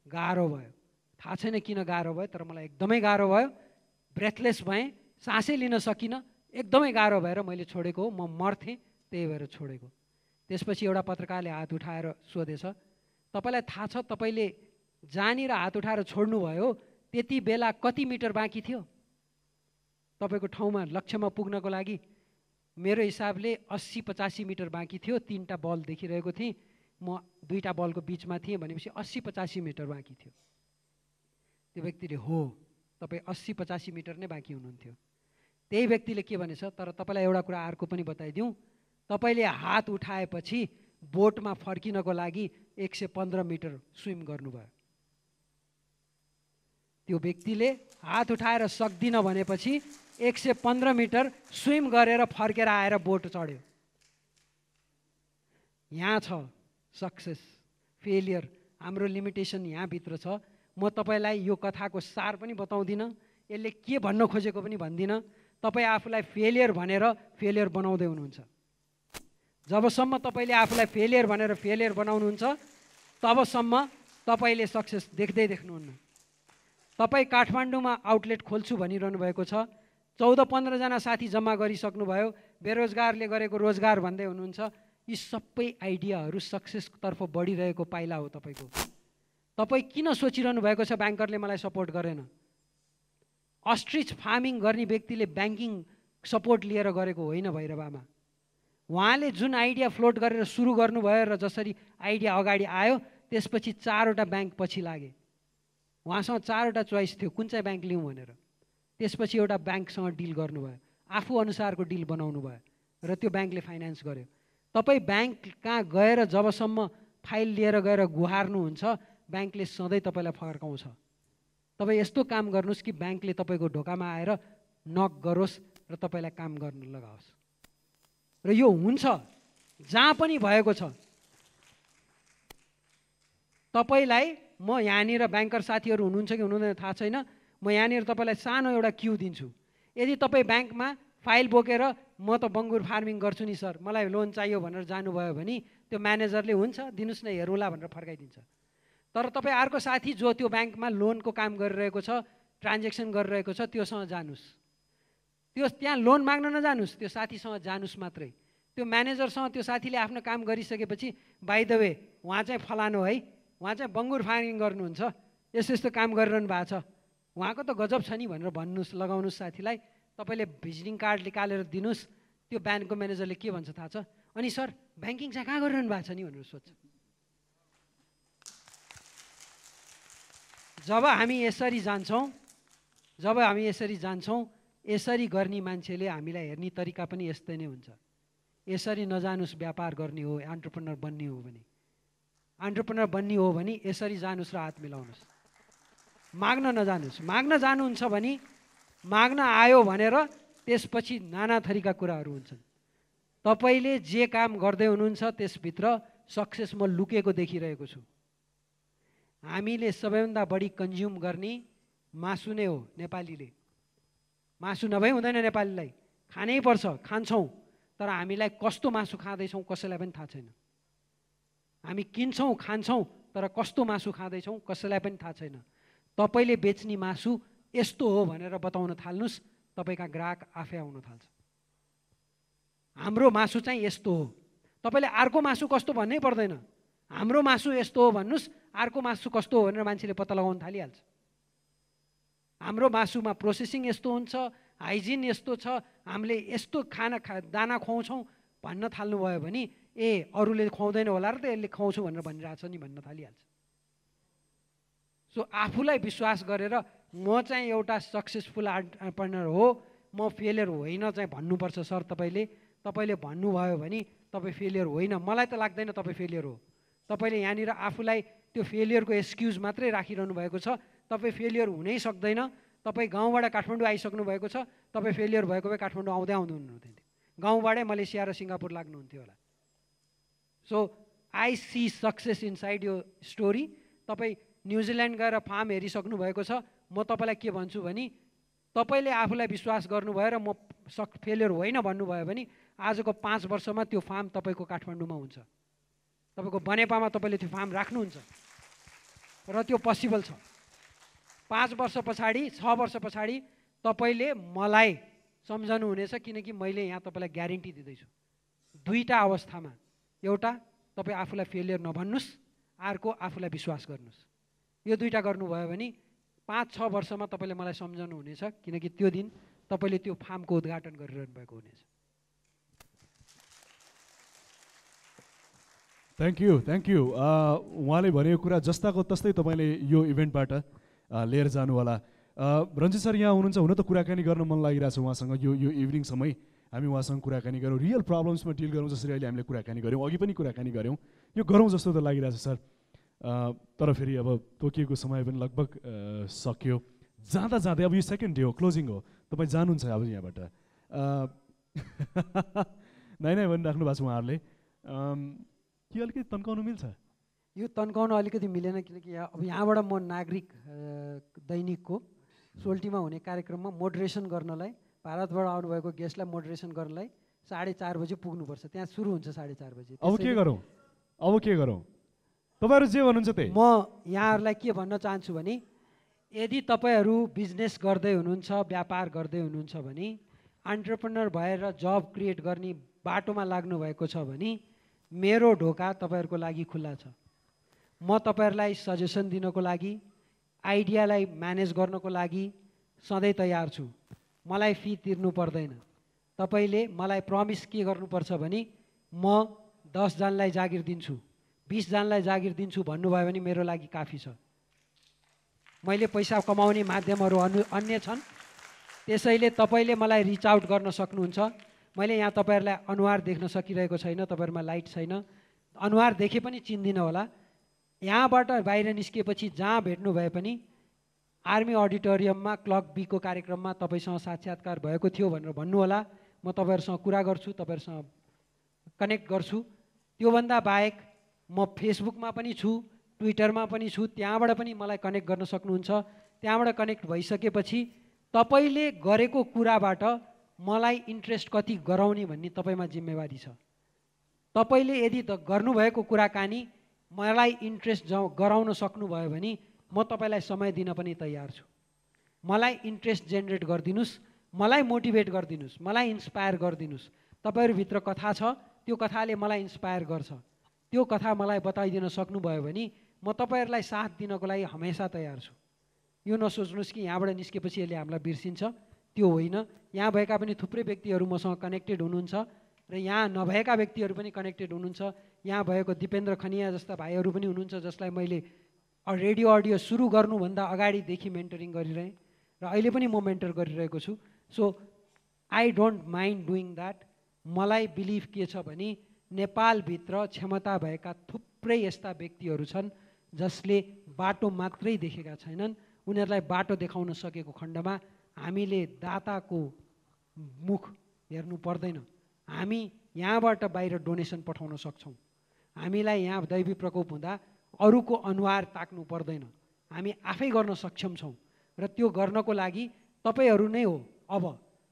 Speaker 2: गाह्रो भयो थाहा छैन, किन गाह्रो भयो, तर मलाई एकदमै गाह्रो भयो। ब्रेथलेस भएँ, सासै लिन सकिनँ, एकदमै गाह्रो भएर मैले छोडेको हो, म मर्थेँ त्यही भएर छोडेको। त्यसपछि एउटा पत्रकारले हात उठाएर सोधेछ, तपाईँलाई थाहा छ तपाईँले जहाँनिर हात उठाएर छोड्नुभयो त्यति बेला कति मिटर बाँकी थियो तपाईँको ठाउँमा लक्ष्यमा पुग्नको लागि? मेरो हिसाबले 80-85 मिटर बाँकी थियो। 3टा बल देखिरहेको थिएँ, म 2टा बलको बिचमा थिएँ भनेपछि 80-85 मिटर बाँकी थियो। त्यो व्यक्तिले हो तपाईँ 80-85 मिटर नै बाँकी हुनुहुन्थ्यो। त्यही व्यक्तिले के भनेछ, तर तपाईँलाई एउटा कुरा अर्को पनि बताइदिउँ, तपाईँले हात उठाएपछि बोटमा फर्किनको लागि 115 मिटर स्विम गर्नुभयो। त्यो व्यक्तिले हात उठाएर सक्दिनँ भनेपछि 115 मिटर स्विम गरेर फर्केर आएर बोट चढ्यो। यहाँ छ सक्सेस फेलियर, हाम्रो लिमिटेसन यहाँभित्र छ। म तपाईँलाई यो कथाको सार पनि बताउँदिनँ, यसले के भन्न खोजेको पनि भन्दिनँ। तपाईँ आफूलाई फेलियर भनेर फेलियर बनाउँदै हुनुहुन्छ। जबसम्म तपाईँले आफूलाई फेलियर भनेर फेलियर बनाउनुहुन्छ तबसम्म तपाईँले सक्सेस देख्दै देख्नुहुन्न। तपाईँ काठमाडौँमा आउटलेट खोल्छु भनिरहनु भएको छ, 14-15 जना साथी जम्मा गरिसक्नुभयो, बेरोजगारले गरेको रोजगार भन्दै हुनुहुन्छ। यी सबै आइडियाहरू सक्सेसतर्फ बढिरहेको पाइला हो तपाईँको। तपाईँ किन सोचिरहनु भएको छ ब्याङ्करले मलाई सपोर्ट गरेन? अस्ट्रिच फार्मिङ गर्ने व्यक्तिले ब्याङ्किङ सपोर्ट लिएर गरेको होइन भैरवामा। उहाँले जुन आइडिया फ्लोट गरेर सुरु गर्नुभयो र जसरी आइडिया अगाडि आयो त्यसपछि 4वटा ब्याङ्क पछि लागे। उहाँसँग 4वटा चोइस थियो कुन चाहिँ ब्याङ्क लिउँ भनेर। त्यसपछि एउटा ब्याङ्कसँग डिल गर्नुभयो, आफू अनुसारको डिल बनाउनु भयो र त्यो ब्याङ्कले फाइनेन्स गर्यो। तपाईँ ब्याङ्क कहाँ गएर जबसम्म फाइल लिएर गएर गुहार्नुहुन्छ ब्याङ्कले सधैँ तपाईँलाई फर्काउँछ। तपाईँ यस्तो काम गर्नुहोस् कि ब्याङ्कले तपाईँको ढोकामा आएर नक गरोस् र तपाईँलाई काम गर्न लगाओस्। र यो हुन्छ जहाँ पनि भएको छ। तपाईँलाई म यहाँनिर ब्याङ्कर साथीहरू हुनुहुन्छ कि हुनुहुँदैन थाहा छैन, म यहाँनिर तपाईँलाई सानो एउटा क्यू दिन्छु। यदि तपाईँ ब्याङ्कमा फाइल बोकेर म त बङ्गुर फार्मिङ गर्छु नि सर, मलाई लोन चाहियो भनेर जानुभयो भने त्यो म्यानेजरले हुन्छ दिनुहोस् न हेरौँला भनेर फर्काइदिन्छ। तर तपाईँ अर्को साथी जो त्यो ब्याङ्कमा लोनको काम गरिरहेको छ, ट्रान्जेक्सन गरिरहेको छ, त्योसँग जानुहोस्। त्यो त्यहाँ लोन माग्न नजानुहोस्, त्यो साथीसँग जानुहोस् मात्रै। त्यो म्यानेजरसँग त्यो साथीले आफ्नो काम गरिसकेपछि बाइ द वे उहाँ चाहिँ फलानु है, उहाँ चाहिँ बङ्गुर फार्मिङ गर्नुहुन्छ, यस्तो यस्तो काम गरिरहनु भएको छ, उहाँको त गजब छ नि भनेर भन्नुहोस्, लगाउनुहोस् साथीलाई। तपाईँले भिजिटिङ कार्ड निकालेर दिनुहोस्। त्यो ब्याङ्कको म्यानेजरले के भन्छ थाहा छ, अनि सर ब्याङ्किङ चाहिँ कहाँ गरिरहनु भएको छ नि भनेर सोध्छ। जब हामी यसरी जान्छौँ यसरी गर्ने मान्छेले हामीलाई हेर्ने तरिका पनि यस्तै नै हुन्छ। यसरी नजानुस् व्यापार गर्ने हो, एन्टरप्रेन्योर बन्ने हो भने, एन्टरप्रेन्योर बन्ने हो भने यसरी जानुस् र हात मिलाउनुहोस्। माग्न नजानुस्। माग्न जानुहुन्छ भने माग्न आयो भनेर त्यसपछि नाना थरीका कुराहरू हुन्छन्। तपाईँले जे काम गर्दै हुनुहुन्छ त्यसभित्र सक्सेस म लुकेको देखिरहेको छु। हामीले सबैभन्दा बढी कन्ज्युम गर्ने मासु नै हो। नेपालीले मासु नभई हुँदैन, नेपालीलाई खानै पर्छ, खान्छौँ, तर हामीलाई कस्तो मासु खाँदैछौँ कसैलाई पनि थाहा छैन। हामी किन्छौँ खान्छौँ तर कस्तो मासु खाँदैछौँ कसैलाई पनि थाहा छैन। तपाईँले बेच्ने मासु यस्तो हो भनेर बताउन थाल्नुहोस्, तपाईँका ग्राहक आफै आउन थाल्छ। हाम्रो मासु चाहिँ यस्तो हो, तपाईँले अर्को मासु कस्तो भन्नै पर्दैन, हाम्रो मासु यस्तो हो भन्नुहोस्, अर्को मासु कस्तो हो भनेर मान्छेले पत्ता लगाउन थालिहाल्छ। हाम्रो मासुमा प्रोसेसिङ यस्तो हुन्छ, हाइजिन यस्तो छ, हामीले यस्तो दाना खुवाउँछौँ भन्न थाल्नुभयो भने ए अरूले खुवाउँदैन होला र त यसले खुवाउँछु भनेर भनिरहेछ नि भन्न थालिहाल्छ। सो आफूलाई विश्वास गरेर म चाहिँ एउटा सक्सेसफुल एन्टरप्रेन्योर हो, म फेलियर होइन चाहिँ भन्नुपर्छ। सर तपाईँले भन्नुभयो भने तपाईँ फेलियर होइन, मलाई त लाग्दैन तपाईँ फेलियर हो। तपाईँले यहाँनिर आफूलाई त्यो फेलियरको एक्सक्युज मात्रै राखिरहनु भएको छ। तपाईँ फेलियर हुनै सक्दैन। तपाईँ गाउँबाट काठमाडौँ आइसक्नु भएको छ, तपाईँ फेलियर भएको भए काठमाडौँ आउँदै हुनुहुन्थ्यो, गाउँबाटै मलेसिया र सिङ्गापुर लाग्नुहुन्थ्यो होला। So I see success inside यो स्टोरी। तपाईँ न्युजिल्यान्ड गएर फार्म हेरिसक्नु भएको छ। म तपाईँलाई के भन्छु भने तपाईँले आफूलाई विश्वास गर्नुभयो र म फेलियर होइन भन्नुभयो भने आजको 5 वर्षमा त्यो फार्म तपाईँको काठमाडौँमा हुन्छ, तपाईँको बनेपामा तपाईँले त्यो फार्म राख्नुहुन्छ र त्यो पोसिबल छ। 5 वर्ष पछाडि 6 वर्ष पछाडि तपाईँले मलाई सम्झनु हुनेछ, किनकि मैले यहाँ तपाईँलाई ग्यारेन्टी दिँदैछु। दुईटा अवस्थामा, एउटा तपाईँ आफूलाई फेलियर नभन्नुहोस्, अर्को आफूलाई विश्वास गर्नुहोस्। यो दुईटा गर्नुभयो भने 5-6 वर्षमा तपाईँले मलाई सम्झनु हुनेछ, किनकि त्यो दिन तपाईँले त्यो फार्मको उद्घाटन गरिरहनु भएको हुनेछ।
Speaker 1: Thank you. उहाँले भनेको कुरा जस्ताको तस्तै तपाईँले यो इभेन्टबाट लिएर जानु होला। रञ्जित सर यहाँ हुनुहुन्छ, हुन त कुराकानी गर्न मन लागिरहेछ उहाँसँग। यो इभिनिङ समय हामी उहाँसँग कुराकानी गरौँ, रियल प्रब्लम्समा डिल गरौँ, जसरी अहिले हामीले कुराकानी गऱ्यौँ, अघि पनि कुराकानी गऱ्यौँ। यो गरौँ जस्तो त लागिरहेछ सर। तर फेरि अब तोकिएको समय पनि लगभग सक्यो। जाँदा जाँदै अब यो सेकेन्ड डे हो, क्लोजिङ हो, तपाईँ जानुहुन्छ अब यहाँबाट। नै भनिराख्नु भएको छ उहाँहरूले। के अलिकति तन्काउनु मिल्छ?
Speaker 2: यो तन्काउन अलिकति मिलेन, किनकि यहाँबाट म नागरिक दैनिकको सोल्टीमा हुने कार्यक्रममा मोडरेसन गर्नलाई, भारतबाट आउनुभएको गेस्टलाई मोडरेसन गर्नलाई 4:30 बजे पुग्नुपर्छ। त्यहाँ सुरु हुन्छ 4:30 बजे।
Speaker 1: अब के गरौँ? तपाईँहरू जे भन्नुहुन्छ त्यही।
Speaker 2: म यहाँहरूलाई के भन्न चाहन्छु भने यदि तपाईँहरू बिजनेस गर्दै हुनुहुन्छ, व्यापार गर्दै हुनुहुन्छ भने, एन्टरप्रेन्योर भएर जब क्रिएट गर्ने बाटोमा लाग्नु भएको छ भने मेरो ढोका तपाईँहरूको लागि खुल्ला छ। म तपाईँहरूलाई सजेसन दिनको लागि, आइडियालाई म्यानेज गर्नको लागि सधैँ तयार छु। मलाई फी तिर्नु पर्दैन। तपाईँले मलाई प्रमिस के गर्नुपर्छ भने म 10 जनालाई जागिर दिन्छु, 20 जनालाई जागिर दिन्छु भन्नुभयो भने मेरो लागि काफी छ। मैले पैसा कमाउने माध्यमहरू अन्य छन्, त्यसैले तपाईँले मलाई रिच आउट गर्न सक्नुहुन्छ। मैले यहाँ तपाईँहरूलाई अनुहार देख्न सकिरहेको छैन, तपाईँहरूमा लाइट छैन, अनुहार देखे पनि चिन्दिनँ होला। यहाँबाट बाहिर निस्किएपछि जहाँ भेट्नु भए पनि आर्मी अडिटोरियममा क्लक बीको कार्यक्रममा तपाईँसँग साक्षात्कार भएको थियो भनेर भन्नुहोला। म तपाईँहरूसँग कुरा गर्छु, तपाईँहरूसँग कनेक्ट गर्छु। त्योभन्दा बाहेक म फेसबुकमा पनि छु, ट्विटरमा पनि छु, त्यहाँबाट पनि मलाई कनेक्ट गर्न सक्नुहुन्छ। त्यहाँबाट कनेक्ट भइसकेपछि तपाईँले गरेको कुराबाट मलाई इन्ट्रेस्ट कति गराउने भन्ने तपाईँमा जिम्मेवारी छ। तपाईँले यदि गर्नुभएको कुराकानी मलाई इन्ट्रेस्ट गराउन सक्नुभयो भने म तपाईँलाई समय दिन पनि तयार छु। मलाई इन्ट्रेस्ट जेनेरेट गरिदिनुहोस्, मलाई मोटिभेट गरिदिनुहोस्, मलाई इन्सपायर गरिदिनुहोस्। तपाईँहरूभित्र कथा छ, त्यो कथाले मलाई इन्सपायर गर्छ। त्यो कथा मलाई बताइदिन सक्नुभयो भने म तपाईँहरूलाई साथ दिनको लागि हमेसा तयार छु। यो नसोच्नुहोस् कि यहाँबाट निस्केपछि यसले हामीलाई बिर्सिन्छ, त्यो होइन। यहाँ भएका पनि थुप्रै व्यक्तिहरू मसँग कनेक्टेड हुनुहुन्छ र यहाँ नभएका व्यक्तिहरू पनि कनेक्टेड हुनुहुन्छ। यहाँ भएको दिपेन्द्र खनिया जस्ता भाइहरू पनि हुनुहुन्छ, जसलाई मैले रेडियो अडियो सुरु गर्नुभन्दा अगाडिदेखि मेन्टरिङ गरिरहेँ र अहिले पनि म मेन्टर गरिरहेको छु। So I don't mind doing that. मलाई बिलिभ के छ भने नेपालभित्र क्षमता भएका थुप्रै यस्ता व्यक्तिहरू छन् जसले बाटो मात्रै देखेका छैनन्। उनीहरूलाई बाटो देखाउन सकेको खण्डमा हामीले दाताको मुख हेर्नु पर्दैन। हामी यहाँबाट बाहिर डोनेसन पठाउन सक्छौँ। हामीलाई यहाँ दैवी प्रकोप हुँदा अरूको अनुहार ताक्नु पर्दैन। हामी आफै गर्न सक्षम छौँ र त्यो गर्नको लागि तपाईँहरू नै हो। अब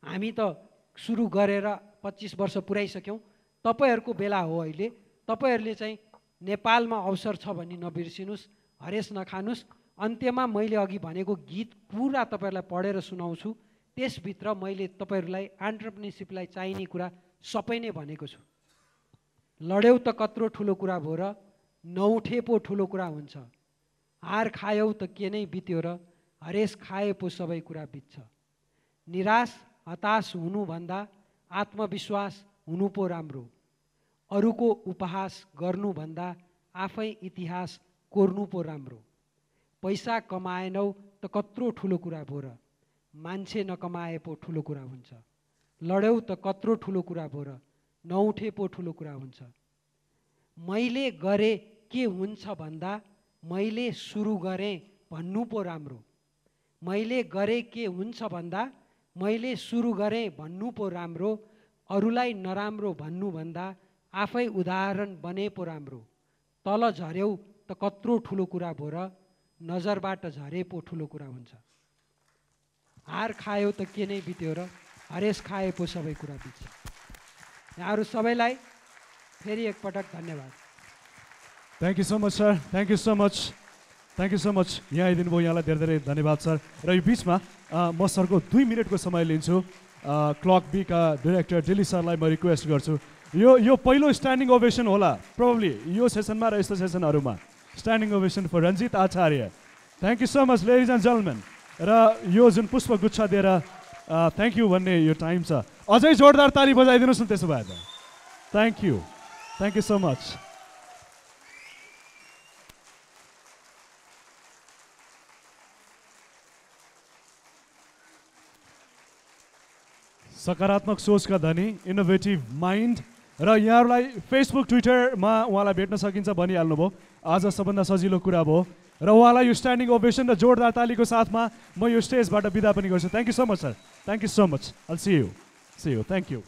Speaker 2: हामी त सुरु गरेर 25 वर्ष पुर्याइसक्यौँ, तपाईँहरूको बेला हो अहिले। तपाईँहरूले चाहिँ नेपालमा अवसर छ भन्ने नबिर्सिनुहोस्, हरेस नखानुहोस्। अन्त्यमा मैले अघि भनेको गीत पुरा तपाईँहरूलाई पढेर सुनाउँछु। त्यसभित्र मैले तपाईँहरूलाई एन्टरप्रेन्योरसिपलाई चाहिने कुरा सबै नै भनेको छु। लड्यौ त कत्रो ठुलो कुरा भयो र नउठे पो ठुलो कुरा हुन्छ। हार खायौ त के नै बित्यो र हरेस खाए पो सबै कुरा बित्छ। निराश हताश हुनुभन्दा आत्मविश्वास हुनु पो राम्रो। अरूको उपहास गर्नुभन्दा आफै इतिहास कोर्नु पो राम्रो। पैसा कमाएनौ त कत्रो ठुलो कुरा भयो र मान्छे नकमाए पो ठुलो कुरा हुन्छ। लड्यौ त कत्रो ठुलो कुरा भयो र नउठे पो ठुलो कुरा हुन्छ। मैले गरे के हुन्छ भन्दा मैले सुरु गरेँ भन्नु पो राम्रो। मैले गरे के हुन्छ भन्दा मैले सुरु गरेँ भन्नु पो राम्रो। अरूलाई नराम्रो भन्नुभन्दा आफै उदाहरण बने पो राम्रो। तल झर्यौ त कत्रो ठुलो कुरा भयो र नजरबाट झरे पो ठुलो कुरा हुन्छ। हार खायो त के नै बित्यो र हरेस खाए पो सबै कुरा बित्छ। यहाँहरू सबैलाई फेरि एकपटक धन्यवाद।
Speaker 1: Thank you so much sir, thank you so much, thank you so much. यहाँ आइदिनु भयो, यहाँलाई धेरै धेरै धन्यवाद सर। र यो बिचमा म सरको 2 मिनटको समय लिन्छु। क्लक बीका डिरेक्टर दिल्ली सरलाई म रिक्वेस्ट गर्छु, यो पहिलो स्ट्यान्डिङ ओभेसन होला प्रोबब्ली यो सेसनमा र यस्तो सेसनहरूमा। Standing ovation for Ranjit Acharya. Thank you so much ladies and gentlemen. र यो जुन पुष्पगुच्छ दिएर थ्याङ्क यू भन्ने यो टाइम छ, अझै जोरदार ताली बजाइदिनुहोस् न त्यसो भए त। Thank you so much. सकारात्मक सोचका धनी, इनोभेटिभ माइन्ड। र यहाँहरूलाई फेसबुक ट्विटरमा उहाँलाई भेट्न सकिन्छ भनिहाल्नु भयो। आज सबभन्दा सजिलो कुरा भयो र उहाँलाई यो स्ट्यान्डिङ ओभेसन र जोरदार तालीको साथमा म यो स्टेजबाट बिदा पनि गर्छु। Thank you so much sir, thank you so much. I'll see you. Thank you.